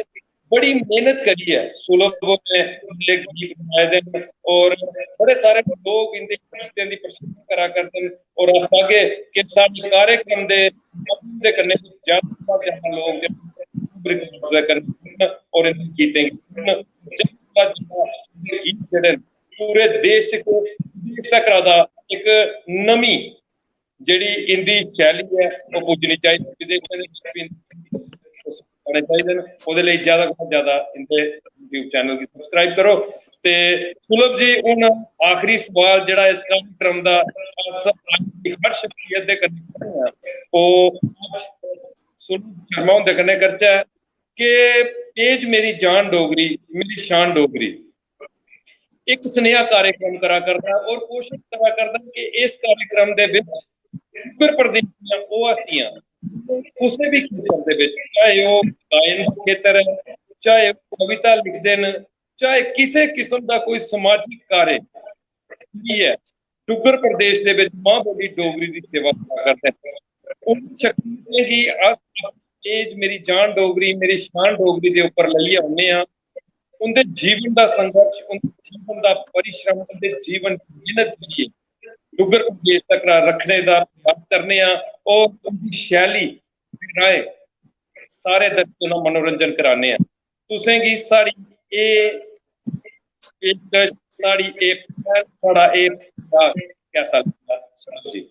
बड़ी मेहनत करियै सुलभ होरें एह् गीत बनाए दे न और बड़े सारे लोक इं'दे गीतें दी प्रशंसा करा करदे न। और अस चाहगे कि साढ़े कार्यक्रम दे माध्यम दे कन्नै ज्यादा कोला ज्यादा लोक जेह्ड़े डुग्गर रिकॉर्ड्स दे कन्नै जुड़न और इं'दे गीतें गी सुनन। ज्यादा कोला ज्यादा इं'दे गीत जेह्ड़े न पूरे देश च, देश तक दा इक नमीं जेह्ड़ी इं'दी शैली ऐ, ओह् पुज्जनी चाहिदी, विदेशें दे बिच बी इं'दे आने चाहिदे न। ओह्दे लेई ज्यादा कोला ज्यादा इं'दे YouTube चैनल गी सब्सक्राइब करो। ते सुलभ जी, हून आखिरी सवाल जेह्ड़ा इस कार्यक्रम दा अस अज्ज दी हर शख्सियत दे कन्नै करने आं, ओह् अज्ज सुलभ शर्मा हुंदे कन्नै करचै कि पेज मेरी जान डोगरी, मेरी शान डोगरी। इक सनेहा कार्यक्रम करा करदा और कोशिश करा करदा कि इस कार्यक्रम दे विच डुग्गर प्रदेश दियां ओह् हस्तियां कुसै बी खेतर दे विच, चाहे ओह् गायन दा खेतर ऐ, चाहे ओह् कविता लिखदे न, चाहे किसे किस्म दा कोई समाजिक कार्य भी ऐ, डुग्गर प्रदेश दे विच मां बोली डोगरी दी सेवा करा करदे न। उन शख्सियतें गी अस पेज मेरी जान डोगरी, मेरी शान डोगरी दे उप्पर लेइयै औन्ने आं। उं'दे जीवन दा संघर्ष, उं'दे जीवन दा परिश्रम, उं'दे जीवन दी मेहनत जेह्ड़ी ऐ, डुग्गर प्रदेश तक रक्खने दा प्रयास करने आं और उं'दी शैली दे राहें सारे दर्शकें दा मनोरंजन कराने आं। तुसें गी साढ़ी एह् पेशकश, साढ़ी एह् पहल, साढ़ा एह् प्रयास कैसा लग्गा, सुलभ जी?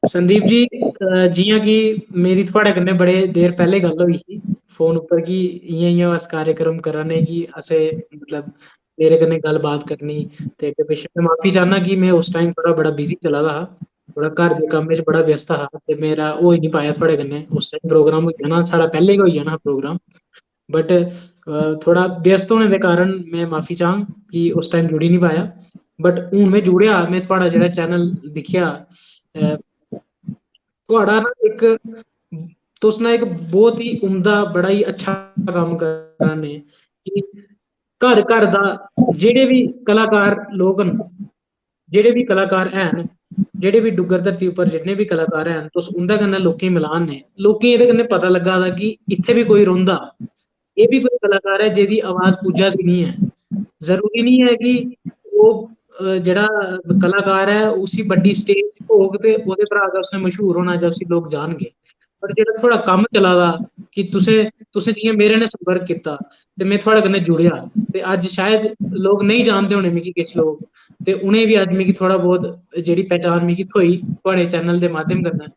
संदीप जी, अ, जि'यां कि मेरी थुआढ़े कन्नै बड़े देर पैह्ले गल्ल होई ही, फोन उप्पर कि इ'यां इ'यां अस कार्यक्रम करा ने कि असें मतलब मेरे कन्नै गल्लबात करनी। ते अग्गें पिच्छें में माफी चाह्न्नां कि में उस टाइम थोह्ड़ा बड़ा बिजी चला दा हा, थोह्ड़ा घर दे कम्म च बड़ा व्यस्त हा ते मेरा होई निं पाया थुआढ़े कन्नै। उस टाइम प्रोग्राम होई जाना, साढ़ा पैह्लें गै होई जाना हा प्रोग्राम, बट थोह्ड़ा व्यस्त होने दे कारण में माफी चाह्ङ कि उस टाइम जुड़ी निं पाया। बट हून में जुड़ेआ, में थुआढ़ा जेह्ड़ा चैनल दिक्खेआ, अ, थुआढ़ा ना इक, तुस ना इक बहुत ही उम्दा, बड़ा ही अच्छा कम्म करा ने कि घर घर दा जेह्ड़े बी कलाकार लोक न, जेह्ड़े बी कलाकार हैन, जेह्ड़े बी डुग्गर धरती उप्पर जिन्ने बी कलाकार हैन, तुस उं'दे कन्नै लोकें गी मलान ने, लोकें गी एह्दे कन्नै पता लग्गा दा कि इत्थै बी कोई रौंह्दा, एह् बी कोई कलाकार ऐ जेह्दी आवाज पुज्जा दी निं ऐ। जरूरी निं ऐ कि ओह्, अ, जेह्ड़ा कलाकार ऐ उसी बड्डी स्टेज होग ते ओह्दे परा गै उसने मशहूर होना जां उसी लोक जानगे। पर जेह्ड़ा थुआढ़ा कम्म चला दा कि तुसें, तुसें जि'यां मेरे ने संपर्क कीता ते में थुआढ़े कन्नै जुड़ेआ, ते अज्ज शायद लोक नेईं जानदे होने मिगी किश लोक, ते उ'नें बी अज्ज मिगी थोह्ड़ा बहुत जेह्ड़ी पहचान मिगी थ्होई थुआढ़े चैनल दे माध्यम कन्नै।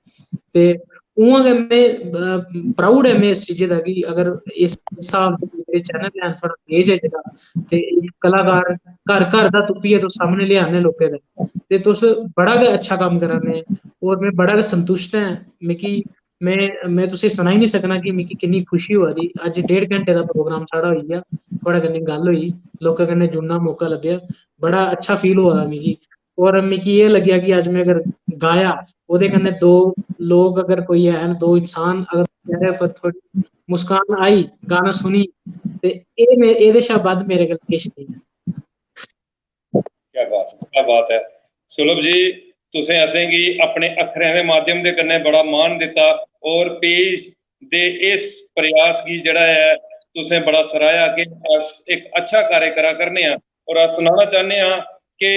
ते उ'आं गै में, अ, proud ऐ में इस चीजै दा कि अगर इस स्हाब दे जेह्ड़े चैनल हैन, थुआढ़ा पेज ऐ जेह्ड़ा, ते इक कलाकार घर घर दा तुप्पियै तुस सामने लेआने लोकें दे, ते तुस बड़ा गै अच्छा कम्म करा ने, और में बड़ा गै संतुश्ट ऐं। मिगी, में, में तुसें सनाई निं सकना कि मिगी किन्नी खुशी होआ दी। अज्ज डेढ़ घैंटे दा प्रोग्राम साढ़ा होई गेआ, थुआढ़े कन्नै गल्ल होई, लोकें कन्नै जुड़ना मौका लब्भेआ, बड़ा अच्छा फील होआ दा मिगी। और मिगी एह् लग्गेआ कि अज्ज में अगर गाया, ओह्दे कन्नै दो लोक अगर कोई हैन, दो इंसान अगर चेहरे पर थोड़ी मुस्कान आई, गाना सुनी, ते एह् में, एह्दे शा बद्ध मेरे कोल किश नेईं ऐ। क्या बात, क्या बात ऐ सुलभ जी, तुसें असेंगी अपने अक्खरें दे माध्यम दे कन्नै बड़ा मान दित्ता और पेज दे इस प्रयास गी जेह्ड़ा ऐ तुसें बड़ा सराहेआ कि अस इक अच्छा कार्य करा करने आं और अस सनाना चाह्न्ने आं कि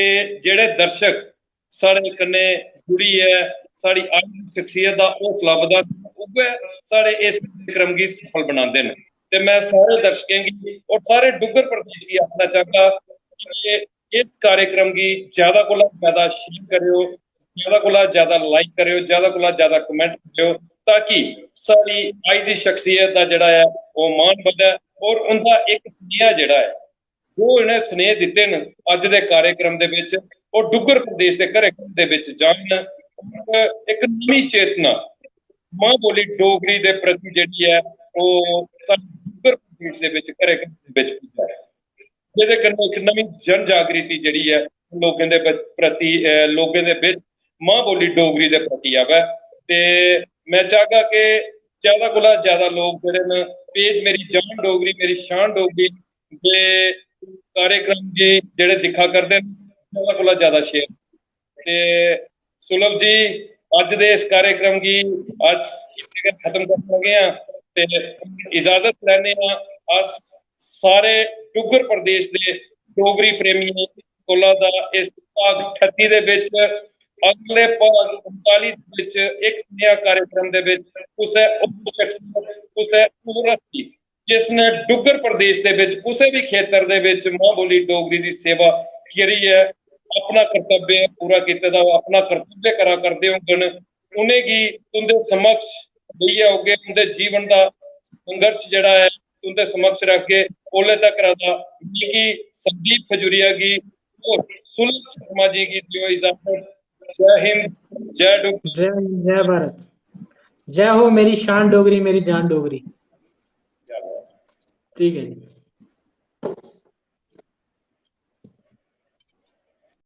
जेह्ड़े दर्शक साढ़े कन्नै जुड़ियै साढ़ी अज्ज दी शख्सियत दा हौसला बधांदे न, उ'ऐ साढ़े इस कार्यक्रम गी सफल बनांदे न। ते में सारे दर्शकें गी और सारे डुग्गर प्रदेश गी आखना चाहगा कि इस कार्यक्रम गी ज्यादा कोला ज्यादा शेयर करेओ, ज्यादा कोला ज्यादा लाइक करेओ, ज्यादा कोला ज्यादा कमेंट करेओ, ताकि साढ़ी अज्ज दी शख्सियत दा जेह्ड़ा ऐ ओह् मान बधै और उं'दा इक सनेहा जेह्ड़ा ऐ, जो इ'नें सनेह दित्ते न अज्ज दे कार्यक्रम दे बिच, ओह् डुग्गर प्रदेश दे घरें घरें दे बिच जान और इक नमीं चेतना मां बोली डोगरी दे प्रति जेह्ड़ी ऐ ओह् साढ़े डुग्गर प्रदेश दे बिच घरें घरें दे बिच पुज्जै, जेह्दे कन्नै इक नमीं जन जागृति जेह्ड़ी ऐ लोकें दे ब-, प्रति, अ, लोकें दे बिच मां बोली डोगरी दे प्रति आवै। ते में चाहगा कि ज्यादा कोला ज्यादा लोक जेह्ड़े न पेज मेरी जान डोगरी, मेरी शान डोगरी दे कार्यक्रम गी जेह्ड़े दिक्खा करदे न, ज्यादा कोला ज्यादा शेयर। ते सुलभ जी, अज्ज दे इस कार्यक्रम गी अज्ज इत्थै गै खत्म करन लगे आं ते इजाजत लैने आं। अस सारे डुग्गर प्रदेश दे डोगरी प्रेमियें कोला दा इस भाग ठत्ती दे बिच, अगले भाग उनताली दे बिच इक सनेहा कार्यक्रम दे बिच कुसै होर शख्सियत, कुसै होर हस्ती जिसने डुग्गर प्रदेश दे बिच कुसै बी खेतर दे बिच मां बोली डोगरी दी सेवा करियै अपना कर्तव्य पूरा कीते दा, अपना कर्तव्य करा करदे होङन, उ'नेंगी तुं'दे समक्ष लेइयै औगे, उं'दे जीवन दा संघर्ष जेह्ड़ा ऐ तुं'दे समक्ष रखगे। ओल्ले तक दा मिगी संदीप खजूरिया गी और सुलभ शर्मा जी गी दियो इजाजत। जय हिंद, जय डुग्गर। जय हिंद, जय भारत। जय हो मेरी शान डोगरी, मेरी जान डोगरी। ठीक है जी।